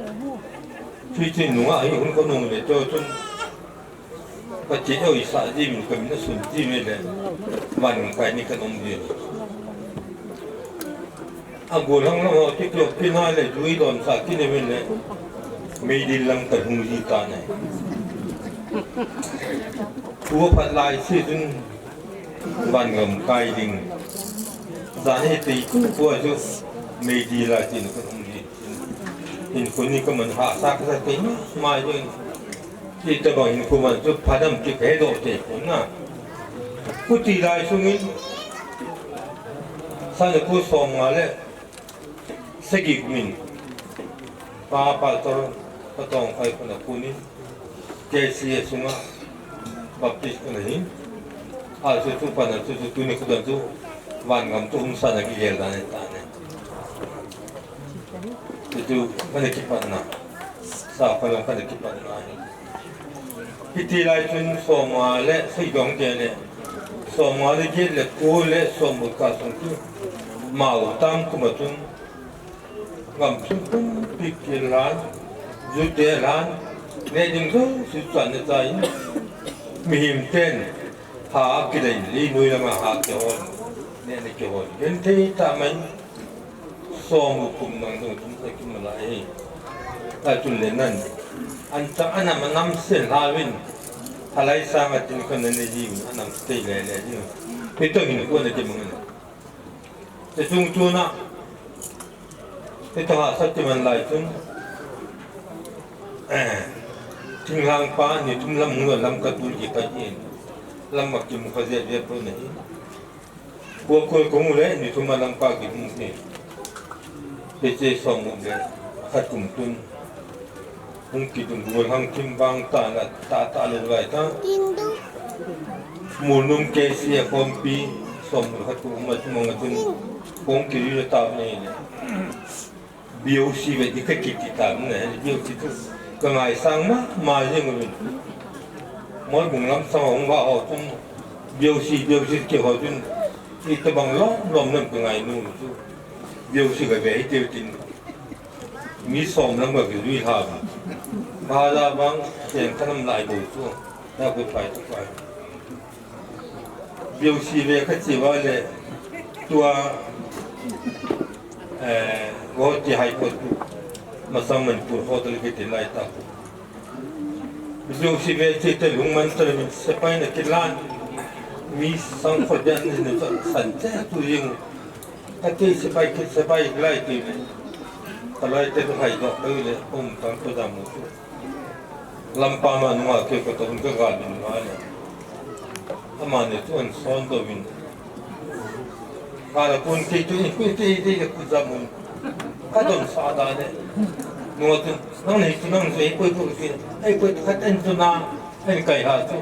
Chi chi nu a hi hung ko nu le to tun. Pathen oi sa di min ka min a sun di min le. Van kai ni kan um di. A go lang lang ho ki klok ki na le dui don sa ki ne min le. Mei di lang ka hung di ta ne. Tua phat lai si dun van ngam kai ding. Zan he tei ku ku a ju mei di la ti nu kan um di. In kun ni ka man ha sa ka sa tei ma ju. Ita bang hinkho man chu phat dam ti ka he doh te pon na. Kuti lai sungin, sana ko som nga le, sagi kumin. Pa, pa tor, pa tong kai kuna kunin. K C A sunga, Baptist kuna hin. A su tu pa na tu tu tu ni kudan tu, van ngam tu hum sana ki gel dan ta ne. Tu tu, kana ki pan na. Sa pa long kana ki pan na hin. Hiti lai chun som nga le sei dong te le, som nga le get le ko le som bu ka sung chu mau tam kum a chun ngam chun pumpi kil lan, ju te lan, ne ding jouse chan ne cha in, mihem ten ha kilei le noi lama ha kihon, ne ne kihon, gen thei ta mai. Som u kum nang dong tum sa kim la e. Ta tun le nan. An ta anam anam sen ha vin. Halai sang a tin kan ne ji anam stay le le ji. Pi to hin ko ne ki mung ne. Te chung chu na. Te to ha sa ti man lai chun. Eh. Thinglhang pa ni tum lam hung lam ka tul ki pa in. Lam ma ki mu ka je je po ne. Ko ko ko mu le ni thum a lang pa ki hung ni. Pe che song mu le khat kum tun. Hung ki tum bu hang kim bang ta la ta ta lo lai ta. Mu num ke si a kom pi song mu khat kum ma ma tun. Kong ki ri ta ne le. B O C ve di ka kiti ta ne, B O C tu ka ngai sang ma, ma jing uvin. Mol bung lam sang hung va ho tun, B O C, B O C ki ho tun, i ta bang lom, lom nam ka ngai nu tu. B O C ka ve hi teu tin. Mi som lam ka ki lui ha ba. Ba da bang, sen ka nam lai bo tu. Na ku pai tu pai. B O C ve ka chi va le, tua, eh, Guwahati High Court tu, masang Manipur Hotel ke tin lai ta. Jouse ve che te lungman tah in sepai na kilan. Mi sang khol dia ni ni san che tu jing. Ka te sepai ki sepai lai ti. Ka lai te tu hai do ka le um tang to da mu. Lampa ma nunga ke ko to un ka ga din ma ne. Ama ne tu an son do win. Kala kun kei tu, kun kei tu, kun jamun. Ka don sa da ne. Nunga tu, nang nei tu, nang nei poi tu ki. Ei poi tu, ka ten tu na, en kai ha tu.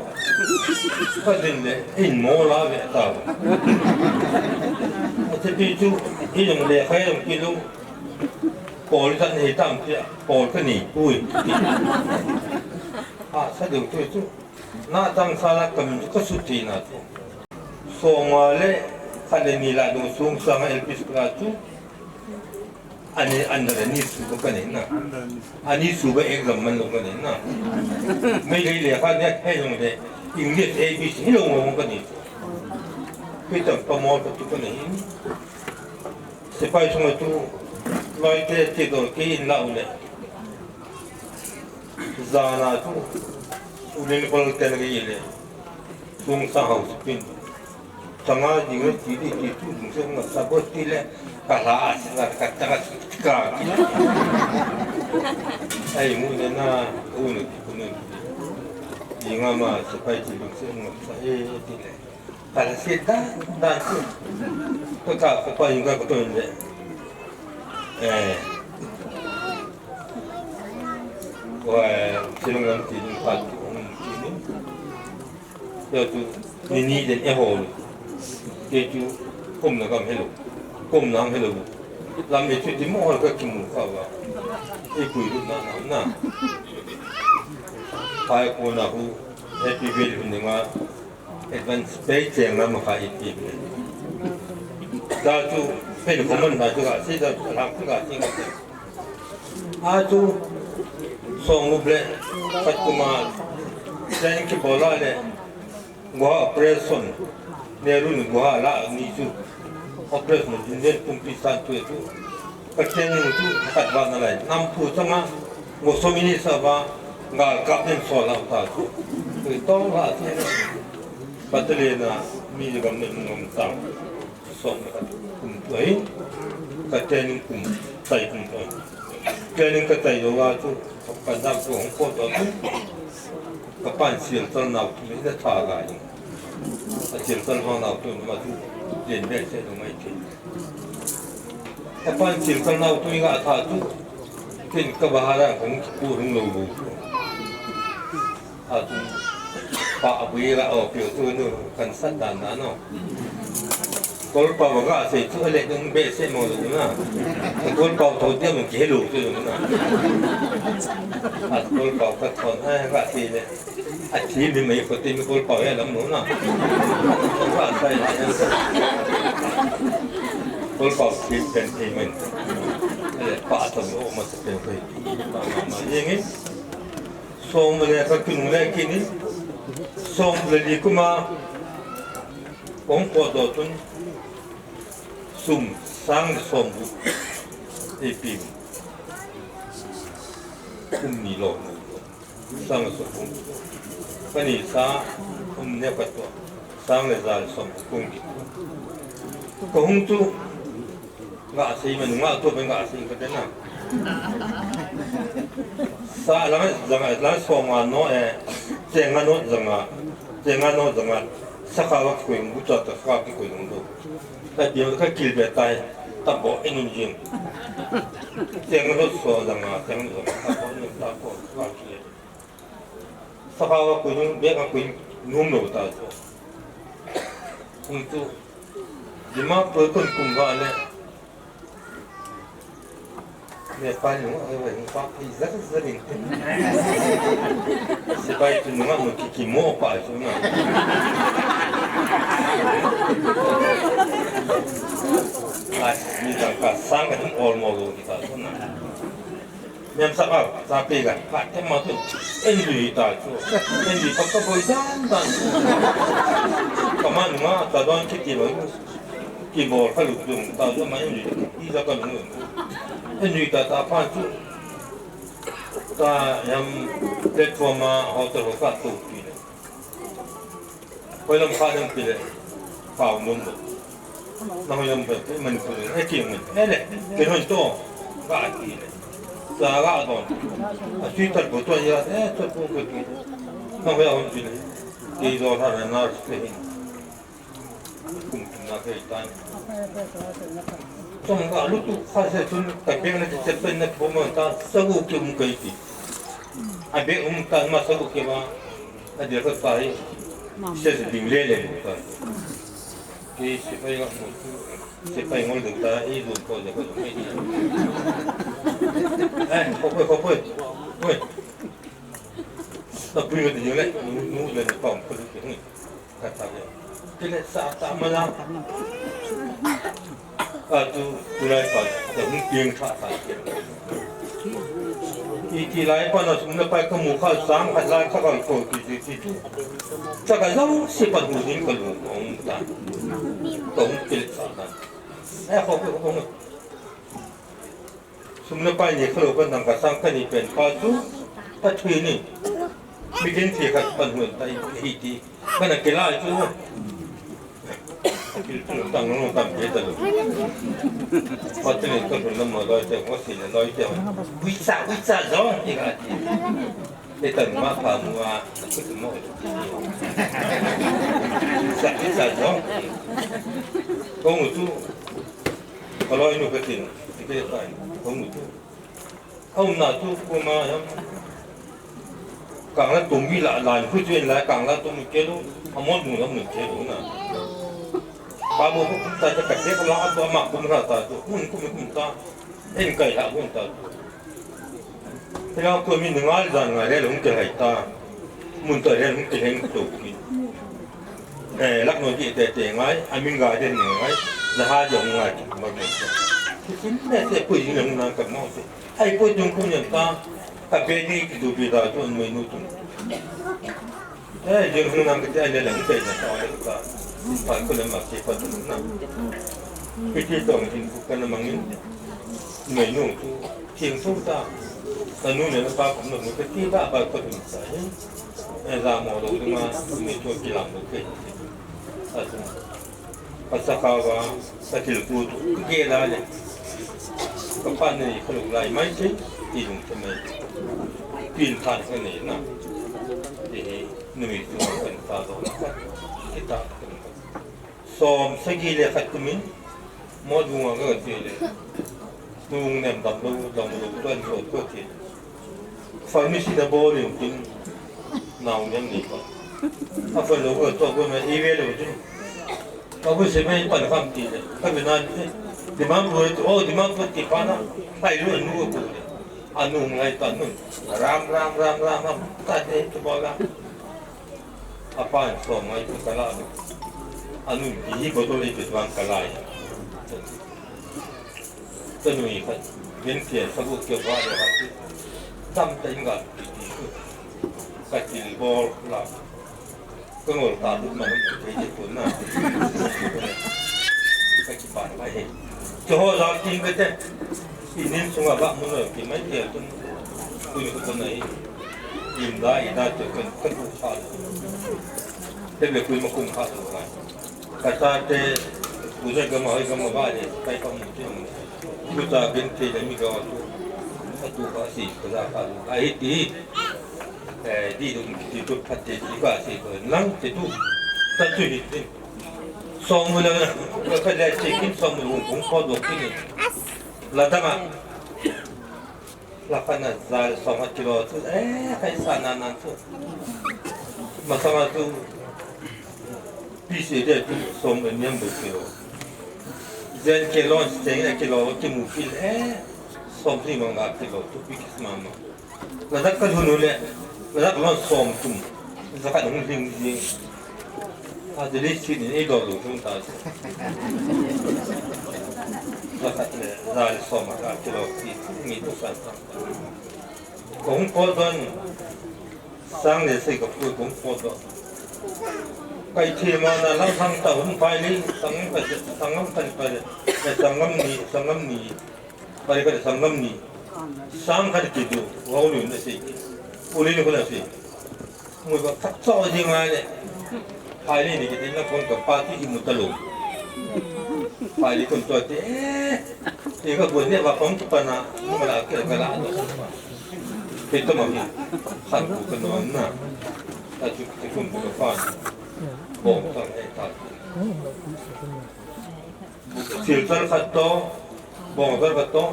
Ka din le, en mo la ve ta. A te pi tu, i jong le, khai jong ki lu. Pol ka nei tam ki, pol ka nei pui. A, sa deu tu tu. Na tang sa la kam tu ka su ti na tu. Soma le khat le ni la dong sung sang L P school a chu. Ani under ani su ba ka nei na. Ani su ba exam man lo ka nei na. Meitei le kha ne he long le English A B C hi lo mo ka nei. Pi tam pa mo ka tu ka nei. Sepai sunga tu loi te ti dol ke in la u le. Zana tu, ulen kol ten ri le. Sung sa hau sipin. Sanga jing le ti di ti tu jing se ma sa bo ti le. Ka la a si na ka ta ka si ka ki. Ai mu ne na u ne ti ku ne. Jing a ma sepai ti jing se ma sa e ti le. Ka la si da da tu. Ko ta ko pa jing ka ko to ne. Eh. Wa, eh, silong lam ti ding phat tu, um, ti ding. Ya tu, ni ni den e ho. Ke tu, kum na kam hello. Kum na hello. Lam e tu ti mo hol ka ki mu ka wa. E pui lu na na na. Pai ko na hu. Happy birthday ni ma. Advance pay cheng lam kha i ti. Ta chu pen ko man na chu ka si ta lam chu ka si ka. A chu song u ble pat kuma training ki bola le. Goa operation. Neru ni Goa la ni chu. Operation din den pumpi san tu tu. Ka training tu khat ba na lai. Nam pu changa. Ngo so mini sa ba. Gal kap den so la ta chu. Tu tong la chu. Battalion a mi gam ne ngam tang. Som ka kum tu ai. Ka training kum, tai kum tu ai. Training ka tai lo la chu, ka dam tu hong ko tu tu. Ka pan sil tal nau tu le tha ga ni. A sil tal hong nau tu ma tu. Len be se tu mai ti. Ka pan sil tal nau tu ga tha tu. Kin ka bahara kong ki pu hung lo bu. A tu pa a bui la o piu tu nu kan sat dan na no. Kol pa wa ga sei tu le nung be se mo lu na. Kol pa to dia mo ki helu tu nu na. A kol pa ka ton ha ga sei le. A ti mi mai ko ti mi kol pa ya lam nu na. Ga sai. Kol pa ki pen ti mai. Le pa to mo ma se pen ko. Pa ma ma ye ngi. Som le ka kin le kini. Som le li kuma. Kong ko do tun. Sum sang le som bu. E pi. Um ni lo. Sang le som bu. Ka ni sa um ne ka to. Sang le za le som bu kong ki. Ka hung tu. Nga sei man nga to ben nga sei ka tena. Sa lang zanga lang so nga no e. Chenga no zanga. Chenga no zanga. Saka wa ko ngu ta ta saka ki ko ngu do. Ka dia ka kil be tai. Ta bo enun jing. Chenga no so zanga. Chenga no zanga. Ta bo enun ta ko saka ki. Saka wa ko ngu be ka ko ngu no ta so. Untu. Dimapur kon kum ba le. Nepal nung a vai nung pa pi zar zar in. Sepai tu nung a mo ki ki mo pa tu na. Ai, ni ta ka sang ka ol mo lo ki ta tu na. Mem sa ka, sa pe ka, ka te ma tu. En lui ta tu. En lui pa ka boi dan dan. Ka ma nung a ta don ki ti lo. Ki bol ka lu dung ta tu ma en lui. I ta ka lu. En lui ta ta pa tu. Ta hiam platform a hotel ho ka tu pi le. Hoi lam kha dang pi le. Pau nom lo. Na hoi lam pe pe man ko le. E ki man. E le. Ke hoi to. Ga ki le. Sa ga don. A sui tar ko to ya. E to ko ko ki. Na hoi hon pi le. Ke do ha na na se hin. Kum kum na kai tan. Tong ka lu tu kha se tun ka beng na che pen na pho ma ta sa gu ki um kai ti. A be um ta ma sa gu ki ma. A de ka ta hi. Se se ding le le mu ta. Ki se pai ga mu tu. Se pai ngol de ta i du ko de ko me. Eh, ko ko ko ko. Ko. Ta pui ga de le. Nu nu le ne pa ko de. Ka ta ve. Kile sa ta ma la. Ka tu, tulai pa, ta hung pieng tha tha. I ti lai pa na sum na pa ka mu kha sang kha lai kha ka ko ki ti ti tu. Ta ka jong si pa hu din ka lu ong ta. Ka hung kile sa ta. Eh, ko ko ko. Sum le pai ni kha lo ka nang ka sang ka ni pen pa chu, ka thui ni. Mi din thi khat pan hun ta i, i ti. Ka na kila chu. Kil chu tang lo tam ke ta lo. Pa te ni ka hun lam ma lo te ko si le lo te. Ui sa, ui sa zo ni ka ti. Ni tan ma pa mu a, ku tu mo. Ui sa, ui sa zo. Ko mu chu. Ka lo inu ka tin. Ti ke pa. Ko mu chu. Aum na tu kuma yam. Kang la tum mi la lan khu chen la kang la tum ke lu. Amol mu la mu ke lu na. Ba mo khu ta ta ka ke la a tu ma kum ra ta tu. Mun kum kum ta. En kai la mun ta. Ila ko mi ngal dan ngai le lung ke hai ta. Mun ta le lung ke heng tu ki. Eh, lak no ki te te ngai, a min ga de ni ngai. La ha jo ngai ki ma mo. Ki sin ne se pu yin na ka mo se. Ai, poi tung kun yan ta, ka be ni ki du bi da tu an mai nu tung. Eh, jing hung nang ka ti ai le lang kai na ta le ka. Pa ko le ma ke pa tu na. Ki ti tong jing ku ka na mangin. Mai nu tu, jing su ta. Ka nu le pa ko nu ka ti ba ba ko tu sa. Eh, za mo lo ma, mai tu ki lam ko ke. Sa tu. Ka sakha va, ka thil pu tu, ka ke la le. Ka pa nei ka lu lai mai thei, ti lung ka nei. Pin than ka nei na. Ti hi, nui tu kan ta do. Ki ta ka nei. Som sagi le khat kumin, mo du nga ka ti le. Nung nem dam lo, dam lo, tuan so ko ti. Pharmacy na bol yung tin, nau nem ni pa. A pa lo ko to ko na i ve lo tin. Ka bu se mai pan kham ti le. Ka bi na ni. Di mam bu to, oh, di mam bu ti pa na. Hai lu nu ko le. Anu ngai ta nun. Ram, ram, ram, ram, ram. Ka te tu ba ga. A pa so mai tu ka la. Anu di hi ko to le tu ka la. Ka nui khat, min tia sabu ke va le khat. Tam ta inga, ka til bol la. Ka ngol ta tu ma ke je tu na. Ka ki pa na he. Ke ho za ti ka te. Inin sunga ba mun ki mai ke tu. Ku ni ko na hi. Im da i da te ka ka tu sa. Te le ku ma kum kha tu ka. Ka ta te, u ja gam a, hoi gam a ba le, kai pa mu te mu. Ku ta gen te le mi ga tu. Ka tu ka si, ka ja ka lu. Ai ti. Eh, di dum ti tu phat te ti ka si ko. Nang te tu. Ta tu hi te. Song mu la, ka le che kin song mu kung ko do kin. La ta ma. Lakana za le som a kilo tu, eh, kai sa na na tu. Masanga tu, pi se de tu, som le niam bu kilo. Zen ke lon se a kilo, ki mu kil, eh, som li manga kilo tu, pi kis mama. Ladak ka lhun u le, ladak lon som tum. Zakat hung hling jing. A, jeli sin in ei dol lou tum ta. Zakat le, za le som a ka kilo ki, ni tu san san. Kong ko don, sang le sei ka pu kong ko don. Kai thi ma na lang sang ta hung pai le, sang ka, sang ka pa le, sangam ni, sangam ni. Pari ka sangam ni. Sang khat kidu, wau lu na si. Uli ni ko na si. Mui ba khat cho ji ngai le. Hai ni ni ki tin na kon ka pa ki imu ta lu. Hai ni kon cho ti. Ti ka bu ne ba pom tu pa na. Mu la ke ka la. Ti to ma ni. Khat ku ka no na. Ta chu ti kun ka pa. Bong ta e ta. Silchar khat to, bongchar khat to,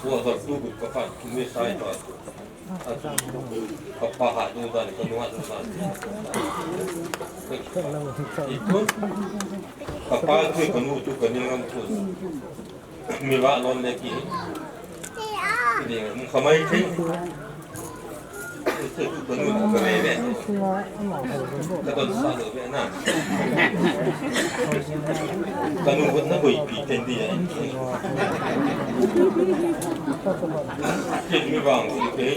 bongchar tu kut ka khan, tu me sai to. Ka pa ha tu dan, ka nu ha tu dan. Itun, ka pa tu ka nu tu ka ni ngam tu. Mi va lon le ki. Ni, mu ka mai thei. Ka nu ka mai le. Ka don sa lo ve na. Ka nu na boi pi ten di ya. Kin mi vang si ke.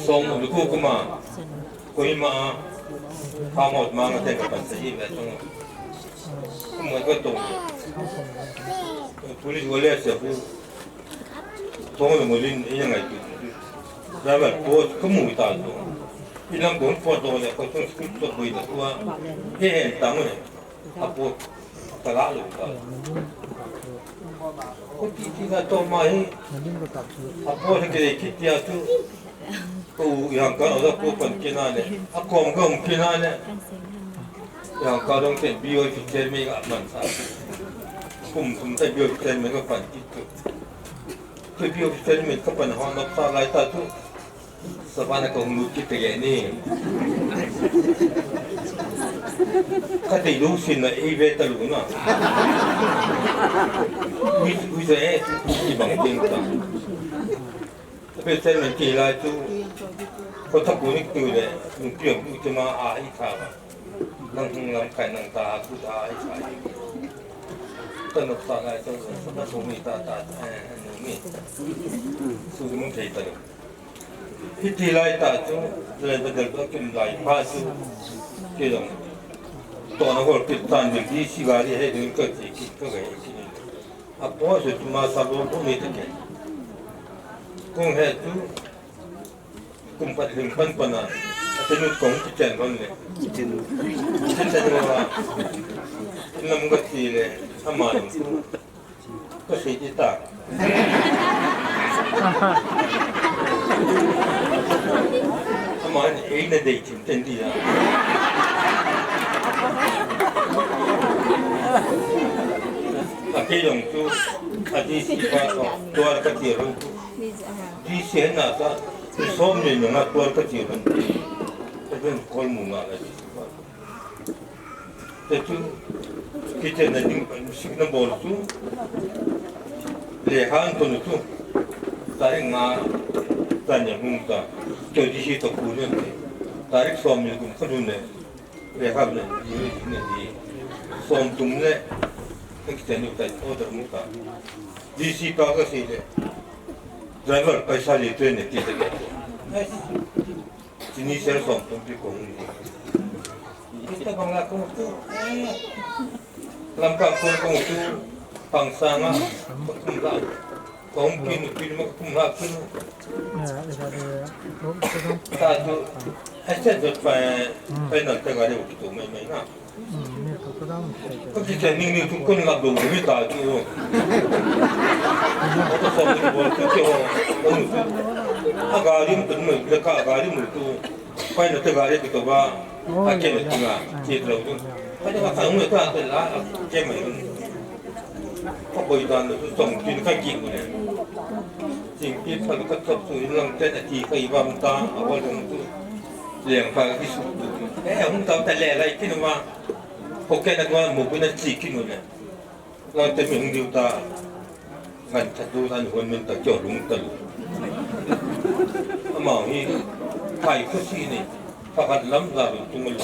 Song mi ku kuma. Kohima. Ka mo ma nga ten ka pan sa i ve song. Kuma ka tong. Police wale sa ku. Tong le molin, ina ngai tu. Driver post ka mu ta tu. Ilang kon post to le, ko tong script to boi na tua. He he ta mo le. A post ka la lo ta. Ko ti ti na to ma hi. A post ke ki ti a tu. Ko yang ka lo ko pan ke na le. A kom ka um ke na le. Yang ka dong ten B O P chairman ka man sa. Kum kum ta B O P chairman ka pan ki tu. Ke B O P chairman ka pan hon nop sa lai ta tu. Savannah ka hung lut kit te ni. Ka te lu sin na e ve ta lu na. Ui, ui, sa e, i bang ding ta. Ka pe chairman ti lai tu. Ko ta ku ni tu le, nu pi ku ti ma a i ta ba. Nang hung lam kai nang ta ku ta i ta i. Ta nok ta lai tu, sa ta su mi ta ta, eh, nu mi. Su mi thei ta. Hiti lai ta chu, le ta del ba kim lai pa chu. Ki dong. To na gol kit tan ni ki si gari he ding ka ti ki ka ga ki. A po se tu ma sa lo ko ni ta ke. Kong he tu. Kum pat hlim pan pan a, a tenu kong kichen pan le. Kichen. Kichen lo a. Inam ga ti le, ama in tu. Ka sei ti ta. Ama in ei na dei chin ten di a. A ke yong tu, a di si pa ko, tua ka ti ron tu. Di si hen na ta, Som ni nunga tual ka ti hun. Ka ben kol mu nga la ti. Te tu, kite na ding pa, sik na bol tu. Le han to nu tu. Tarik nga, ta nya hung ta. Ke di si to ku ne. Tarik som ni kum ka du ne. Le han ne, ni, ni, ni. Som tum ne. Ke kite ni ta, order mu ta. D C pa ka si le. Driver paisa le tu ne ti te. Chini sel som tum pi kong ni. Kita bang la kong tu. Lamka kong kong tu. Pang sanga. Kum la. Kong kin kin ma kum la kin. Ta tu. Ese tu pa. Pa na te ga le tu mai mai na. Ko kichen ning ning tu kon la dong mi ta tu. Ko to som ni bol tu ke ho. Ko nu tu. A gari mu tu mu le ka gari mu tu. Pai na te gari tu ba. A ke na tu na. Ti lo tu. Ka de ka mu ta te la. Ke mai. Ko boi dan tu song tin ka ki mu le. Ting ki pa ka chop tu in lang te na ti ka i bam ta. A ba dong tu. Leng pa ki su tu. Eh, hung tau ta le lai kin ma. Ko ke na ko mu ku na chi kin le. Lang te mi hung diu ta. Ngan ta tu tan hon min ta kyo lung ta lu. Ama hi kai ko si ni. Pa kan lam ga lu tu ma lu.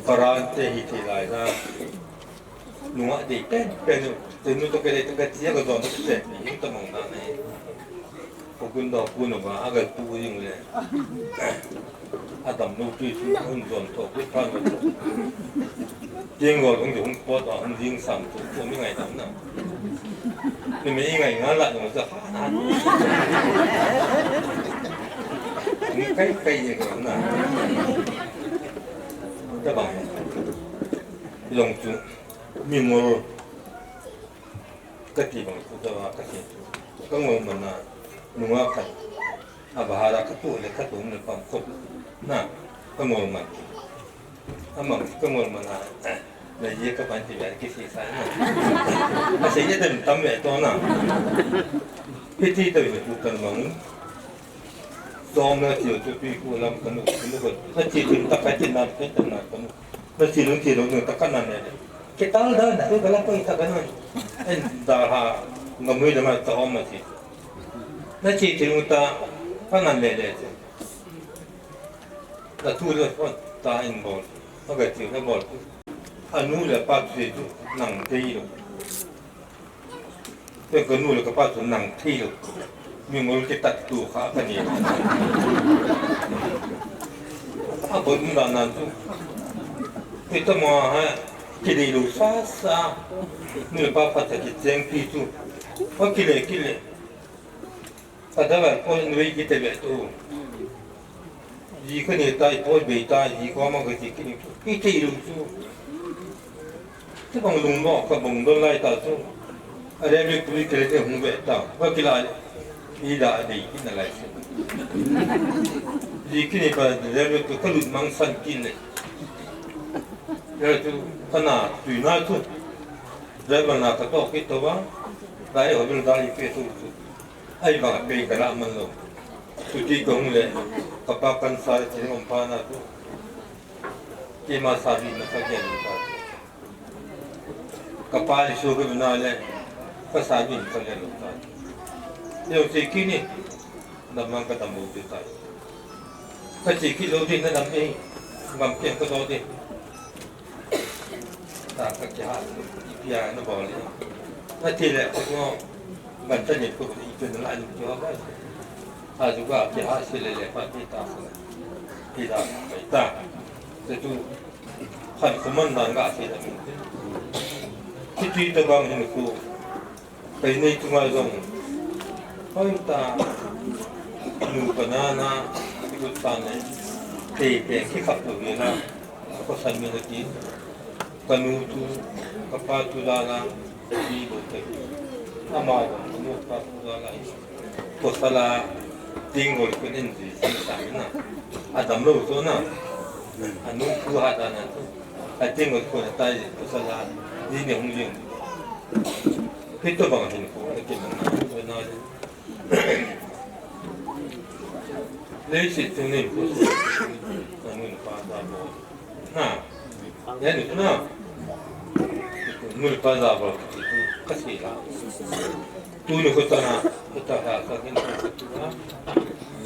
Paran te hi te lai na. Nunga dei pen pen nu, te nu to ke dei to ke tia ka zon to ke pen, nu ta mong na ne. Ko kun do kun ba, a ga tu jing le. A dam nu pi su kun zon to, kun pan ko. Jing go kong jong po to, hung jing sam to, ko mi ngai dam na. Ni mi ngai nga la no sa ha na. Ni kai kai ye ko na. Tabang. Long chu. Mingol. Kati bang chu tabang kati. Kangol mana. Nunga khat. Abahara katu le katu le pam kop. Na. Kangol man. Amang kangol mana. Na ye ka ban ti ya ki si sa na. Ase ye dem tam ve to na. Piti to ye tu kan mang. Zom na ti tu pi ku lam kanu kanu ko. Na ti tin ta ka tin na ka tin na kanu. Na ti lung ti lung ta ka na ne. Ke tal da na tu ka la ko ta ka na. En da ha ngamui da ma ta om ma ti. Na ti tin ta ka na le le. Ka tu le phone ta in bol. Ka ga ti na bol. Anu le pa tu tu nang te lo. Te ka nu le ka pa tu nang te lo. Mingol ke tat tu kha ka ni. A bol mun da nan tu. Te ta ma ha ki le lo sa sa. Nu le pa pa ta ki cheng pi tu. Pa ki le ki le. Ka da val ko nui ki te ve tu. Ji ka ni tai poi be tai ji ko ma ka ji ki ni. Ki te lu tu. Te bang lung mo ka bang don lai ta tu. A re mi ku ke te hung ve ta. Ba ki la. Ni da de ki na lai se. Ji ki ni pa re mi ku ka lu mang san ki le. Re tu ka na tu na tu. Re ba na ka to ki to ba. Dai ho bil dai pe tu tu. Ai bang a pei ka la man lo. Tuti ka hung le, ka pa kan sa le, thil om pa na tu. Keima sa di na ka gen ta. Ka pa li so ka na le, ka sa di ka gen ta. Leo se ki ni, na mang ka tam bu ta. Ka che ki lo di na dam ni, ngam ke ka do di. Ta ka kiha, ipi a na bol le. Na ti le, ko ban ta ni ko ipi na la ni ko ba. A ju ga kiha si le le pa ti ta sa. Ti da pa ta. Te tu, han ko man dan ga si da mi. Ti ti ta bang ni ko. Kei nei chunga jong, hoi ta, nu pa na na, i kut pa ne, kei pen kikhap lou hi na, pasal mi na kin, ka nu tu, ka pa tu la na, mi bou te. Ama jong, ka nu ka pa tu la na, pasal a, ting gol kun in ji, ji sa mi na. A dam lou tu na, a nu tu ha ta na tu, a ting gol kun a tai, pasal a, ji ne hung jing. Kei to bang hin ko, na kin na, na, na. Leiset chunga hin ko, na nun pa za bol. Na. Ya ni na. Nun pa za bol, ka si la. Tu ni ko ta na, ko ta ha, ka kin ko ta na.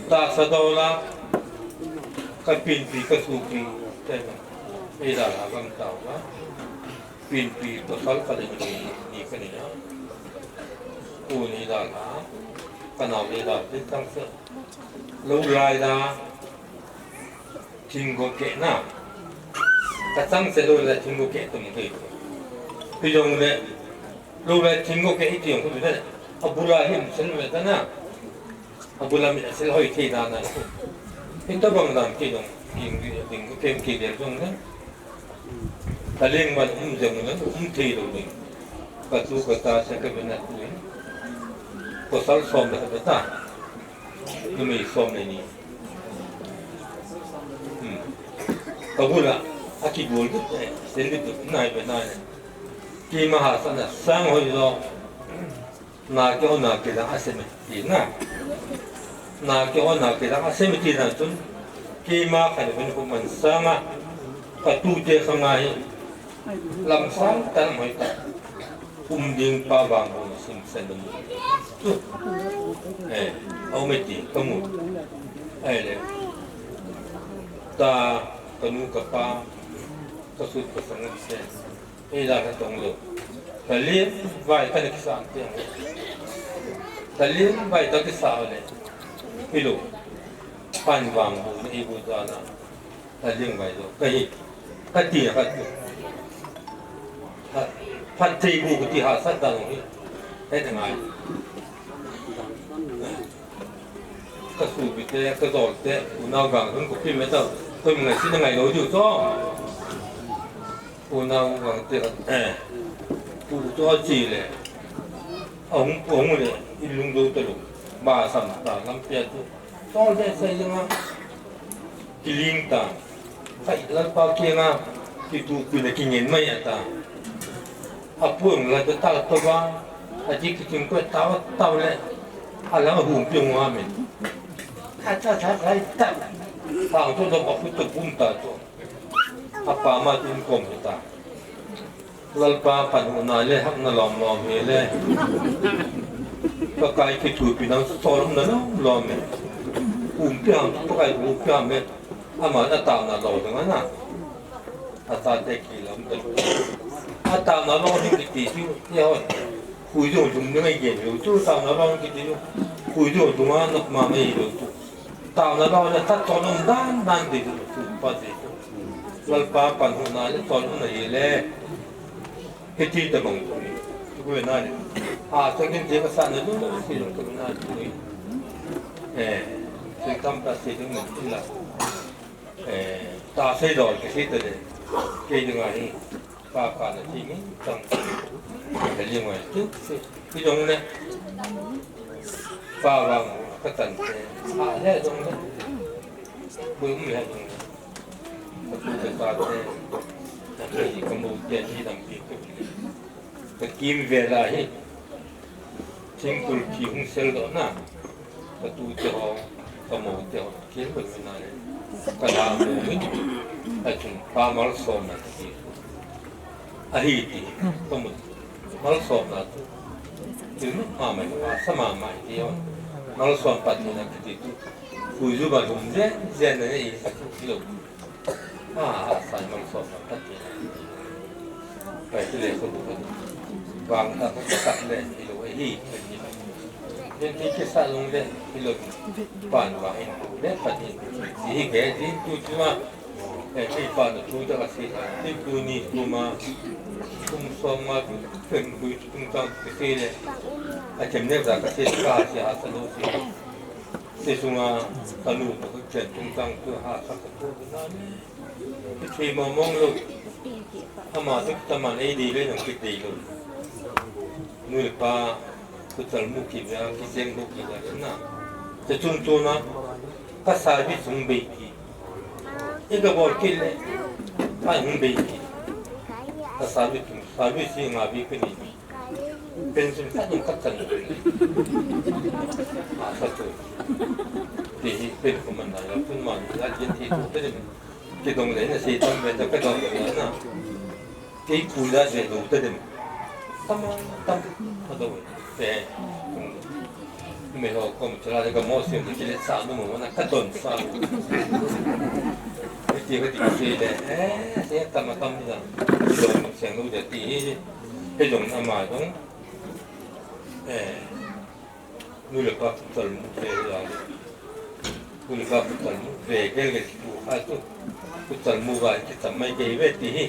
Ta sa do la. Ka pin pi, ka su pi, ta na. Ei da la gam ta la. Pinpi pasal ka le ni, ni ka ni na. Ku ni da la, ka nau ni da, ti tang se. Lou lai da, thing go ke na. Ka tang se lou lai thing go ke tum ke. Pi jong le, lou lai thing go ke i ti jong ku le. A bu lai hin sen le ta na. A bu lam in a sil hoi thei dan a. Hin to bang dan kei jong, ding, ding, kem kei del jong ne. Ka leng man um jong ne, um thei lo ding. Ka tu ka ta sa ka bena tu in. Pasal som le ka ta. Numei som le ni. Hmm. Ka bu la, a ki bul tu, eh, sil tu, nai be nai. Keima hahsatna sang hoi lo. Na kihona kilang a sem e, ti na. Na kihona kilang a sem e, ti na chun, keima khan ven kum man sanga, ka tute khang a hi, lam sang tan hoi ta. Um ding pa vang hung sim sen dum. Tu. Eh, au me ti, ka mu. Ai le. Ta, ka nu ka pa, ka sut ka sang sen. Ei la ka tong lo. Ka lien vai ka na kisa ang tiang. Ka lien vai ka kisa le. Ilo. Pan vang bu na i bu ta na. Ka lien vai lo. Ka hi. Ka ti na ka tu. Phat thei bu ka ti hahsat dan hi. Ka sopite, ka jolte, unau gang hung kopi me ta, koi ngai si na ngai lou diu chu. Unau gang te, eh, tu chu a chi le, a hung, a hung le, i lungdou ta lou, ba sam ta lampi a tu. Chol de sai jeng a, kiling ta. Sai Lalpa kiang a, kitupi le kingen mai a ta. A puang la ta ta to ba, a ji kiting ko ta ta le, a la hung pi hung a men. Ta ta ta ta ta. Pa to to pa pu to pum ta to. A pa ma tin kom ta. Lalpa panhuna le hakna lom lom hi le. Pakai kithupi nang sol umna lom lom e. Umpi ham, Pakai umpi ham e. Ama na taona lom ding ana. Ata te ki lom te. Ataona lom ding kiti chu, ye hoi. Hui jong jong ni mai gen lo chu, taona lom kiti chu. Hui jong jong a nok ma mai lo chu. Taona lom le tat ton um dan dan ti chu, chu pa ti chu. Lalpa panhuna le sol umna hi le. Hiti tabang. Ko na ni. A, sa kin te ka sa na lu, si lu ko na ni. Eh, si tam ta si lu na ti la. Eh, ta sei dol ke si ta de. Ke ding a hi. Ka ka na ti ni, tang. Ka li ngai tu, si. Ki dong le. Pa vang, ka tan te. A, le dong le. Bui um le dong le. Ka tu ka ta te. Ka tu ka mo te ni dam pi tu. Ka kimvel a hi, thingkul thi hung sel doh na, ka tute ho, ka moute ho, kimvel na le, ka la mu in, a chun pa malsomna ti. Ahi ti, ka mu, malsomna tu, ti ma mai, ma sa ma mai ti ho, malsom pa ti na ti tu, hui ju ba lum jen, jen na ni, ka tu ti lo. A, a, sai malsomna Pathen. Pai tu le ko bu ko. Vang ta ko ta le, i lo e hi, ka ni mai. Yen ti ke sa long le, i lo. Pan va in le, Pathen. Ti hi ke, ti tu tu ma. E, ti pan tu ta ka si. Ti tu ni tu ma. Kum som ma tu, pen tu tu ta ka si le. A chem ne ta ka si, ka si, a sa lo si. Ti sunga, ka nu ko chen tung tang tu ha sa ko tu na ni. Ki thei mong mong lo. Ama tu taman ei dei le nang ki dei lo. Nu le pa, ku tal mu ki ba, ki jeng mu ki ba na. Te chun tu na, ka sa bi sung bei ki. I ka bol ki le, ka hung bei ki. Ka sa bi tung, sa bi si nga bi ki ni. Pension ka dong khat chan. A, sa tu. Ti hi pen ko man na la, pen man la, jin ti tu te dem. Ki dong le na si tam ve ta ka dong le na. Ki pu da je do te dem. Tam, tam, ka dong. Te. Me ho kom chala ka mo se ki le sa no mo na ka don sa. Ti ka ti si le. Eh, se tam tam na. Ki dong se no de ti. He jong ama jong. Eh, nu le pa kutal mu ve la le. Nu le pa kutal mu ve gel gel ki bu kha tu. Kutal mu va ki tam mai ke ve ti hi.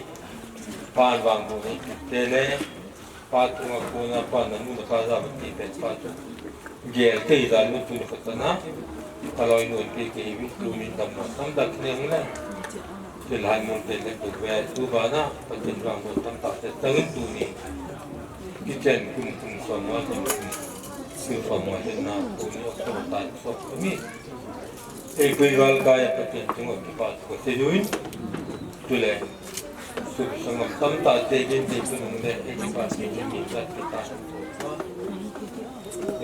Pan vang bu ni te le. Pa tu nga ku na pa na nu le pa za ti pe pa tu. Gel te za nu tu le pa na. Ka loi nu te ke vi tu ni tam ma tam dak ne le. Thilhai mun te le tu ve tu ba na, Pathen vang mun tam ta te tangin tu ni. Kichen kum kum som ma kum kum. Kum som ma hin na, tu ni ok som ta sok mi. Ei pui val ka ya Pathen tung ok pa ko se duin. Tu le. Su som tam ta te gen te tu nung le, ei pa te gen ni ta te ta.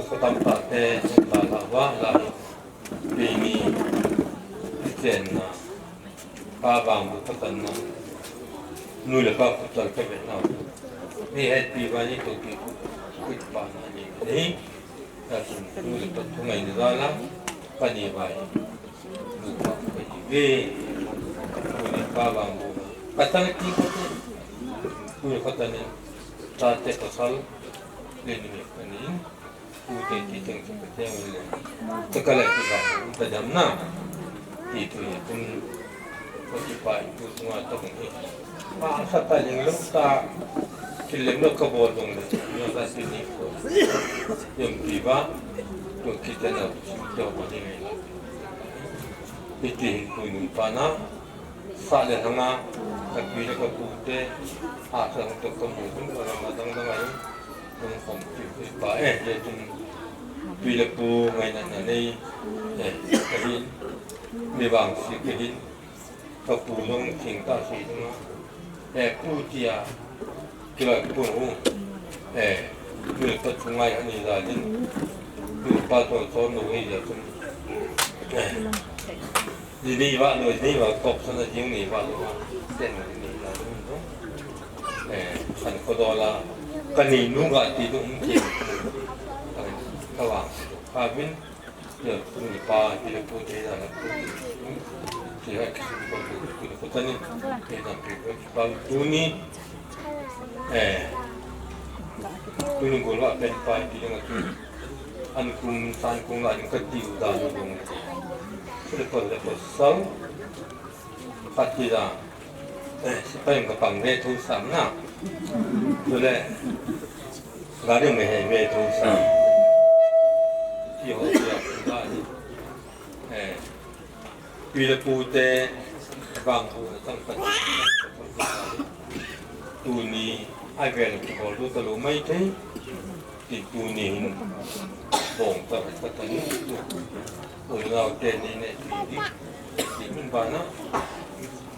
Ko tam ta te la la wa la. Pi ni. Kichen na. Pa vang bu patan na. Nu le pa kutal ka ve na. Ni het pi va ni to ki ku. Ku pa na ni. Ni. Ka sun nu le pa tu ngai ni za la. Pa ni va ni. Nu pa pa ni ve. Nu le pa vang bu. Patan ki ko. Nu le patan ni. Ta te pasal. Le ni me pa ni. Pu te ti teng chu Pathen le. Te ka le ti ba, ta dam na. Ti tu ye tun. Ko ti pa i pu sunga ta bung hi. Pa sa ta ling lo ta. Ti lem lo ka bol dong le. Sa sini ko. Yom piba. To kita na. To pa ni. Iti hin ko nun pa na. Sa le hanga. Ka pi le ka pu te. A sa to ka mu. Ko na ma dang dang ai. Ko kom ti pa e. Ye tin. Pi le pu ngai na na nei. E. Ka hin. Mi bang si ka hin. Ka pu jong thing ta si ma. E pu tia. Kila pu hu. E. Pu pa chungai ani la din. Pu pa to to no ni ja chun. E. Ni ni va no ni va kop sa na jing ni va no. Ten ni la din no. E. Kan ko do la. Kan ni nu ga ti du um ti. Ka wa. Ka vin. Yo, tuni pa, tuni pu, tuni na, tuni. Tuni ha, tuni pu, tuni pu, tuni. Tuni pa, tuni. Eh. Tuni golwa pen pa, tuni na, tuni. An kum, san kum la, tuni ka tiu da, tuni. Tuni pa, tuni pa, sau. Pati da. Eh, sipai ka pang ve thu sam na. Tule. Gari me he ve thu sam. Ti ho ti a, gari. Eh. Pi le pu te, bang pu na tang pa. Tuni, ai ve le pu ho lu ta lu mai te. Ti tuni hin bong ta ka ta ni. Oi nau te ni ne ti di. Ti min ba na.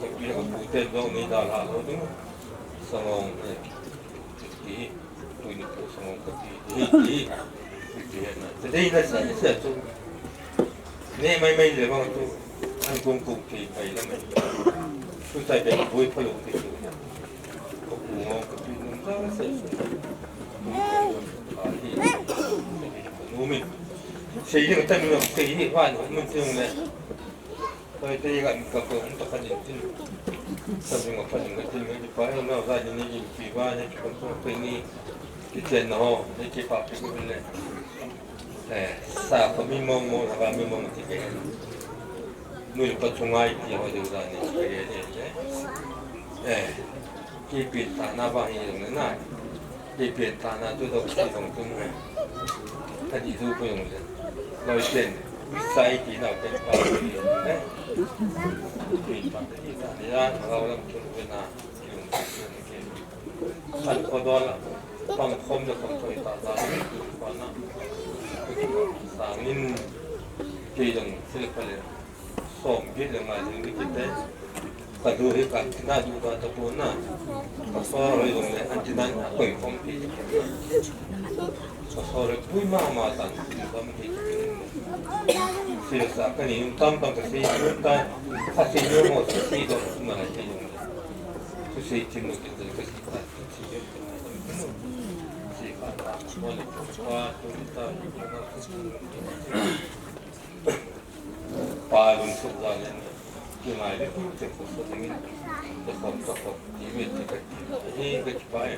Ka pi ka pu te dong ni da la lo ding. Sangong ne. Ti tuni pu sangong ka ti. Ti ti. Ti ti na. Te dei na sa sa tu. Ne mai mai le bang tu. An kong kong ti mai la mai. Tu tai be boi pa lo ti tu. Ko ku ngong ko pi nung sa sa. Ko ku ngong ko pi nung sa sa. Ko nu mi. Sei ni ka ta mi no sei ni wa no mun ti nung le. Ko te ga mi ka ko ta ka ni tin. Sa mi ma pa ni ka tin ni pa no za ni ni pi wa ni ko ko ni. Ki chen no ni ki pa pi ko le. Eh, sa ko mi mong mong, sa mi mong ti ke. Nui pa chungai ti ho deu da ni ke ni ke. Eh, ki pin ta na ba hi jong na. Ki pin ta na tu do ki jong tu ne. Ta di tu ko jong le. Loi chen, sai ti na pen pa ni jong ne. Pin pa ti ta ni ya, ma ga lam tu na. Kan ko do la. Pang khom le khom thoi ta ta. Ko na. Sangin kei dang sel pale. Som git le ngai ding git te. Ka du hi kan tina du ta ta pu na. Ka so roi dong le an tina na koi khom pi. Ka so roi pui ma ma tan. Dam pi. Sel sa ka ni tam tam ka si tam ta. Ka si yo mo si dong ma si dong. Ka si ti mo ki ka si ta. Pa lungset jal in, kingai le kum te ko sa dingin, te khom ta khom, ti ve te ka ti, he ka ti pa e.